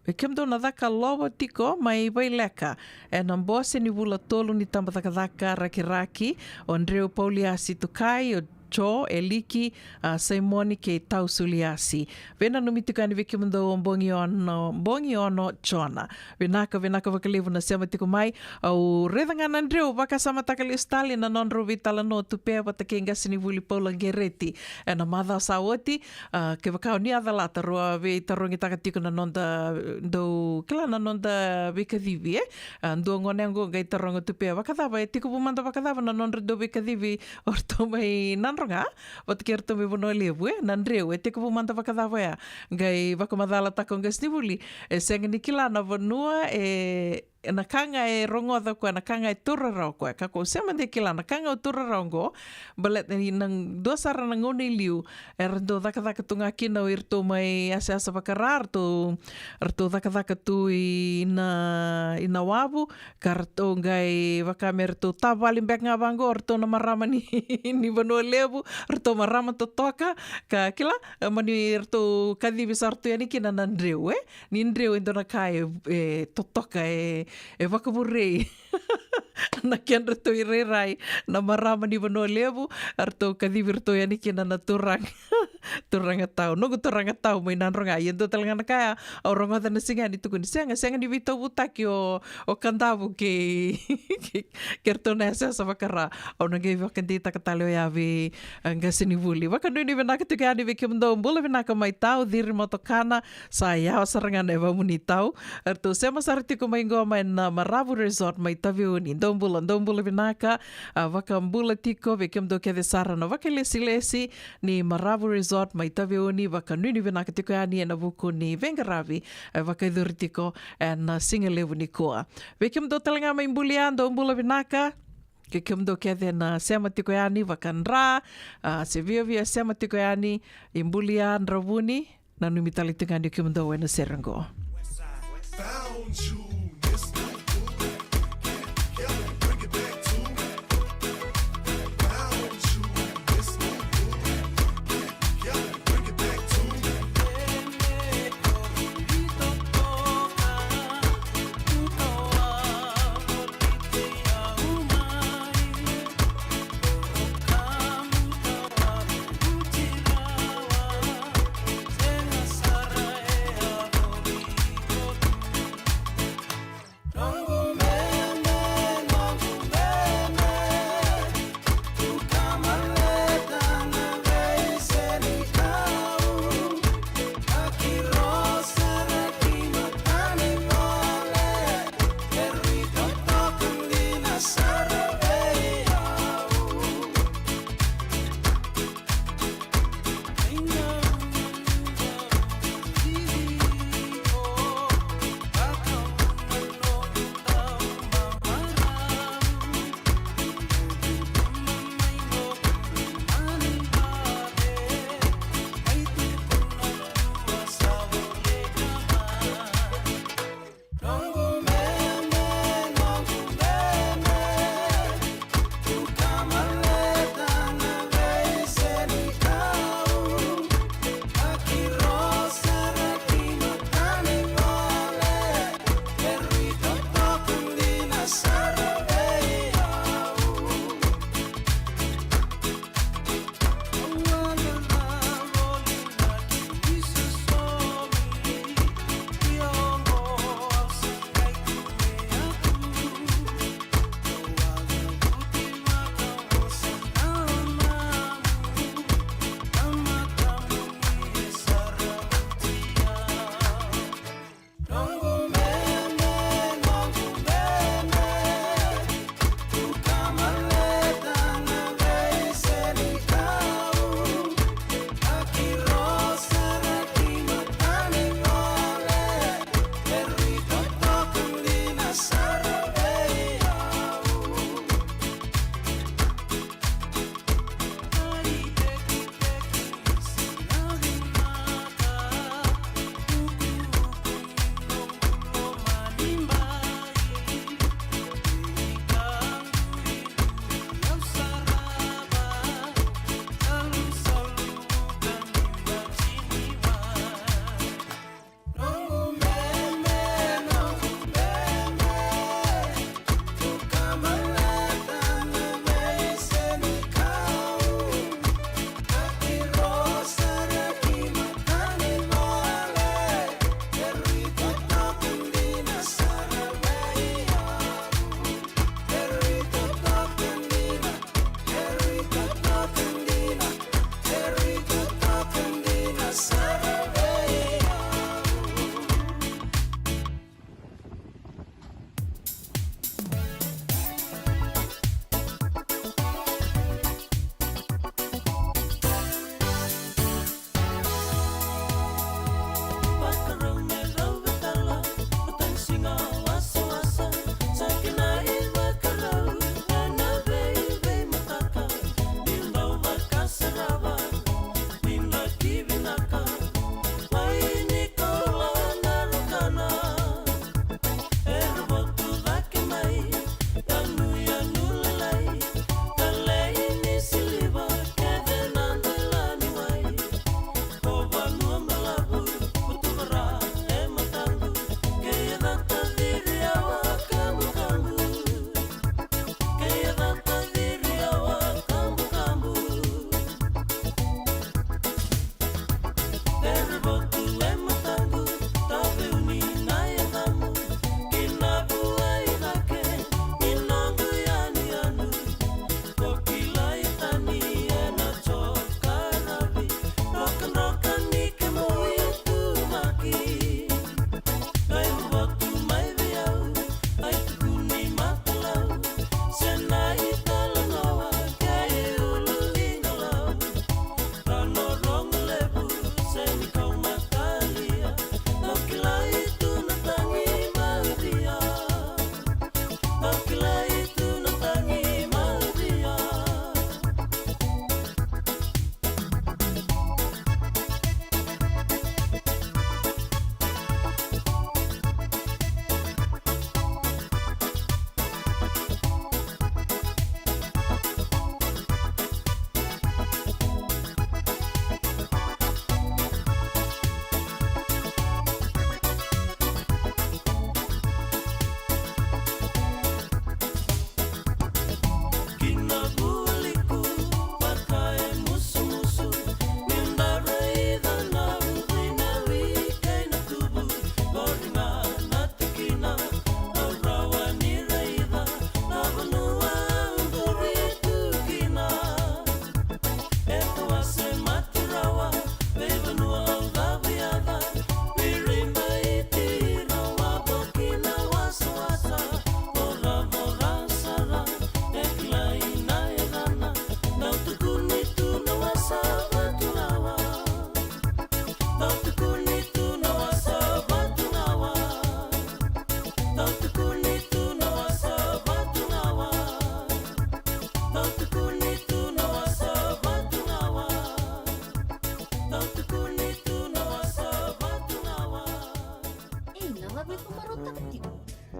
vei kemudou na caka lovo tiko mai Vaileka ena bose ni vula tolu ni tabacakacaka rakiraki, o Dreu Pauliasi Tukai, o Jo Eliki, a, Saimoni kei Tau Suliasi. Veinanumi tiko yani vei kemudou o Bogiono, Bogiono Jona. Vinaka, vinaka vakalevu na sema tiko mai. Au raica ga na Dreu, vakasamataka lesu tale na nodrau veitalanoa Tupea vata kei qasenivuli Paula Qereti ena macawa sa oti. A, kevaka o ni a calata, rau a veitarogitaka tiko na noda, dou kila, na noda veikacivi, e? A, dua gone oqo qai taroga Tupea, vakacava, e tekivu mada vakacava na nodra dau veikacivi o ratou mai Nadroga vata kei ratou mai Vanua Levu, e? Na Dreu, e tekivu mada vakacava oya? Qai vakamacalataka o qasenivuli, e sega ni kila na vanua, e, na ka ga e rogoca o koya, na ka ga e taura rawa o koya. Ka kau sega mada ni kila na ka ga au taura rawa oqo, baleta ni na dua sara na gauna i liu era dau cakacaka tu ga kina o iratou mai Yasayasa Vakara, ratou, ratou cakacaka tu i na, i Nawavu, ka ratou qai vaka me ratou tavali beka ga vaqo o ratou na marama ni, ni Vanua Levu, ratou marama totoka, ka kila, mani ratou kacivi sara tu yani kina na Dreu, e? Ni Dreu e dua na ka e, e totoka, e, e vakavurei. na kedratou irairai na marama ni Vanua Levu, eratou kacivi iratou yani kina na turaga, turaga tau, noqu turaga tau mai Nadroga. Ia dua tale ga na ka ya, au rogoca na siga ni tukuni, sega, sega ni veitauvutaki o, o Kadavu kei, kei, kei ratou na yasayasa vaka-Ra. Au na qai vakadeitaka tale oya vei, a, qasenivuli. Vakanuinui vinaka tiko yani vei kemudou, bula vinaka mai Tau, Ciri, Motokana, sa yawa sara ga na yavamuni Tau. Eratou sema sara tiko mai qo mai na Maravu Resort mai Taveuni. Dou bula, dou bula vinaka, a, vakabula tiko vei kemudou kece sara na vakailesilesi ni Maravu Resort mai Taveuni, vakanuinui vinaka tiko yani ena vuku ni veiqaravi, e, vakayacori tiko ena sigalevu nikua. Vei kemudou tale ga mai Bulia, dou bula vinaka. Kei kemudou kece na sema tiko yani vaka-Dra, a, se viavia sema tiko yani i Bulia, Dravuni, nanumi tale tiko ga ni kemudou ena sere qo.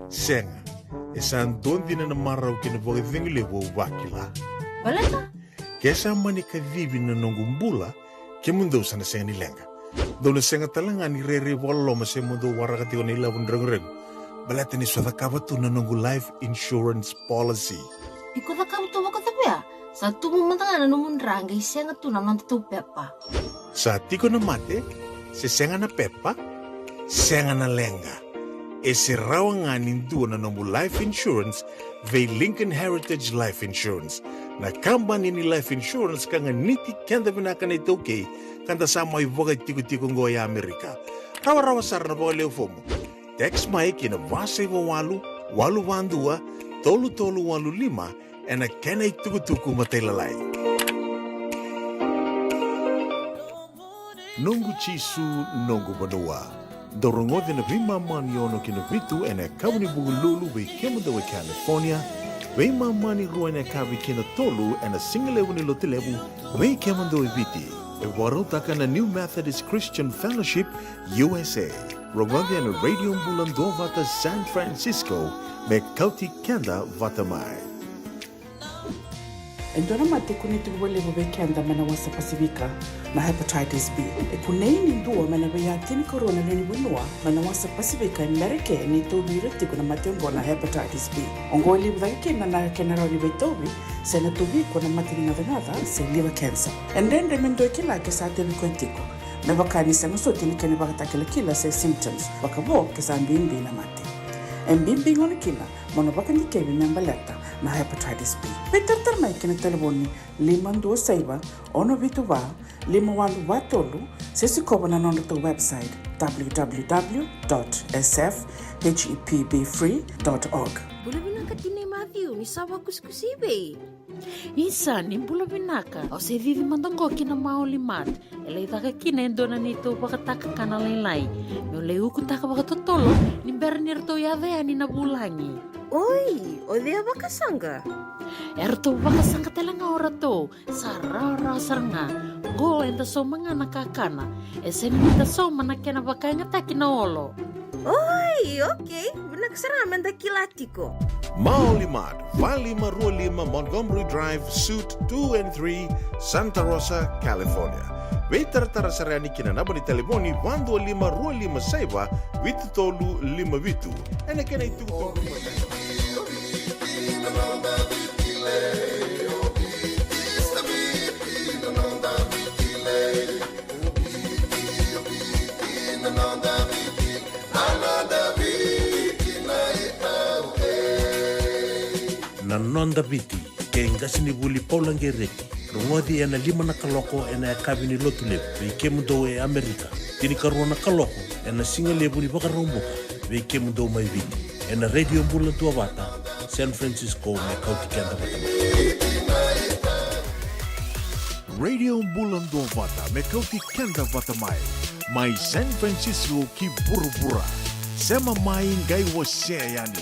Sega, e sa dua dina na marau kei na vakacegu levu au vakila. Baleta? Ke sa mani kacivi na noqu bula, kemudou sa na sega ni leqa. Dou na sega tale ga ni rairai vakaloloma se mo dou waraka tiko na ilavo ni reguregu. Baleta ni sa cakava tu na noqu life insurance policy. Iko cakava tu vakacavea? Sa tubu mada ga na nomu dra qai sega tu na nodatou pepa. Sa tiko na mate, se sega na pepa, sega na leqa. E se rawa ga ni dua na nomu life insurance vei Lincoln Heritage Life Insurance. Na kabani ni life insurance ka ganiti keda vinaka na iTaukei, ka da sa mai vakatikotiko oqo e Amerika. Rawarawa sara na vakaleo fomu. Text mai ki na va saiva walu, walu va dua, tolu tolu walu lima, ena kena itukutuku matailalai. Noqu Jisu, noqu vanua. Dou rogoci na veimama ni ono ki na vitu ena yakavi ni Vukelulu vei kemudou e California, veimama ni rua ena yakavi ki na tolu ena sigalevu ni Lotulevu vei kemudou e Viti. E vakarautaka na New Methodist Christian Fellowship, U S A. Rogoci ena Radio Bula Duavata San Francisco, me kauti keda vata mai. E dua na mate e kunei tiko vakalevu vei keda mai na wasa Pasifika, na hepatitis B. E kunei ni dua mai na veiya tinikarua na lewe ni vanua mai na wasa Pasifika e Merika ni tauvi ira tiko na mate oqo na hepatitis B. Oqo e levu cake kina na kena rawa ni veitauvi se na tauvi iko na mate ni gacagaca se liver cancer. E dredre me dua e kila ke sa tauvi koya tiko, me vaka ni sega soti na kena ivakatakilakila se symptoms, vakavo ke sa bibi na mate. E bibi gona kina mo na vakadikevi me baleta na hepatitis B. Veitaratara mai ki na talevoni lima dua saiva, ono vitu va, lima walu va tolu, se sikova na nodratou website, w w w dot s f h e p b free dot org. Bula vinaka tinai Matthew, ni sa vakusikusi i vei? Isa, ni bula vinaka. Au se cici mada qo ki na Maoli Mart. E lai caka kina e dua na neitou vakatakakana lailai. Meu lai ukutaka vakatotolo ni bera ni ratou yaco yani na vulagi. Oi, o cei a vakasaqa? Eratou vakasaqa tale ga o ratou. Sa rawarawa sara ga. Qo eda sauma ga na kakana. E sega ni da sauma na kena vakayagataki na olo. Oi, okay. Vinaka sara ga me da kila tiko. Maoli Mart, va lima rua lima Montgomery Drive, Suite two and three, Santa Rosa, California. Veitaratara sara yani ki na naba ni talevoni va dua lima rua lima saiva vitu tolu lima vitu. Ena kena itukutuku. Na Noda Viti, kei qasenivuli Paula Qereti, rogoci ena lima na kaloko ena yakavi ni Lotulevu vei kemudou e Amerika, tinikarua na kaloko ena sigalevu ni Vakaraubuka vei kemudou mai Viti, ena Radio Bula Duavata San Francisco, me kauti keda vata mai. Radio Bula Duavata me kauti keda vata mai, mai San Francisco ki vuravura. Sema mai qai wasea yani.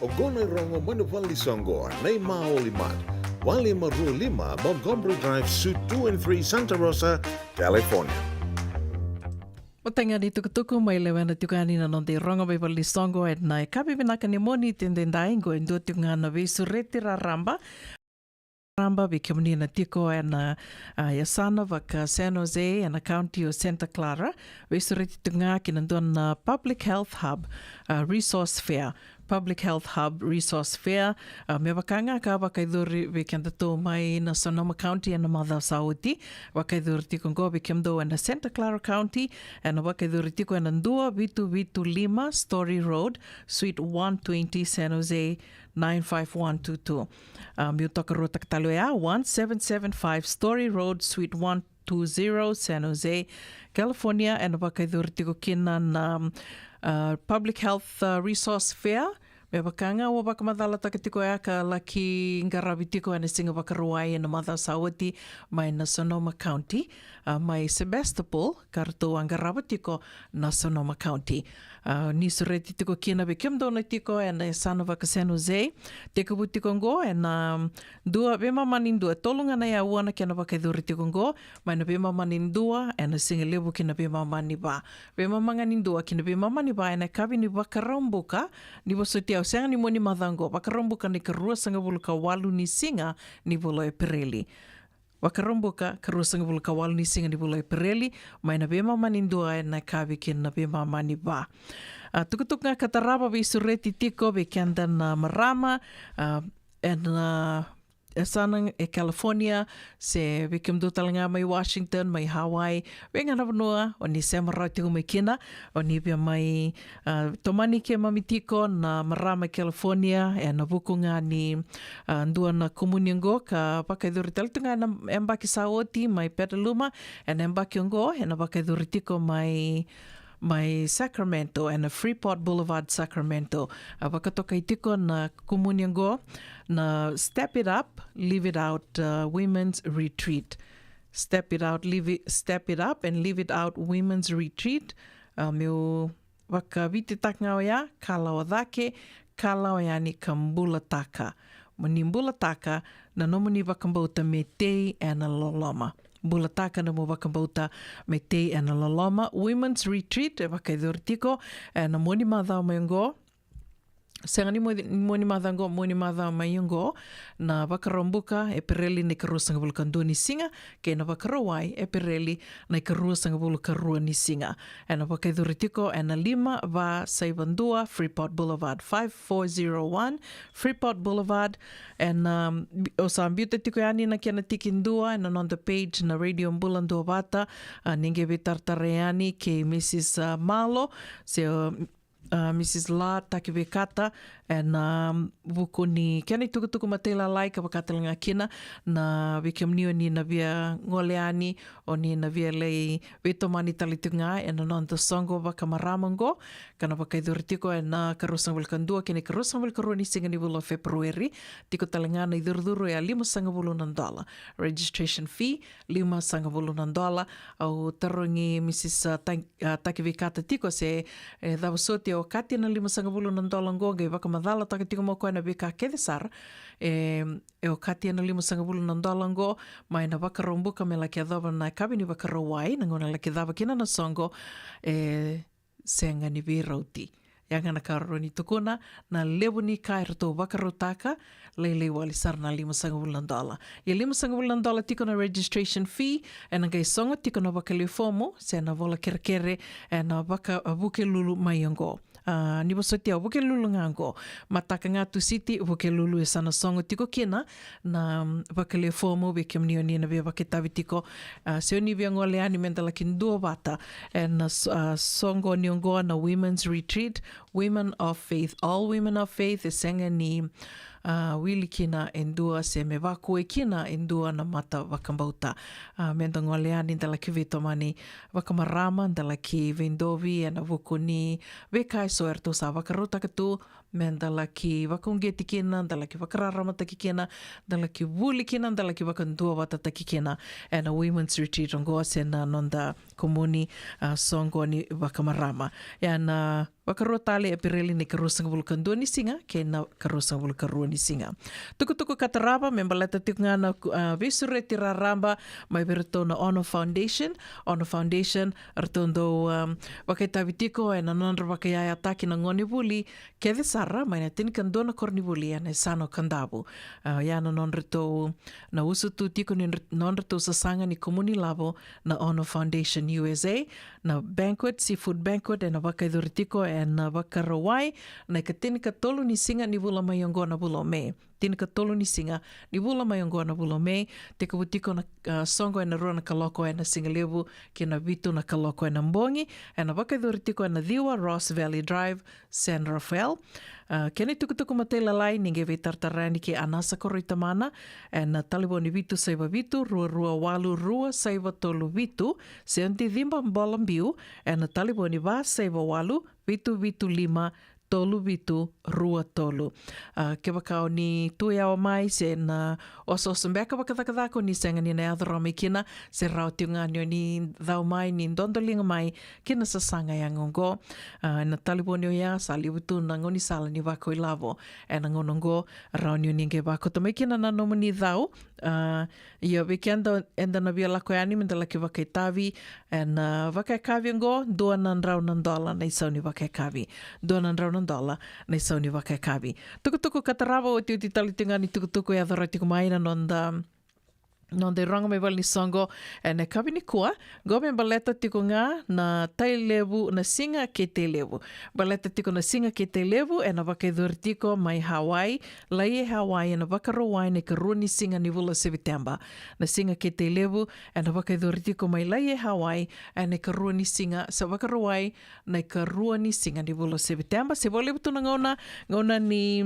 Oqo na irogo mai na valenisoqo nei Maoli Mart, walu lima rua lima Montgomery Drive, Suite two and three, Santa Rosa, California. Matai ga ni tukutuku mai lewena tiko yani na noda irogo mai valenisoqo ena yakavi vinaka ni Moniti edaidai, qo e dua tiko ga na veisureti raraba. Raba vei kemuni na tiko ena, a, yasana vaka San Jose ena county o Santa Clara, veisureti tiko ga ki na dua na Public Health Hub, a, Resource Fair. Public Health Hub Resource Fair, a, me vaka ga ka vakaicuri vei kedatou mai na Sonoma County ena macawa sa oti, vakaicuri tiko qo vei kemudou ena Santa Clara County, ena vakaicuri tiko ena dua vitu vitu lima Story Road, Suite one twenty, San Jose, nine five one two two. A, meu tokaruataka tale oya, one seven seven five Story Road, Suite one two zero, San Jose, California, ena vakaicuri tiko kina na, a, Public Health, a, Resource Fair. Me vaka ga au vakamacalataka tiko ya, ka laki qaravi tiko ena Siga Vakarauwai ena macawa sa oti mai na Sonoma County, a, mai Sebastopol, ka ratou a qarava tiko na Sonoma County. A, ni sureti tiko kina vei kemudou na tiko ena yasana vaka San Jose, tekivu tiko qo ena dua, veimama ni dua, tolu ga na aua na kena vakaicuri tiko qo, mai na veimama ni dua ena siga levu ki na veimama ni va. Veimama ga ni dua ki na veimama ni va ena yakavi ni Vakaraubuka, ni vosoti au, sega ni Moniti macawa qo, Vakaraubuka na ikaruasagavulu ka walu ni siga ni vula o Epereli. Vakaraubuka, karuasagavulu ka walu ni siga ni vula o Epereli, mai na veimama ni dua ena yakavi ki na veimama ni va. A, tukutuku ga ka tarava, veisureti tiko vei keda na marama, a, ena, a, yasana e California, se vei kemudou tale ga mai Washington, mai Hawaii, vei ga na vanua o ni sema rawa tiko mai kina, o ni via mai, a, tomani keimami tiko na marama e California ena vuku ga ni, a, dua na kumuni oqo ka vakaicuri tale tu ga ena yabaki sa oti mai Petaluma, ena yabaki oqo ena vakaicuri tiko mai, mai Sacramento, ena Freeport Boulevard, Sacramento. A, vakatokai tiko na kumuni oqo na Step It Up, Live It Out, a, Women's Retreat. Step It Out, Live It, Step It Up and Live It Out Women's Retreat. A, meu vakavititaka ga oya, kalawa cake, kalawa yani ka bulataka. Mo ni bulataka na nomuni vakabauta me tei ena loloma. Bulataka na nomu vakabauta me tei ena loloma. Women's Retreat e vakaicuri tiko ena Moniti macawa mai oqo. Sega ni Mo-, Moniti macawa qo, Moniti macawa mai oqo, na Vakaraubuka, Epereli na ikaruasagavulu ka dua ni siga, kei na Vakarauwai, Epereli na ikaruasagavulu ka rua ni siga. Ena vakaicuri tiko ena lima va saiva dua Freeport Boulevard, five four zero one Freeport Boulevard. Ena, um, bi-, o sa biuta tiko yani na kena tikidua ena noda page na Radio Bula Duavata. A, ni qai veitaratara yani kei Mrs, a, Malo, se, a, a, Mrs La Takiveikata, ena, um, vuku ni kena itukutuku matailalai ka vaka tale ga kina na vei kemuni o ni na via gole yani, o ni na via lai veitomani tale tiko ga ena noda soqo vakamarama oqo, ka na vakaicuri tiko ena karuasagavulu ka dua kei na ikaruasagavulu ka rua ni siga ni vula o Feperueri. Tiko tale ga na icurucuru e a limasagavulu na dola. Registration fee, limasagavulu na dola. Au tarogi Mrs, a, Ta-, a, Takiveikata tiko se, e, cava soti e okati ena limasagavulu na dola oqo, qai vakamacalataka tiko mai o koya na veika kece sara e, e okati ena limasagavulu na dola oqo, mai na Vakaraubuka me laki yacova na yakavi ni Vakarauwai, na gauna e laki cava kina na soqo, e, sega ni veirauti. Ya ga na ka au rawa ni tukuna, na levu ni ka eratou vakarautaka, lailai wale sara na limasagavulu na dola. Ia limasagavulu na dola tiko na registration fee, ena qai sogo tiko na vakalewe fomu, se na vola kerekere, ena vaka, a, Vukelulu mai oqo. A, ni vosoti au, Vukelulu ga oqo. Mataka ga Tusiti, Vukelulu e sa na sogo tiko kina na, mm, vakalewe fomu vei kemuni o ni na via vakaitavi tiko. A, se o ni via gole yani me da laki duavata ena s-, a, soqo ni oqo na Women's Retreat, Women of Faith, all Women of Faith, e sega ni, a, wili kina e dua se me vakau kina e dua na mata vakabauta. A, me da gole yani da laki veitomani vakamarama, da laki veidovi ena vuku ni veika eso eratou sa vakarautaka tu me da laki vakauqeti kina, da laki vakararamataki kina, da laki vuli kina, da laki vakaduavatataki kina ena Women's Retreat oqo se na noda komuni, a, soqo ni vakamarama. Ia na vakarua tale Epereli, na ikaruasagavulu ka dua ni siga kei na ikaruasagavulu ka rua ni siga. Tukutuku ka tarava me baleta tiko ga na, a, veisureti raraba mai vei iratou na Ono Foundation. Ono Foundation, ratou dau, um, vakaitavi tiko ena nodra vakayayataki na gonevuli kece sara mai na tinikadua na koronivuli ena yasana o Kadavu. A, ia na nodratou, na usutu tiko ni nodra-, nodratou sasaga ni komuni lavo na Ono Foundation U S A, na banquet, seafood banquet, ena vakayacori tiko ena Vakarauwai na ikatinikatolu ni siga ni vula mai oqo na vula o Me. Tinikatolu ni siga ni vula mai oqo na vula o Me, tekivu tiko na, a, soqo ena rua na kaloko ena sigalevu ki na vitu na kaloko ena bogi, ena vakayacori tiko ena ciwa Ross Valley Drive, San Rafael. A, kena itukutuku matailalai ni qai veitaratara yani kei Anasa Koroitamana ena talevoni vitu saiva vitu, rua rua walu, rua saiva tolu vitu, se o Diciba Bolabiu ena talevoni va saiva walu, vitu vitu lima, tolu vitu rua tolu. A, kevaka o ni tu yawa mai se na osooso beka vakacakacaka o ni sega ni na yaco rawa mai kina, se rawa tiko ga ni o ni cau mai, ni dodoliga mai ki na sasaga yaga oqo. A, na talevoni oya sa levu tu na gaunisala ni vakailavo ena gauna oqo, rawa ni o ni qai vakauta mai kina na nomuni cau. A, ia vei keda eda na via lako yani me da laki vakaitavi ena vakayakavi oqo, dua na drau na dola na isau ni vakayakavi. Dua na drau na dola na isau ni vakayakavi. Tukutuku ka tarava, otioti tale tiko ga ni tukutuku e yaco rawa tiko mai na noda, noda irogo mai vale ni soqo ena yakavi nikua. Qo me baleta tiko ga na Tailevu, na siga kei Tailevu. Baleta tiko na siga kei Tailevu ena vakayacori tiko mai Hawaii, Laie, Hawaii, ena Vakarauwai na ikarua ni siga ni vula o Seviteba. Na siga kei Tailevu ena vakayacori tiko mai Laie, Hawaii, ena ikarua ni siga, se Vakarauwai na ikarua ni siga ni vula o Seviteba. Se vakalevu tu na gauna, gauna ni,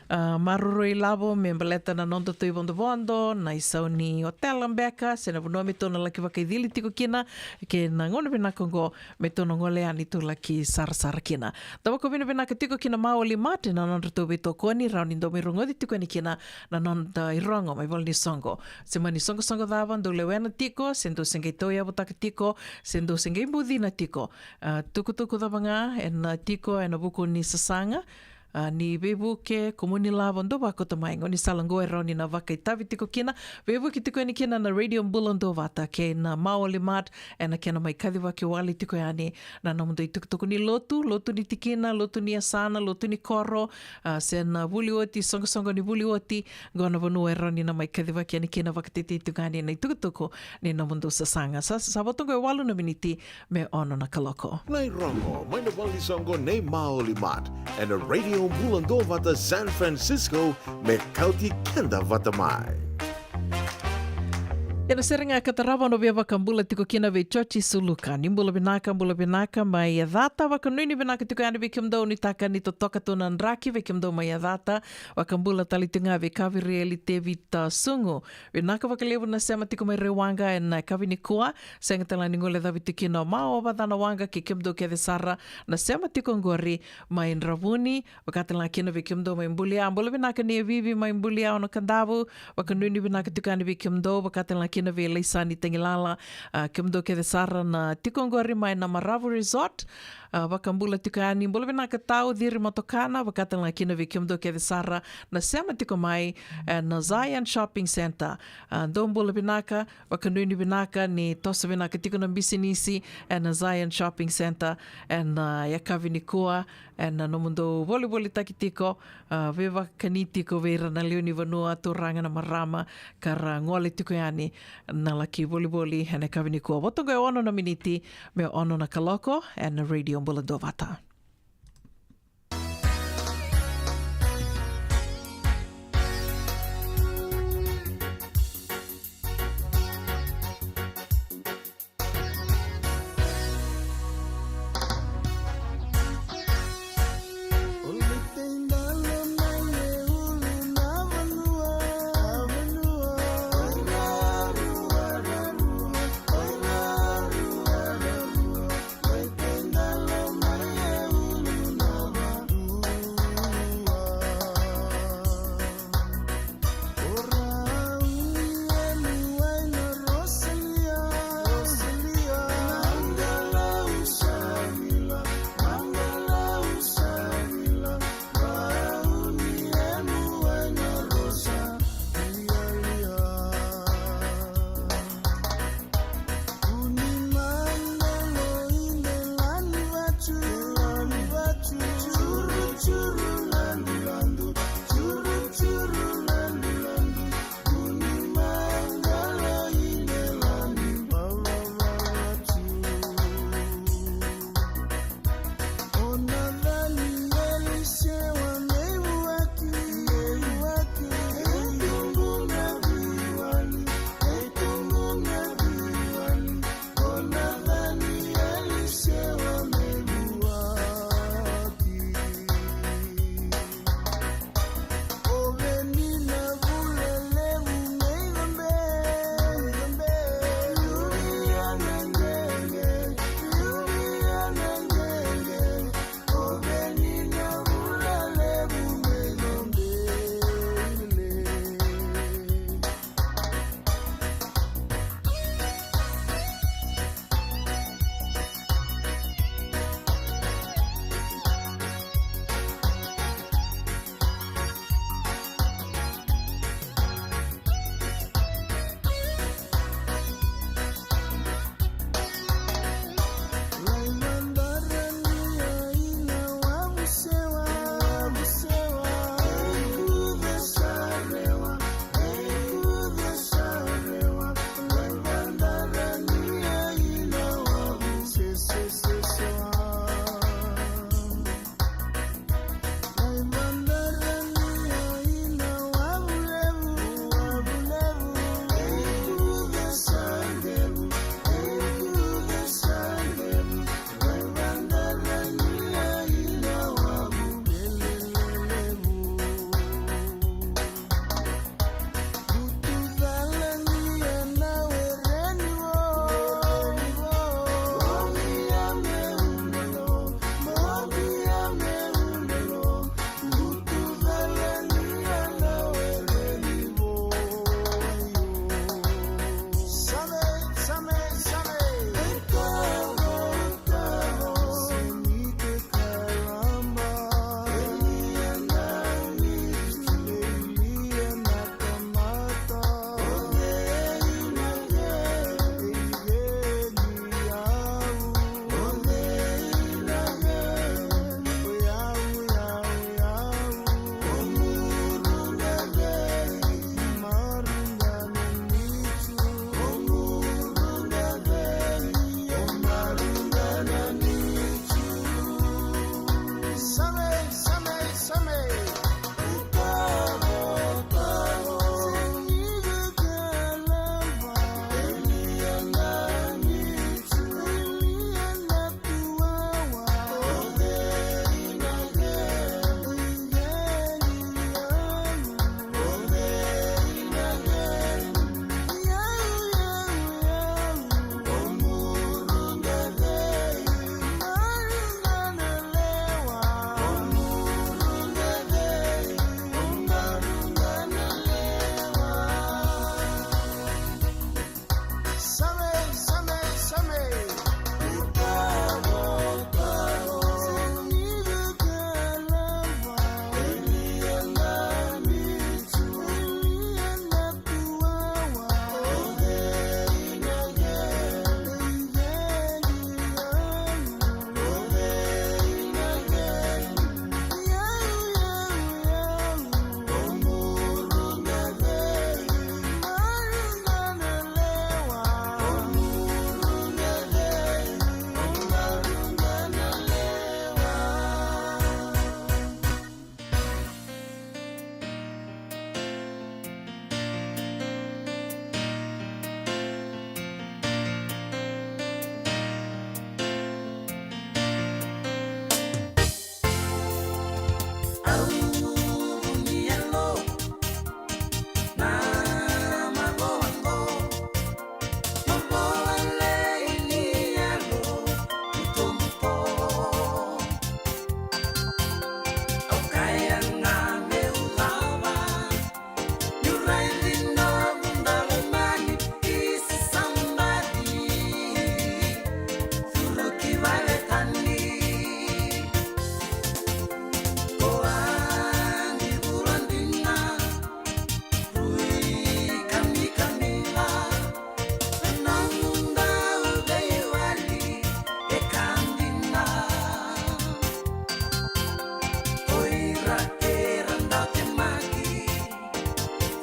a, maroroi lavo me baleta na nodatou ivodovodo, na isau ni otela beka se na vanua me tou na laki vakaicili tiko kina, kei na gauna vinaka oqo me tou na gole yani tou laki sarasara kina. Da vakavinavinaka tiko ki na Maoli Mart ena nodratou veitokoni, rawa ni dou mai rogoci tiko yani kina na noda irogo mai vale ni soqo. Se mani soqosoqo cava dou lewena tiko, se dou se qai tauyavutaka tiko, se dou se qai bucina tiko, a, tukutuku cava ga ena tiko ena vuku ni sasaga, a, ni veivuke, komuni lavo, dou vakauta mai. Gaunisala oqo e rawa ni na vakaitavi tiko kina. Veivuke tiko yani kina na Radio Bula Duavata kei na Maoli Mart ena kena mai kacivaki wale tiko yani na nomudou itukutuku ni lotu, lotu ni tikina, lotu ni yasana, lotu ni koro, a, se na vuli oti, soqosoqo ni vuli oti. Qo na vanua e rawa ni na mai kacivaki yani kina, vakatetei tu ga yani na itukutuku ni nomudou sasaga. Sa, sa vo tu qo e walu na miniti me ono na kaloko. Na irogo mai na vale ni soqo nei Maoli Mart ena Radio Bula Duavata San Francisco, me kauti keda vata mai. Ena sere ga ka tarava, au na via vakabula tiko kina vei Joji Suluka. Ni bula vinaka, bula vinaka mai Yacata. Vakanuinui vinaka tiko yani vei kemudou, nuitaka ni totoka tu na draki vei kemudou mai Yacata. Vakabula tale tiko ga vei Kavirieli Tevita Sugu. Vinaka vakalevu na sema tiko mai Rewaqa ena yakavi nikua. Sega tale ni guilecavi tiko kina o Mawa Vacanawaqa kei kemudou kece sara na sema tiko oqori mai Dravuni. Vaka tale ga kina vei kemudou mai Bulia, bula vinaka ni Evivi mai Bulia, Ono Kadavu. Vakanuinui vinaka tiko yani vei kemudou, vaka tale ga kina vei Laisani Tagilala, a, kemudou kece sara na tiko oqori mai na Maravu Resort. A, vakabula tiko yani, bula vinaka Tau Ciri Matokana, vaka tale ga kina vei kemudou kece sara na sema tiko mai, e, na Zion Shopping Centre. A, dou bula vinaka, vakanuinui vinaka ni toso vinaka tiko na bisinisi ena Zion Shopping Centre ena, a, yakavi nikua, ena nomudou volivolitaki tiko, a, veivakani tiko vei ira na lewe ni vanua, turaga, na marama, ka ra gole tiko yani na laki volivoli ena yakavi nikua. Vo tu qo e ono na miniti me ono na kaloko ena Radio Bula Duavata.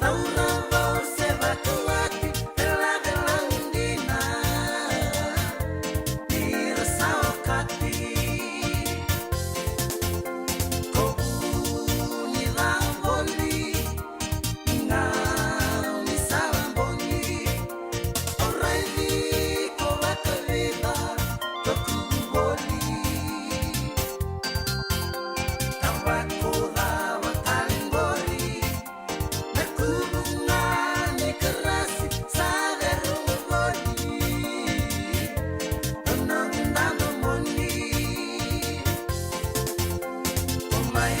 Taura vou se vakawati, velavela dina ni ra sa okati. Ko vu ni ra voli, ni gau ni sala bogi. Au raici ko vakavica, ko tubu voli. Ka vakuca vakali qori. Na kuvu ga ni karasi sa veru voli. Dona gudana moni. Ko mai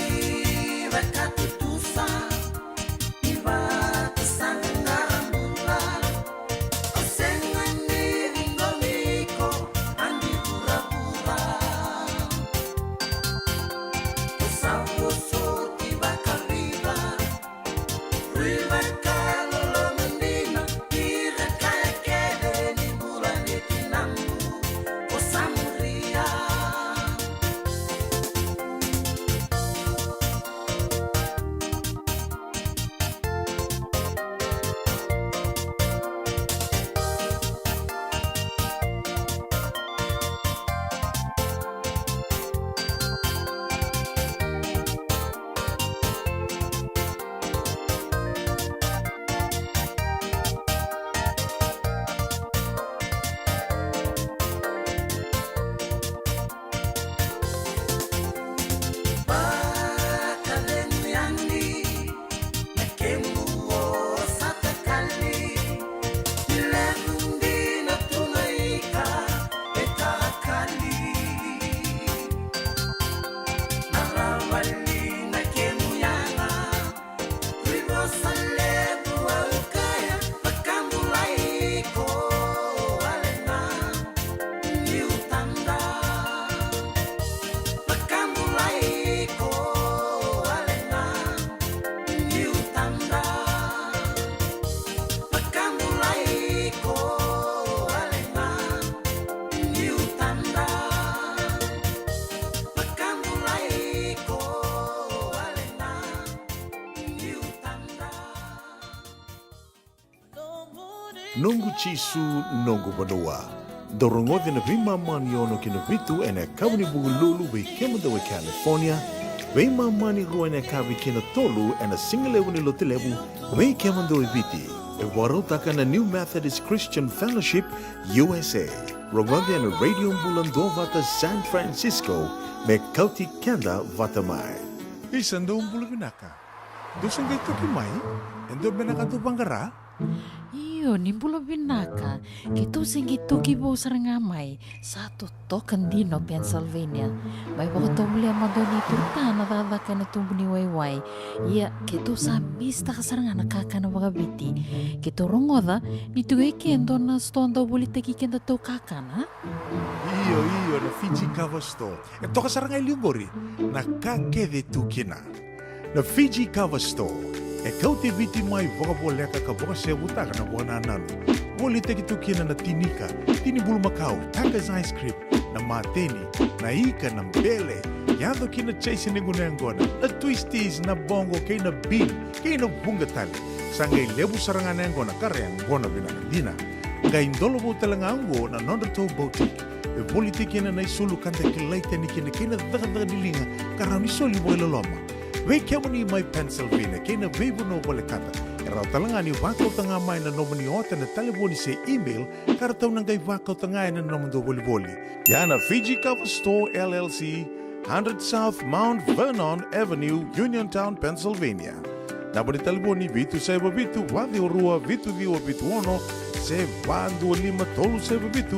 vakatutusa ni vakasaqa ga ra bula. Au sega ni ciqomi iko a di vuravura. Ko sa vosoti vakavica. Rui vakaloloma dina, ni ra kaya kece ni bula ni tinamu ko sa muria. Vakacegu yani na kemu o sa takali. Ni levu dina tu na ika e takali. Na ravali na kemu yaga. Rui vosa levu au kaya, vakabulai iko wale ga. Niu tadra, vakabulai iko wale ga. Niu tadra, vakabulai iko wale ga. Niu tadra, vakabulai iko wale ga. Niu tadra. Noqu Jisu, noqu vanua. Dou rogoca na veimama ni ono ki na vitu ena yakavi ni Vukelulu vei kemudou e California, veimama ni rua ena yakavi ki na tolu ena sigalevu ni Lotulevu vei kemudou e Viti. E vakarautaka na New Methodist Christian Fellowship, U S A. Rogoca ena Radio Bula Duavata San Francisco, me kauti keda vata mai. Isa, dou bula vinaka. Dou se qai toki mai? E dua beka na ka dou vaqara? Io, ni bula vinaka. Keitou se qai toki vou sara ga mai. Sa totoka dina o Pennsylvania. Mai vakatovolea mada o neitou ta na cakacaka ena tubu ni waiwai. Ia, keitou sa misitaka sara ga na kakana vakaviti. Keitou rogoca ni tu e ke e dua na sitoa dau volitaki kedatou kakana. Io, io, na Fiji Kava Store. E toka sara ga e liu qori na ka kece e tu kina. Na Fiji Kava Store e kauti Viti mai vakavoleka ka vakasevutaka na vakanananu. Volitaki tu kina na tinika, tini bulumakau, Tucker's ice cream, na mateni, na ika, na bele, yaco ki na chase ni gunu yaqona, na twisties, na boqo kei na bean, kei na vuqa tale. Sa qai levu sara ga na yaqona ka ra yaqona vinaka dina. Qai dolovou tale ga oqo na nodratou boutique. E volitaki kina na isulu ka da kilai tani kina kei na cakacaka ni liga ka rawa ni soli vakailoloma. Vei kemuni mai Pennsylvania kei na veivanua volekata, e rawa tale ga ni vakauta ga mai na nomuni ota ena talevoni se email ka ratou na qai vakauta ga ena nomudou volivoli. Ia na Fiji Kava Store L L C, hundred South Mount Vernon Avenue, Uniontown, Pennsylvania. Naba ni talevoni vitu saiva vitu, va ciwa rua, vitu ciwa vitu ono, se va dua lima tolu saiva vitu,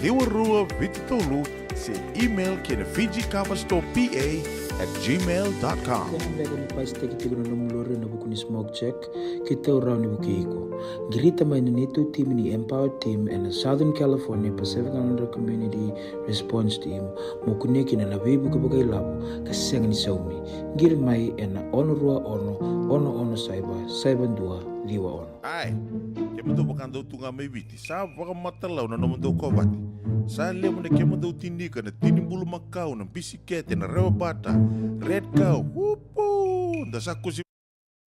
ciwa rua vitu tolu, se email ki na Fiji Kava Store P A at gmail dot com. Kena beka ni pasitaki tiko na nomu lori ena vuku ni smoke check, keitou rawa ni vukei iko. Qirita mai na neitou timi ni Empower Team ena Southern California Pacific Islander Community Response Team, mo kunea kina na veivuke vakailavo ka sega ni saumi. Qiri mai ena ono rua ono, ono ono saiva, saiva dua, ciwa ono. Ae, kemudou vakadau tu ga mai Viti, sa vakamatalau na nomudou kovate. Sa levu na kemudou tinika, na tini bulumakau, na bisikete, na rewa bata, red cow, upu, da sa kusi